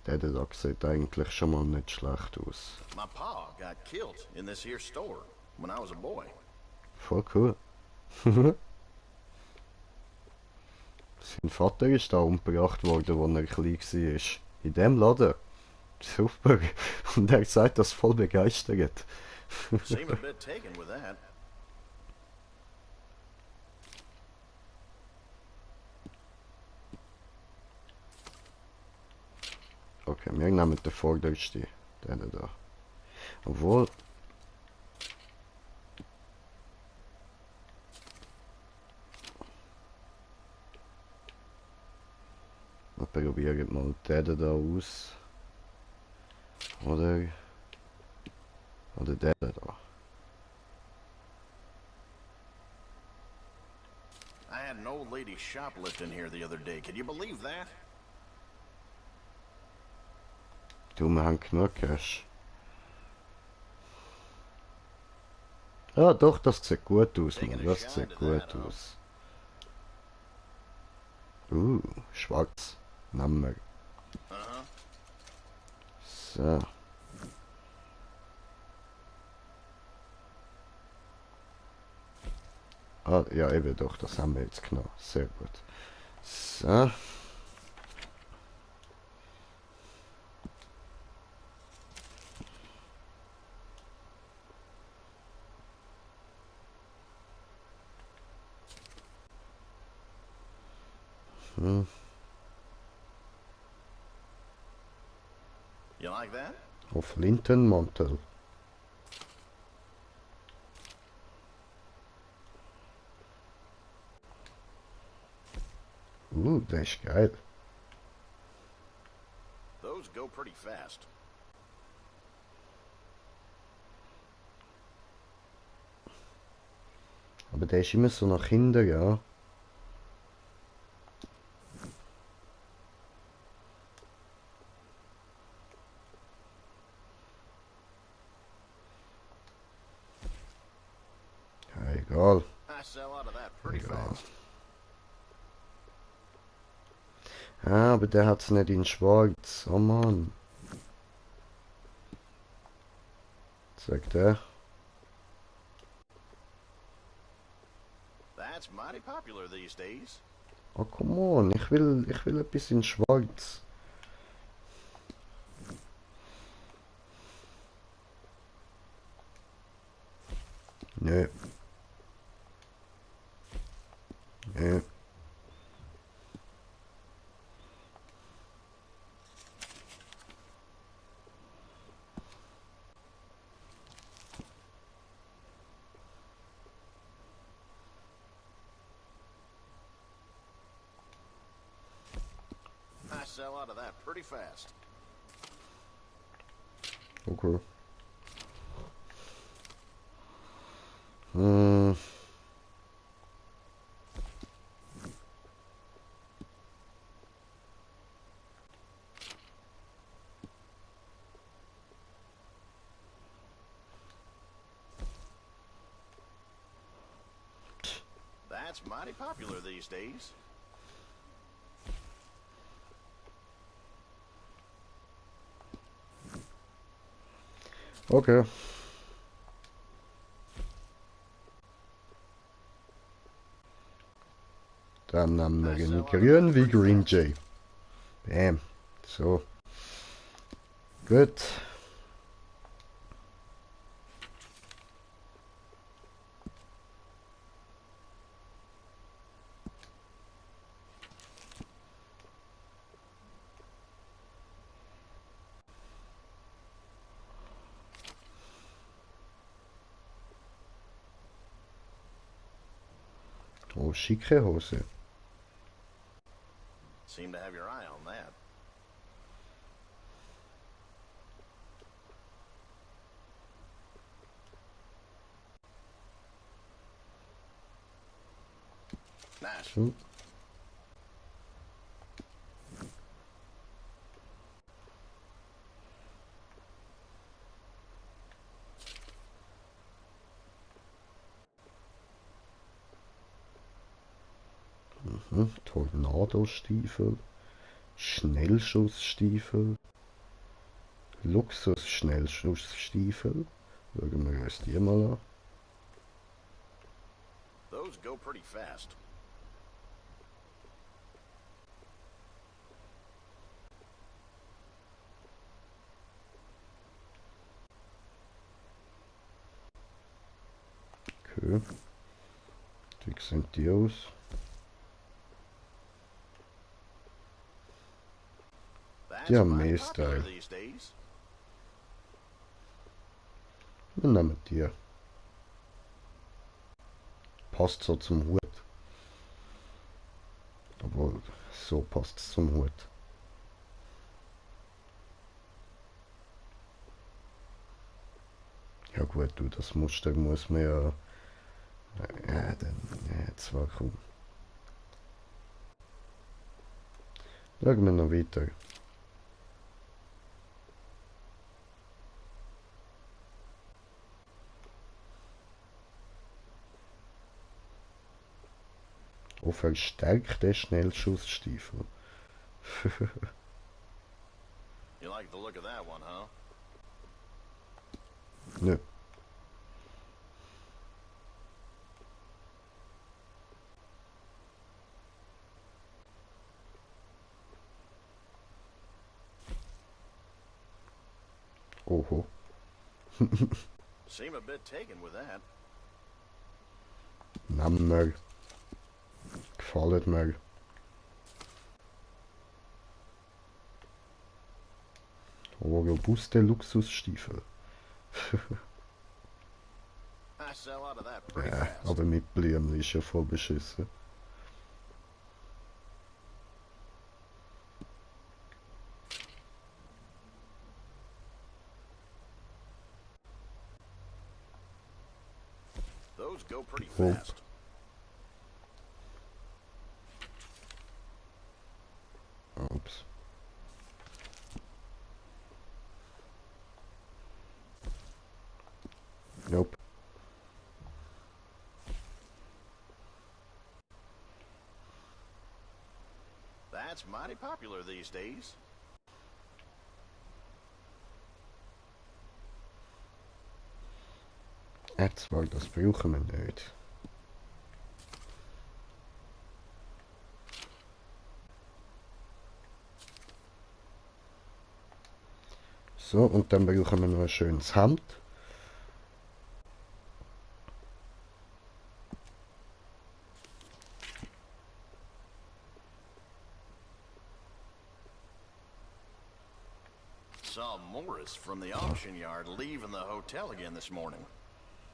Der da sieht eigentlich schon mal nicht schlecht aus. My pa got killed in this here store when I was a boy. Voll cool. Sein Vater ist da umgebracht worden, als er klein war. In dem Laden. Super. Und er sagt das voll begeistert. Seem a bit taken with that. Okay, wir nehmen den vordersten. Den da. Obwohl... Wir probieren mal den da aus. Oder den da. I had an old lady shoplifting here the other day. Could you believe that? Du, wir haben genug Cash. Ja, doch, das sieht gut aus, Mann. Das sieht gut aus. Schwarz. Nehmen wir. So. Ah, ja, eben doch, das haben wir jetzt genau. Sehr gut. So. You like that? Auf Lintenmantel. Der ist geil. Those go pretty fast. Aber der ist immer so nach hinten, ja. Ja, egal. I sell out of that pretty Egal. fast. Ah, aber der hat's nicht in schwarz. Oh Mann. Sagt er. That's mighty popular these days. Oh, come on. Ich will etwas in schwarz. Nö. Nö. I sell out of that pretty fast. Okay. That's mighty popular these days. Okay. Dann nehmen wir ihn grün wie Green Jay. Bam. So. Gut. Oh, schicke Hose. Seem to have your eye on that. Nice. So. Tornadostiefel, Schnellschussstiefel, Luxus-Schnellschussstiefel. Schauen wir uns die mal an. Those go pretty fast. Okay. Wie sehen die aus? Die haben mehr Style. Wir nehmen die. Passt so zum Hut. Obwohl, so passt es zum Hut. Ja gut, du, das Muster muss man ja... Ja, dann... Ja, zwar cool. Schauen wir noch weiter. Oh, verstärkte Schnellschussstiefel. You like the look of that one, huh? Nö. Oho. Seem a bit taken with that. Nehmen wir. Gefällt mir. Oh, robuste Luxusstiefel. I sell out of that pretty Ja, fast. aber mit Blümchen ist ja voll beschissen. Those go pretty Oh. fast. Ups. Nope. That's mighty popular these days. Zwar, das brauchen wir nicht. So, und dann brauchen wir noch ein schönes Hemd. Saw Morris from the auction yard leaving the hotel again this morning.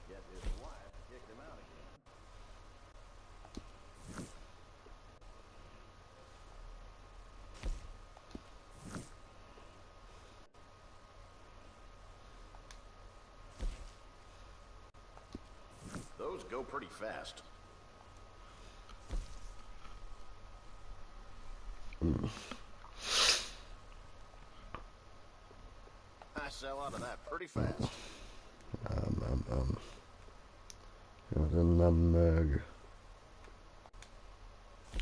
Yet his wife kicked him out again. Those go pretty fast. I sell out of that pretty fast. Ja, dann nehmen wir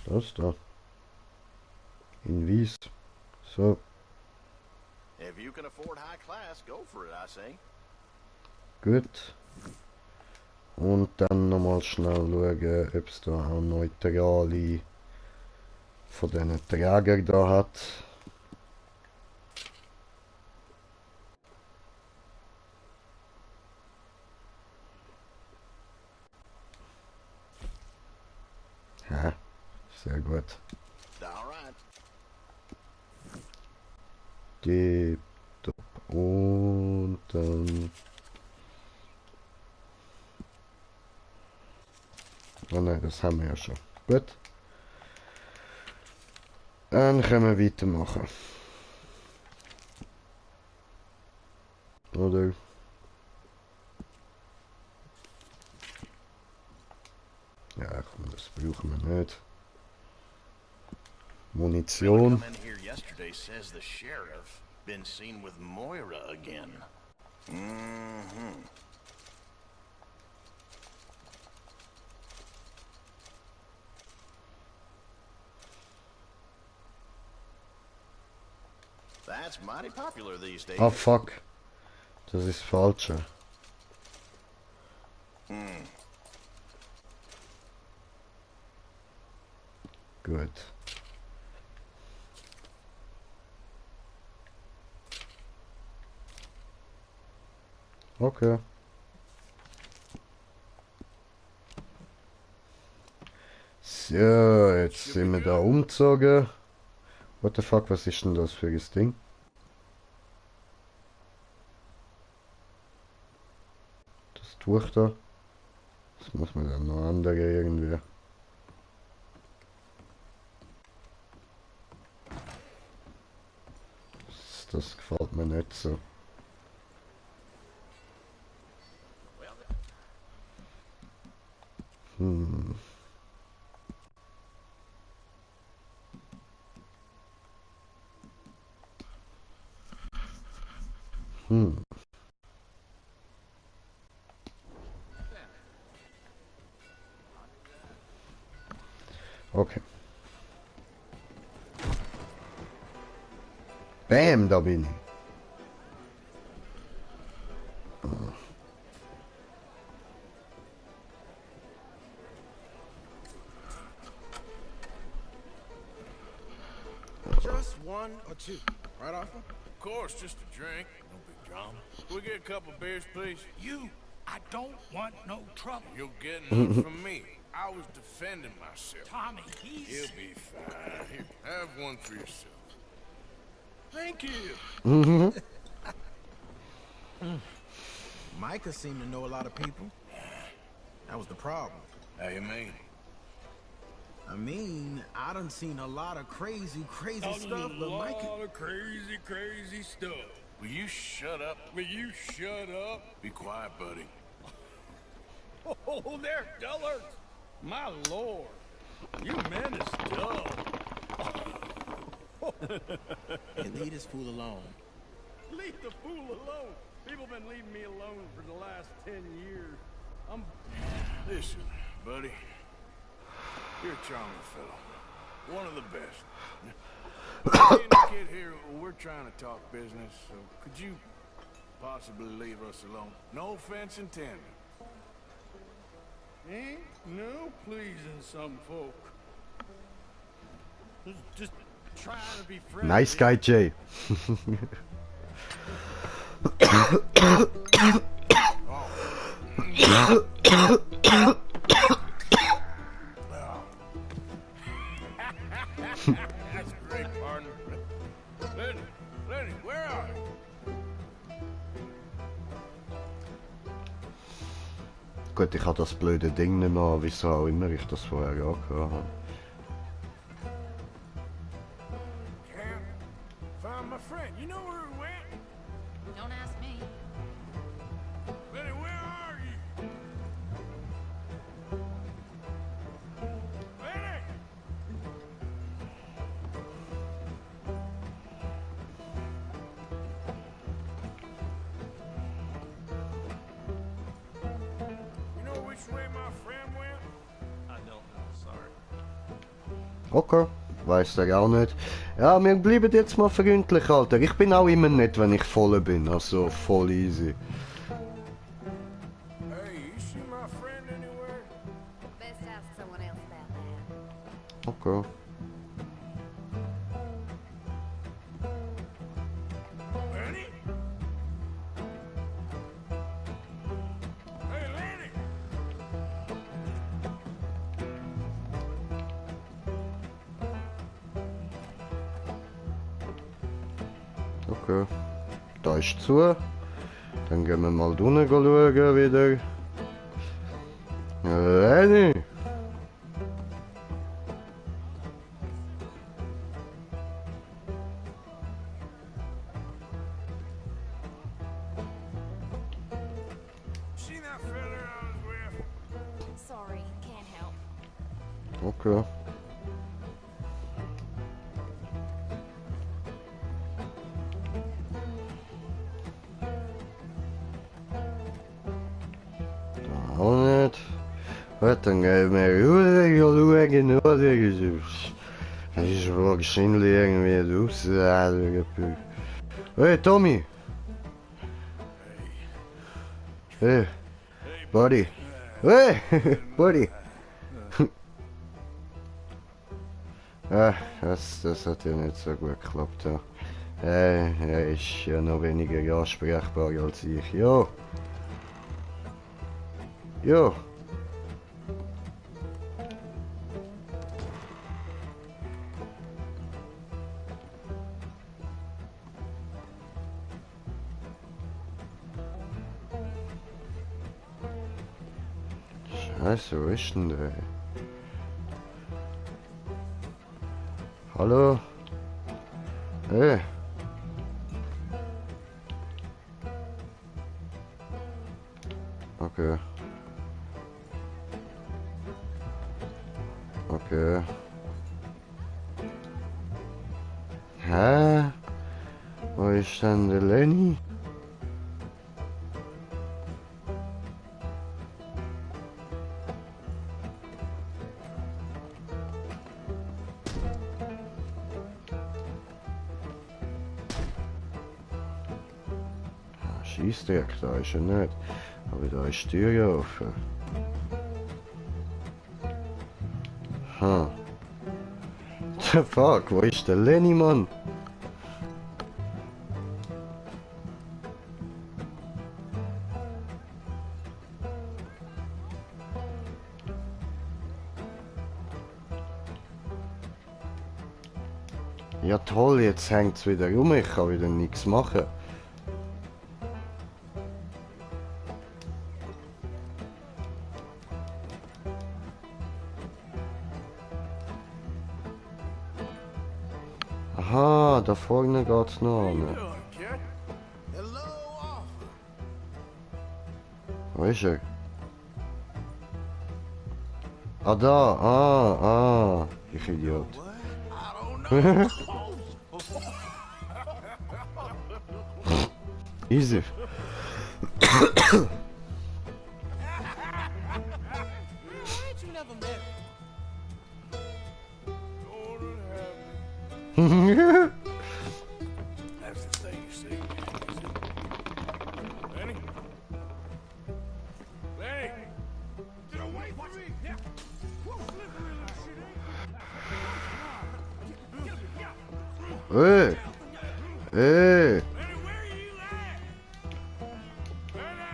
Das da. In Wies. So. If you can afford high class, go for it, I say. Gut. Und dann nochmal schnell schauen, ob es da auch neutrale von diesen Träger da hat. Ja, sehr gut. Tipptopp. Und dann... Oh nein, das haben wir ja schon. Gut. Dann können wir weitermachen. Oder? Ja, komm, das brauchen wir nicht. Munition. Yesterday says the sheriff been seen with Moira again. Mm-hmm. That's mighty popular these days. Oh fuck. Das ist falscher. Gut. Okay. So, jetzt sind wir da umgezogen. What the fuck, was ist denn das für ein Ding? Das Tuch da. Das muss man dann noch ändern irgendwie. Das gefällt mir nicht so. Okay. Bam, da bin ich. Just one or two, right, Arthur? Of course, just a drink. No big drama. Can we get a couple beers, please? I don't want no trouble. You'll get none from me. I was defending myself. Tommy, he's... He'll be fine. Here, have one for yourself. Thank you. Micah seemed to know a lot of people. That was the problem. How you mean? I mean, I done seen a lot of crazy stuff, but Micah... A lot of crazy stuff. Will you shut up? Will you shut up? Be quiet, buddy. Oh, they're dullards. My lord. You men is dull. Hey, leave this fool alone. Leave the fool alone. People been leaving me alone for the last 10 years. Listen, buddy. You're a charming fellow. One of the best. Me and the kid here, we're trying to talk business, so could you possibly leave us alone? No offense intended. Ain't no pleasing some folk. Just trying to be friendly. Nice guy, Jay. That's great, partner. Lenny, where are you? Gut, ich habe das blöde Ding nicht mehr, wieso auch immer ich das vorher angehört habe. Can't find my friend. You know where he went? Don't ask me. Lenny, where are you? Lenny! You know which way my friend went? I don't know, sorry. Okay, weiss der auch nicht. Ja, wir bleiben jetzt mal freundlich, Alter. Ich bin auch immer nett, wenn ich voll bin, also voll easy. Hey, you see my friend anywhere? Best ask someone else about that. Okay. Lenny? Hey, Lenny! Okay. Da ist zu. Dann gehen wir mal unten schauen wieder. Lenny! See that fella I was with? Sorry, can't help. Okay. Da auch nicht. Gut, dann gehen wir rüber schauen, oder? Das ist wahrscheinlich irgendwie draussen. Hey, Tommy! Hey, buddy! Hey, buddy! Ah, das hat ja nicht so gut geklappt. Ja. Er ist ja noch weniger ansprechbar als ich. Ja. Ja. Scheiße, wo ist denn der? Hallo? Hey. Okay. Okay. Hä? Wo ist denn der Lenny? Scheissdreck, da ist er nicht. Aber da ist die Tür ja offen. The fuck, wo ist der Lenny, Mann? Ja toll, jetzt hängt's wieder rum, ich kann wieder nichts machen. Aha, da vorne geht's noch an. Wo ist er? Ah, da, ich Idiot. Easy. That's the thing, you see. Lenny? Lenny! Get away from me! Yeah. Who's slippery like shit, Hey! Hey! Lenny, where are you at? Lenny!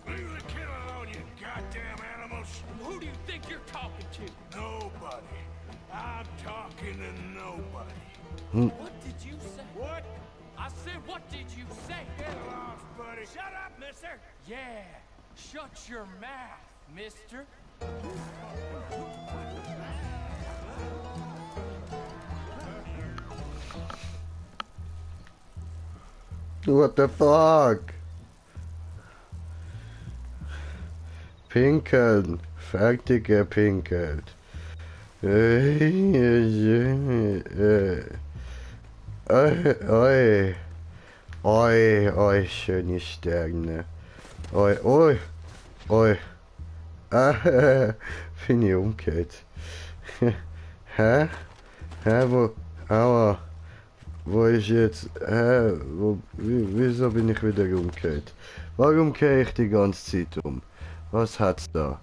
Leave the kid alone, you goddamn animals! Who do you think you're talking to? Nobody. I'm talking to nobody. What did you say? What? I said, what did you say? Get lost, buddy. Shut up, mister! Yeah, shut your mouth, mister. What the fuck? Pinkeln. Fertig gepinkelt. Oi. Oi, schöne Sterne. Oi. Bin ich umgekehrt. Hä? Hä, wo? Aua. Wo ist jetzt? Hä? Wieso bin ich wieder umgekehrt? Warum kehre ich die ganze Zeit um? Was hat's da?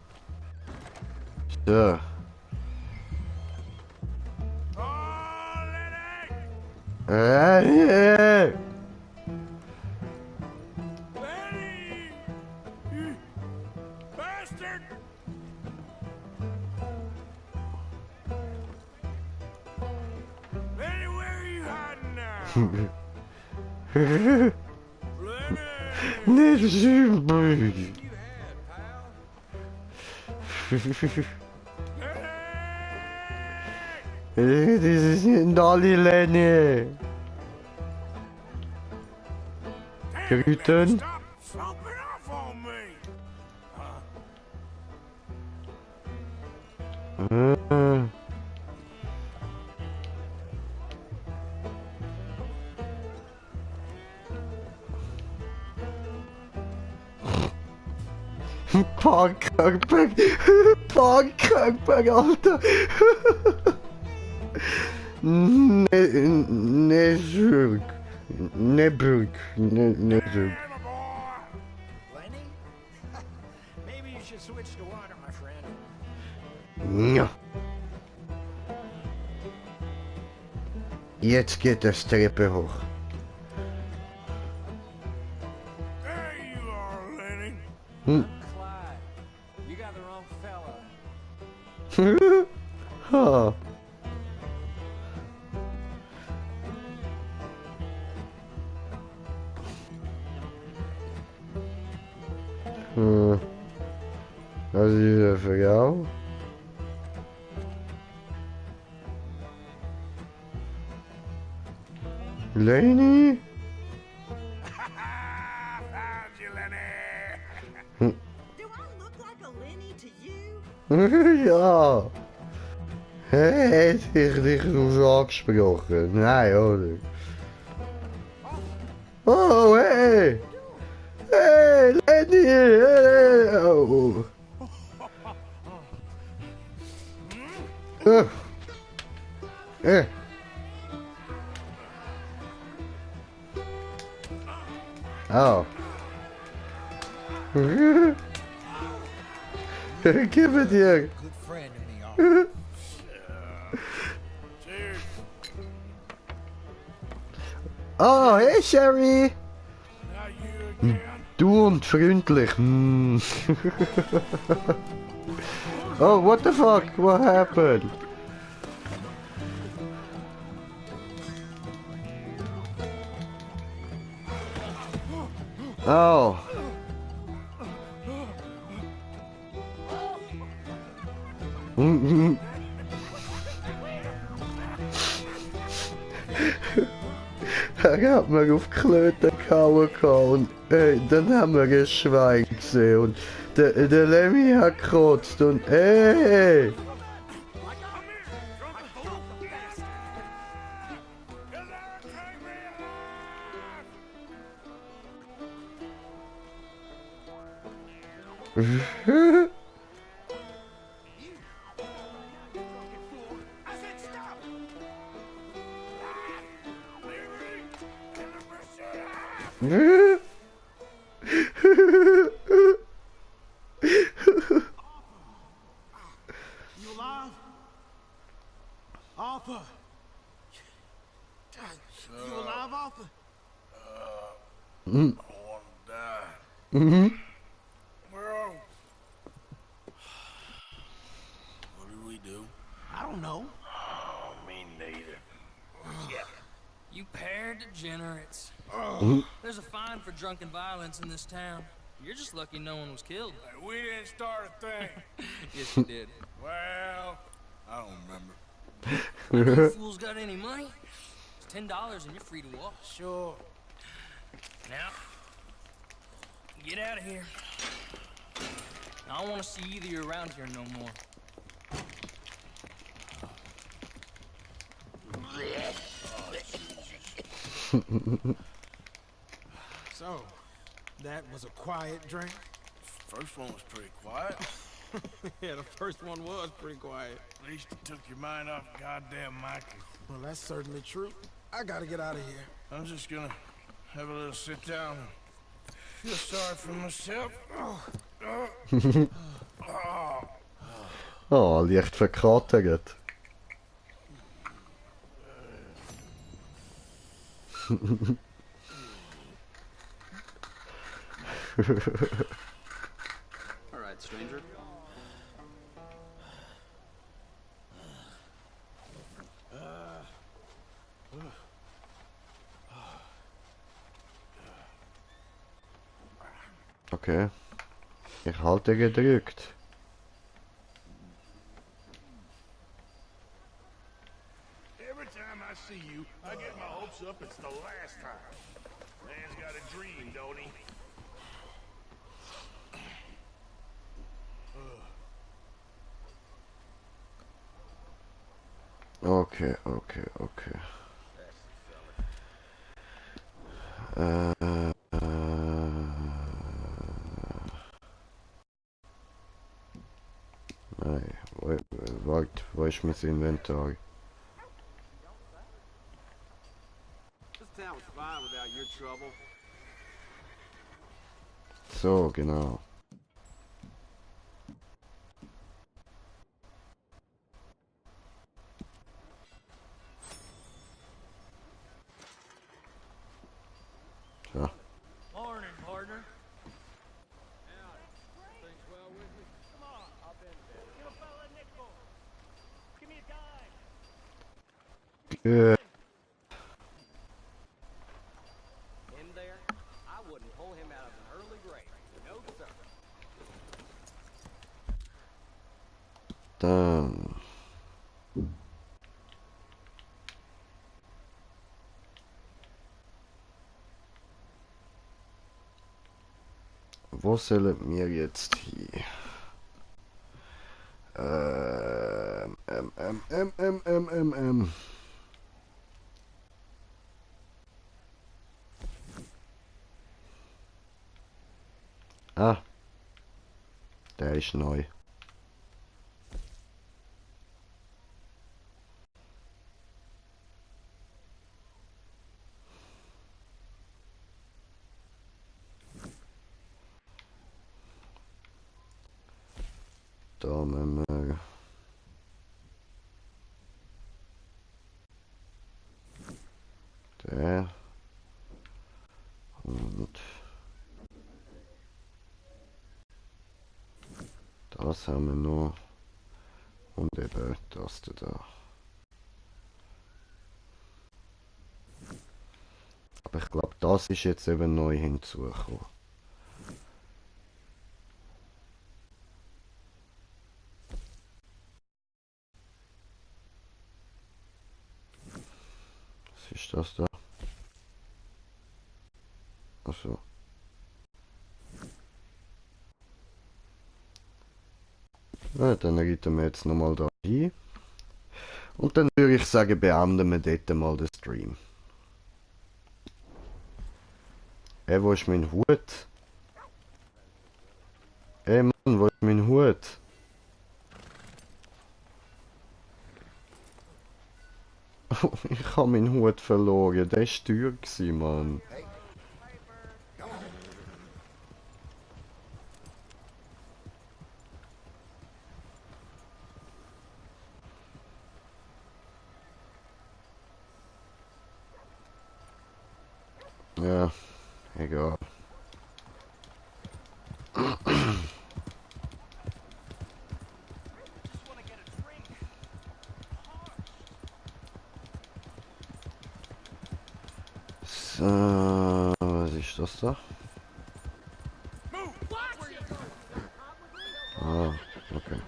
So. Hey! Lenny! You bastard! Lenny, where are you hiding now? Nicht schlimm. Das ist ein Dolly Lenny. Grüten. Stop slumping off on me! Park Kirkberg. Park Kirkberg, Alter. Ne Zurück. Ne Brück. Ne Zurück. Lenny? Maybe you should switch to water, my friend. Ja. Jetzt geht das Treppe hoch. There you are, Lenny. Hm. Clyde, you got the wrong fella. Ha. Dat is hier voor jou. Lenny? Found you, Lenny. Do I look like a Lenny to you? Ja. Hij heeft dich zo angesprochen. Nee hoor. Oh, hey! Hey, Lenny! Hey. Oh. Oh. Give it here. Good friend of me, Cheers. Oh, hey Sherry! Now you again. Du und freundlich. Oh, what the fuck? What happened? Oh. Er hat mir auf die Klöte gehauen und dann haben wir ein Schwein gesehen und der Lemmy hat gekotzt und hey! You alive? Arthur! You alive, Arthur? I want to die. Well, what do we do? I don't know. Oh, me neither. You pair degenerates. There's a fine for drunken violence in this town. You're just lucky no one was killed. Hey, we didn't start a thing. Yes, you did. Well, I don't remember. You fools got any money? It's $10 and you're free to walk. Sure. Now, get out of here. I don't want to see either of you around here no more. So, that was a quiet drink? First one was pretty quiet. Yeah, the first one was pretty quiet. At least it took your mind off goddamn Mikey. Well, that's certainly true. I gotta get out of here. I'm just gonna have a little sit down and feel sorry for myself. Oh, leicht verkratert. Alright, stranger. Okay. Ich halte gedrückt. Every time I see you, I get my hopes up it's the last time. Man's got a dream, don't he? Okay, okay, okay. Nein, warte, wo ist mein Inventar? This town was fine without your trouble. So, genau. So. Morning, partner. Things well with me? Come on, I'll bend a bit. Give a fella a nickel. Give me a dime. In there, I wouldn't pull him out of an early grave. No, sir. Dann. Wo sollen wir jetzt hin? Ähm. Ah. Der ist neu. Da müssen wir... Der... Und... Das haben wir noch. Und eben das da. Aber ich glaube, das ist jetzt eben neu hinzugekommen. Was ist das da? Achso. Ja, dann reiten wir jetzt nochmal da hin. Und dann würde ich sagen, beenden wir dort mal den Stream. Wo ist mein Hut? Mann, wo ist mein Hut? Ich habe meinen Hut verloren, der war teuer, Mann. Ja, egal. So, was ist das da? Ah, okay.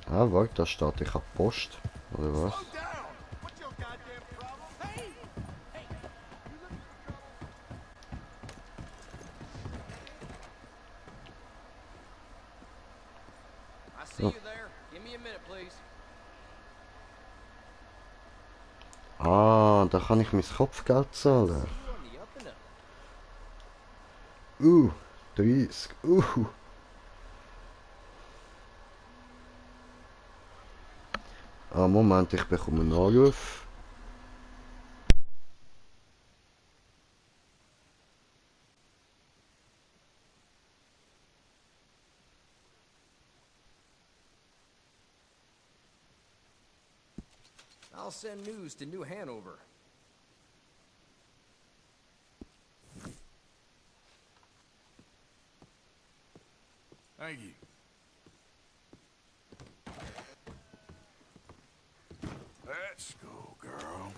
Ah, warte, da steht, ich habe Post, oder was? So. Ah, da kann ich mein Kopfgeld zahlen. 30. Ah, Moment, ich bekomme einen Anruf. I'll send news to New Hanover. Thank you. Let's go, girl.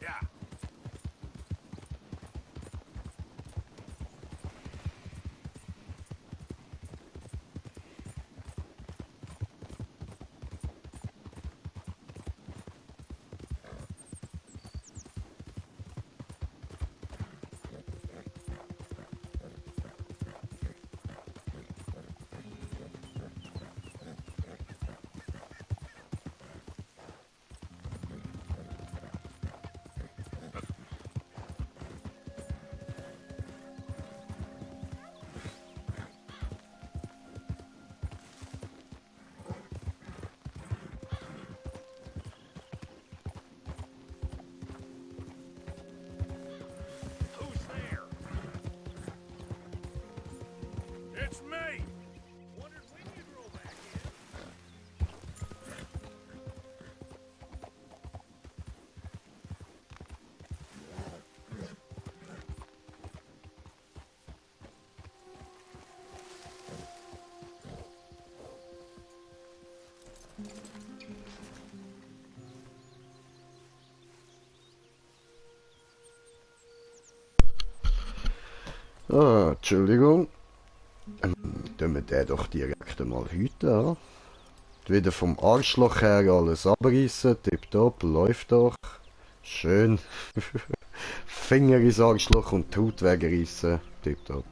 Yeah. It's me! Wondered when you'd roll back Ah, Entschuldigung. Tun wir den doch direkt mal heute an. Wieder vom Arschloch her alles abreißen, tipptopp, läuft doch. Schön. Finger ins Arschloch und die Haut wegreißen, tipptopp.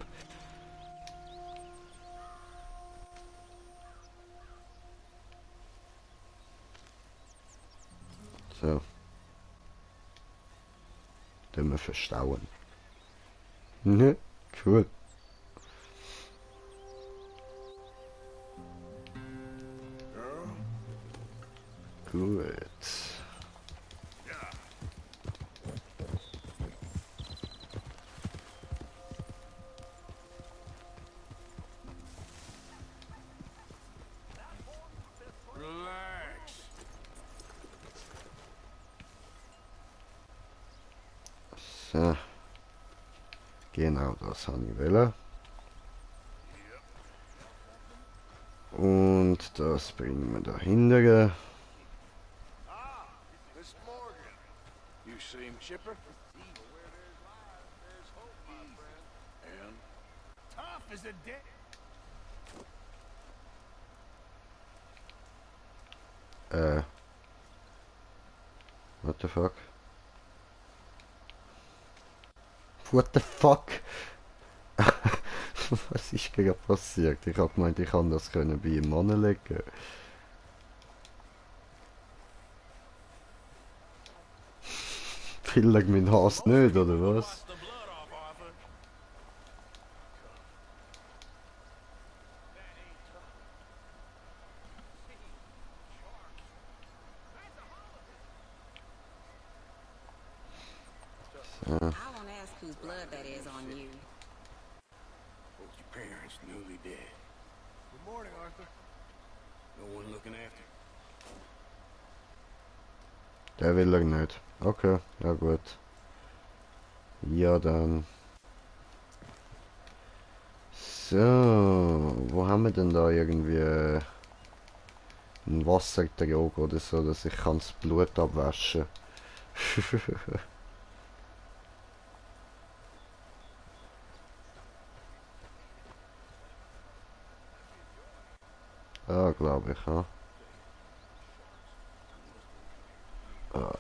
So. Tun wir verstauen. Ne, cool. Gut. Relax. So. Genau, das habe ich wollen. Und das bringen wir dahinter. Miss Morgan. You seem chipper? And? Tough as a dick. What the fuck? What the fuck? Was ist gerade passiert? Ich hab gemeint, ich kann das können bei ihm anlegen. Pillig mein Hass nicht, oder was? So. I won't ask whose blood that is on you. Both your parents newly dead. Good morning, Arthur. No one looking after. Der will er nicht. Okay, ja gut. Ja dann. So, wo haben wir denn da irgendwie ein Wassertrog oder so, dass ich kann das Blut abwaschen. Ah, glaube ich, ja. Ah.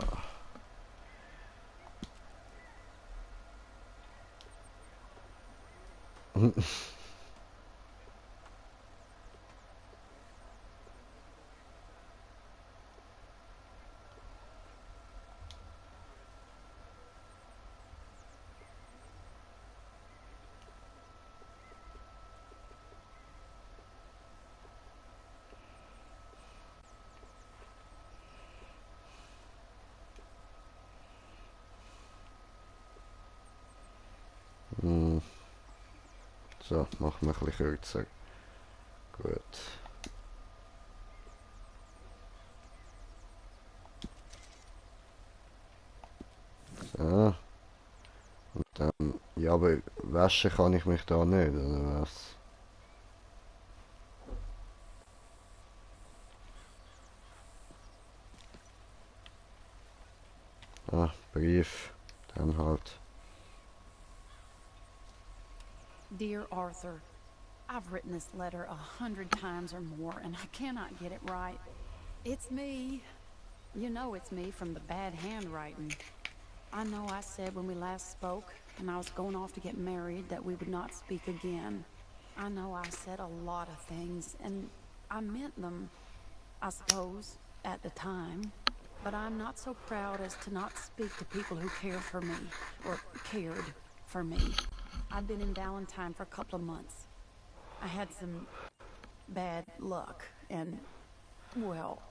So, machen wir ein bisschen kürzer. Gut. So. Und dann... Ja, aber waschen kann ich mich da nicht, oder was? Ah, Brief. Dann halt. Dear Arthur, I've written this letter 100 times or more, and I cannot get it right. It's me. You know it's me from the bad handwriting. I know I said when we last spoke, and I was going off to get married, that we would not speak again. I know I said a lot of things, and I meant them, I suppose, at the time. But I'm not so proud as to not speak to people who care for me, or cared for me. I've been in Valentine for a couple of months. I had some bad luck, and, well,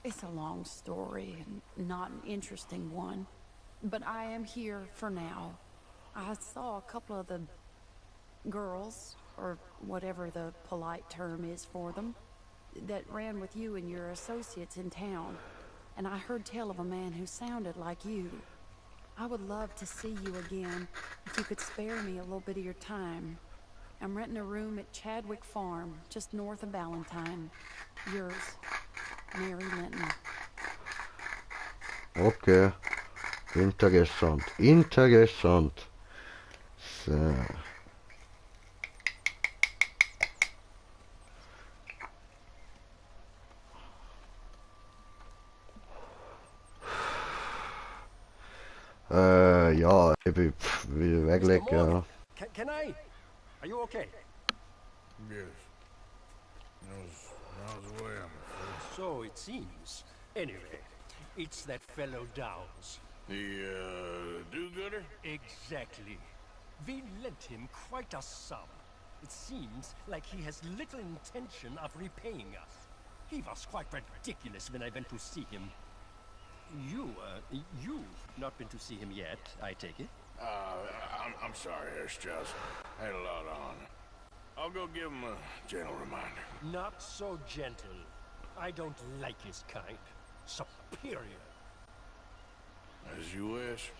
it's a long story and not an interesting one. But I am here for now. I saw a couple of the girls, or whatever the polite term is for them, that ran with you and your associates in town. And I heard tell of a man who sounded like you. I would love to see you again, if you could spare me a little bit of your time. I'm renting a room at Chadwick Farm, just north of Valentine. Yours, Mary Linton. Okay. Interessant. Interessant. So. Ja, ich will weglegen, ja. Can I? Are you okay? Yes. Now's the way, I'm afraid. So it seems. Anyway, it's that fellow Downs. The, do-gooder? Exactly. We lent him quite a sum. It seems like he has little intention of repaying us. He was quite ridiculous when I went to see him. You've not been to see him yet, I take it? I'm sorry, Herr Strauss. I had a lot on. I'll go give him a gentle reminder. Not so gentle. I don't like his kind. Superior. As you wish.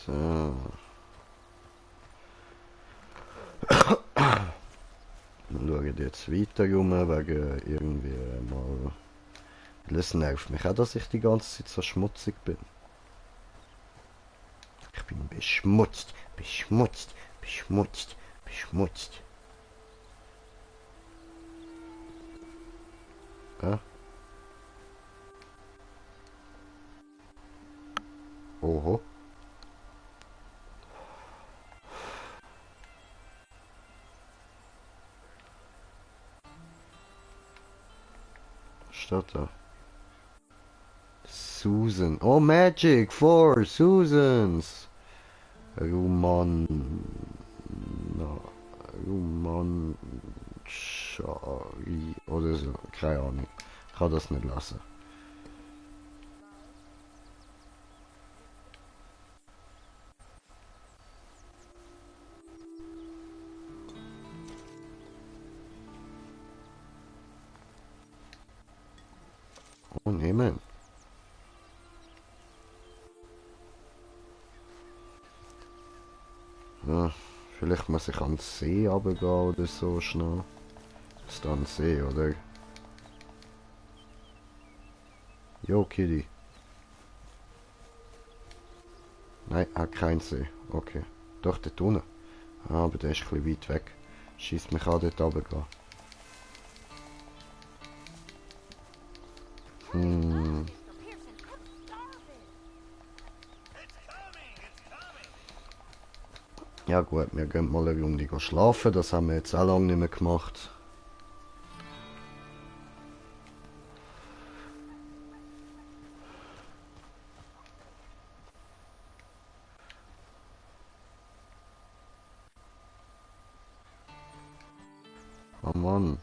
So. Wir schauen jetzt weiter rum, wegen irgendwie mal... Es nervt mich auch, dass ich die ganze Zeit so schmutzig bin. Ich bin beschmutzt, beschmutzt, beschmutzt, beschmutzt. Ja? Oho. Steht da? Susan. Oh, Magic! 4 Susans! Roman... Roman... Schari... Oder so. Keine Ahnung. Ich kann das nicht lassen. Oh, nehmen. Ja, vielleicht muss ich an den See runtergehen oder so schnell. Ist da ein See, oder? Jo, Kitty. Nein, hat keinen See. Okay. Doch, dort unten. Ah, aber der ist ein bisschen weit weg. Schießt mich an, dort runtergehen. Ja gut, wir gehen mal eine Runde schlafen, das haben wir jetzt auch lange nicht mehr gemacht. Oh Mann.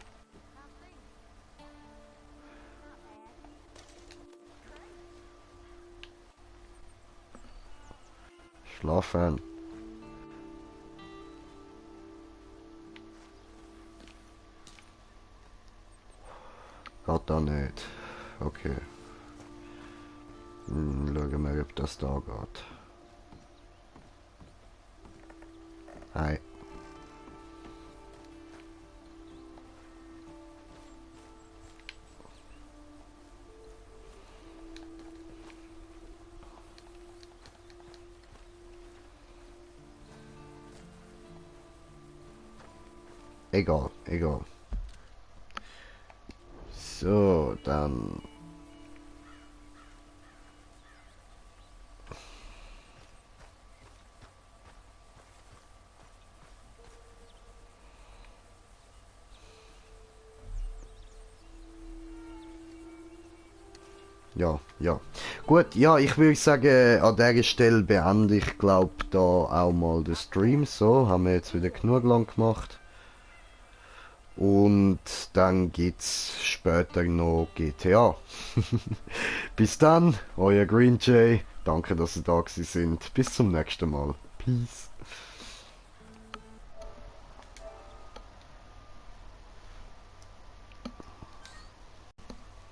Schlafen. Geht da nicht. Okay. Schauen wir, ob das da geht. Hi. Egal, egal. So, dann... Ja, ja. Gut, ja, ich würde sagen, an dieser Stelle beende ich, glaube da auch mal den Stream. So, haben wir jetzt wieder genug lang gemacht. Und dann gibt's später noch GTA. Bis dann, euer Green Jay. Danke, dass ihr da gewesen sind. Bis zum nächsten Mal. Peace.